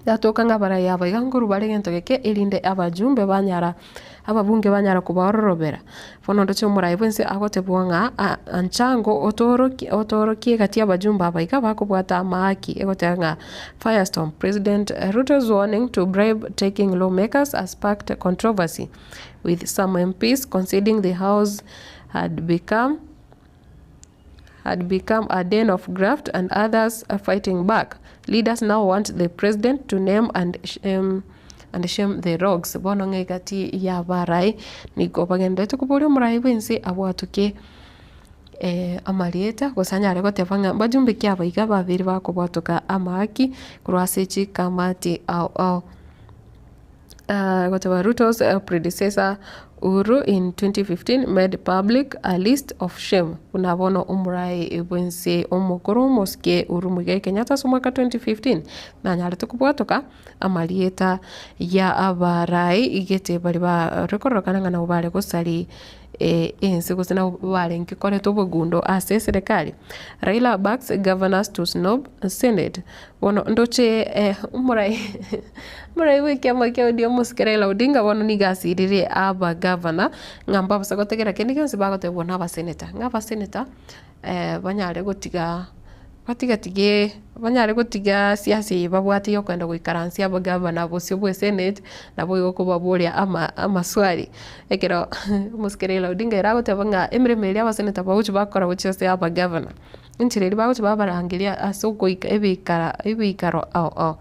Yatoka ng'a abarai aba iga nkorwa bare egento geke, erinde abajumbe banyara, ababunge banyara kobaororobera. Bono ndoche omorai bwensi agotebwa ng'a a- anchango otoorokie otoorokie egati y'abajumbe aba iga bakobwata amahaki, egoteba ng'a firestorm, President Ruto's warning to bribe taking lawmakers has sparked controversy, with some MPs conceding the house had become had become a den of graft and others are fighting back. Leaders now want the president to name and shame, and shame the rogues. Bono ng'a egati y'abarai nigo bagenderete koboria omorai bw'ense abwatoke eh, amarieta gose anyare goteba ng'a mbajumbe ki aba iga babere bakobwatoka amahaki korwa ase chikamati ao ao. Goteba Ruto's predecessor Uhuru in 2015 made public a list of shame buna bono omorai bwense omokoro omosike Uhuru Muigai Kenyatta ase omwaka 2015 nanyarete kobwatoka amarieta ya abarai gete baria bare kororekana ng'a nabo bare gosari ense gose nabo barenge koreta obogundo ase eserekari. Raila backs governors to snob senate. Bono ndoche omorai omorai bwa ekiama kia ODM omosike Raila Odinga bono nigo asirire abagavana ng'a mbabasa gotegera kende gionsi bagotebwa na abaseneta, ng'a abaseneta banyare gotiga batigatige banyare gotiga siasa eye babwate ya okogenda goikaransia abagavana bosio bwa esenate naboigo kobaboria ama amaswali. Ekero omosike Raila Odinga ere agoteba ng'a emeremo eria abaseneta bagochia bakora gochia ase abagavana. Enchera eria bagocha babarangeria ase ogoika ebikara ebiikaro ao ao,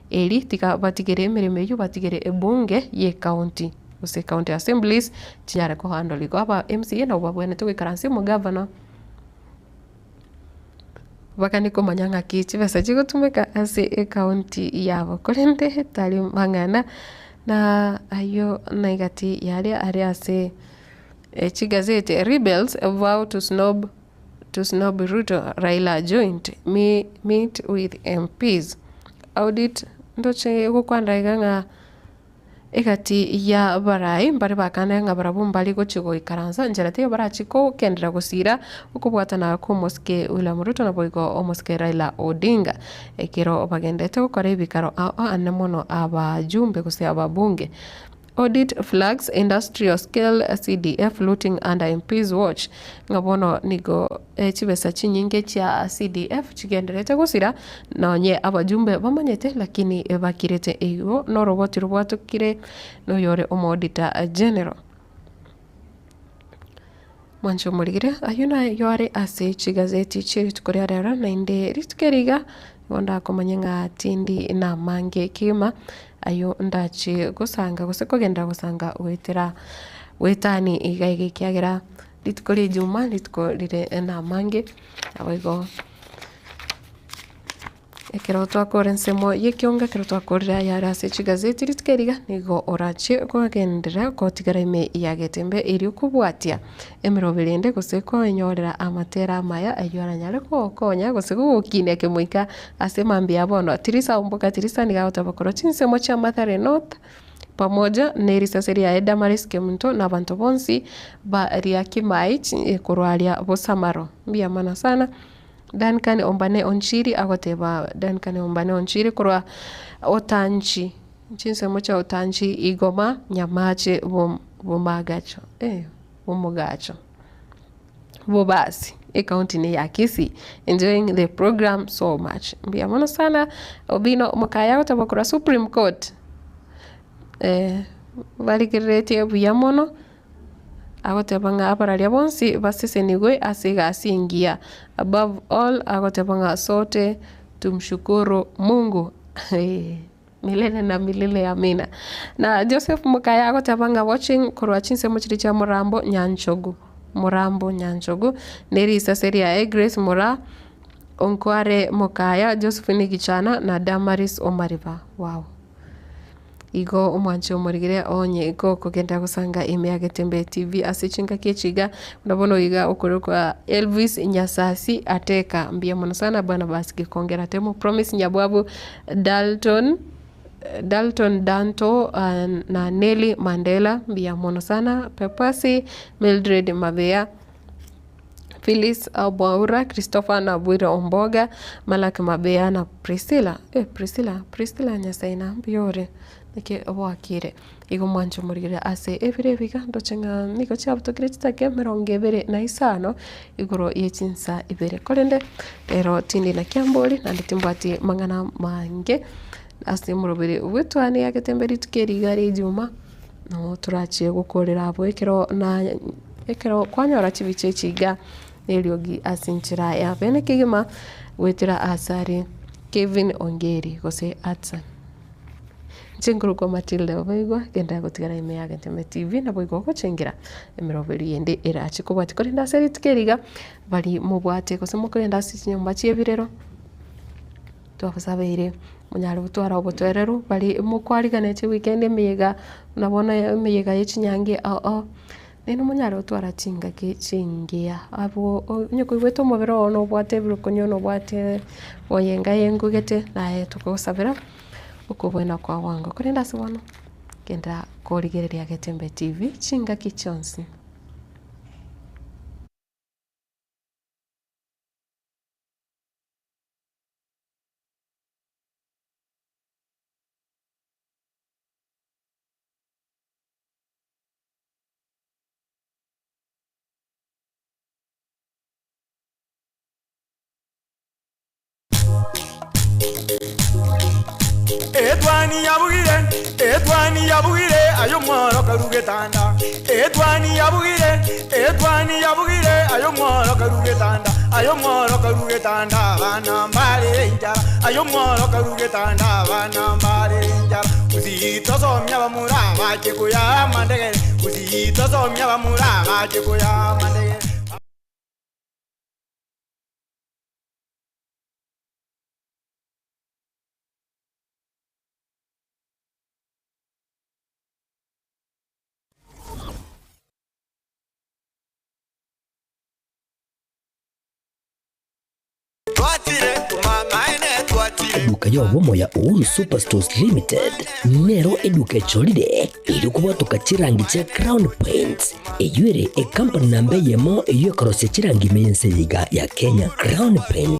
eri tiga batigere emeremo eyio batigere ebunge ye ecounty gose county assemblies chinyare kohandle igo aba MCA nabo babwenerete goikaransa omogavana bakane komanya ng'aki chibesa chigotumeka ase ecounty yabo korende tari mang'ana na ayio na egati yaria aria ase chigazeti rebels vow to snob. To snob Ruto, Raila joint me meet with MPs. Audit ndoche gokwanera iga ng'a egati ya abarai mbare bakanire ng'a barabwo mbare gochia goikaransa nchera teiyo barachie kogenderera gosira okobwatana kwa omosike William Ruto naboigo omosike Raila Odinga ekero bagenderete gokora ebikaro ao ande mono abajumbe gose ababunge. Audit flags industrial scale CDF looting under MPs watch, ng'a bono nigo chibesa chinyinge chia CDF chigendererete gosira nonye abajumbe bamanyete lakini bakirete igo noroboti robwatokire noyore omo auditor general. Mwanche omorigire, ayio nayo are ase chigazeti chie rituko ria rero, naende rituko eri iga, nigo ndakomanye ng'a tindi namange kegima, ayio ndachie gosanga gose kogenda gosanga goetera goetani iga iga ekiagera rituko ria ejuma rituko rire namange, naboigo. Ekero twakora ensemo y'ekiongo ekero twakorire ayare ase chigazeti rituko eri iga, nigo orachie kogenderera gotigara ime ya getembe erio kobwatia emeroberi ende gose koenyorera amatera amaya ayio aranyare kogokonya gose gogokinia kemoika ase mambia ya bono. Tirisa omboka tirisa nigo agoteba korwa chinsemo chia Mathare North pamoja ne risase riaye Damaris Kemunto na abanto bonsi ba Riakimai korwa aria Bosamaro. Mbuya mono sana. Duncan Ombane Onchiri agoteba Duncan Ombane Onchiri korwa Otanchi, chinsemo chia Otanchi, Igoma, Nyamache, Bom- Bomagacho eh Bomogacho, Bobasi, ecounty ne ya Kisii. Enjoying the program so much. Mbuya mono sana Obino Mokaya agoteba korwa Supreme Court, barigereretie buya mono. Agoteba ng'a abararia bonsi basesenigwe ase egasi engiya. Above all agoteba ng'a sote tumshukuru Mungu milele na milele amina. Na Joseph Mokaya agoteba ng'a watching korwa chinsemo chiria chia Murambo Nyanchogu, Murambo Nyanchogu, ne risase riaye Grace Moraa, Onkware Mokaya, Josephine Gichana na Damaris Omariba. Wow. Igo omwanche omorigire onye gokogenda gosanga ime ya Getembe TV ase chingaki echi iga, buna bono iga okorokwa Elvis Nyasasi Ateka, mbuya mono sana Barnabas Gekongera Temo, Promise Nyabwabu, Dalton Dalton Danto na Nelly Mandela, mbuya mono sana Pepasi, Mildred Mabeya, Phyllis Bwaura, Christopher na Bwire Omboga, Malaki Mabeya na Priscilla, eh Priscilla, Priscilla Nyasaye na mbuya ore, naki gwakire. Igo mwanche omorigere ase ebiro ebi iga ndoche ng'a nigo chiabutokire chidakika emerongo ebere na isano, igoro ye chinsa ibere. Korende rero tindi na kiambori naende timbwati mang'ana mange ase omoroberi bw'etwani ya getembe rituko eri iga ria ejuma. Nabo torachie gokorera abwo ekero na ekero kwanyora chibicha echi iga na eriogi ase enchera ya bene kegima goetera ase are Kevin Ongeri gose Hudson. Inche nkorokwa Matilda Oboigwa, genda gotigara ime ya Geteme TV naboigo ogochengera emeroberi yende erache kobwatia korende ase rituko eri iga, bari mobwate gose mokogenda ase chinyomba chia ebirero. Twabasabeire monyare gotwara obotoereru baria mokwariganetie weekend emeyega buna bono emeyega ya chinyangi ao ao, naende monyare gotwara chingaki chingiya abwo onye koigwete omobere oo nobwate ebirokonyo nobwate oyenga yengugete naye tokogosabera okobwena kwa bwango. Korende ase bono, genda korigereria Getembe TV chingaki chionsi. Etwani yabugire, etwani yabugire, aye omworo karue getanda. Etwani yabugire, etwani yabugire, aye omworo karue getanda. Aye omworo karue getanda, abana mbare enchara. Aye omworo karue getanda, abana mbare enchara. Gusii tosomia abamura bache koya amandegere. Gusii tosomia abamura bache koya amandegere. Eduka y'obomo ya Uhuru Superstores Limited nero eduka echorire erio kobwatoka chirangi chia Crown Paints, eyio ere ecompany namba eyemo eyio ekorosia chirangi ime y'ense eye iga ya Kenya. Crown Paints.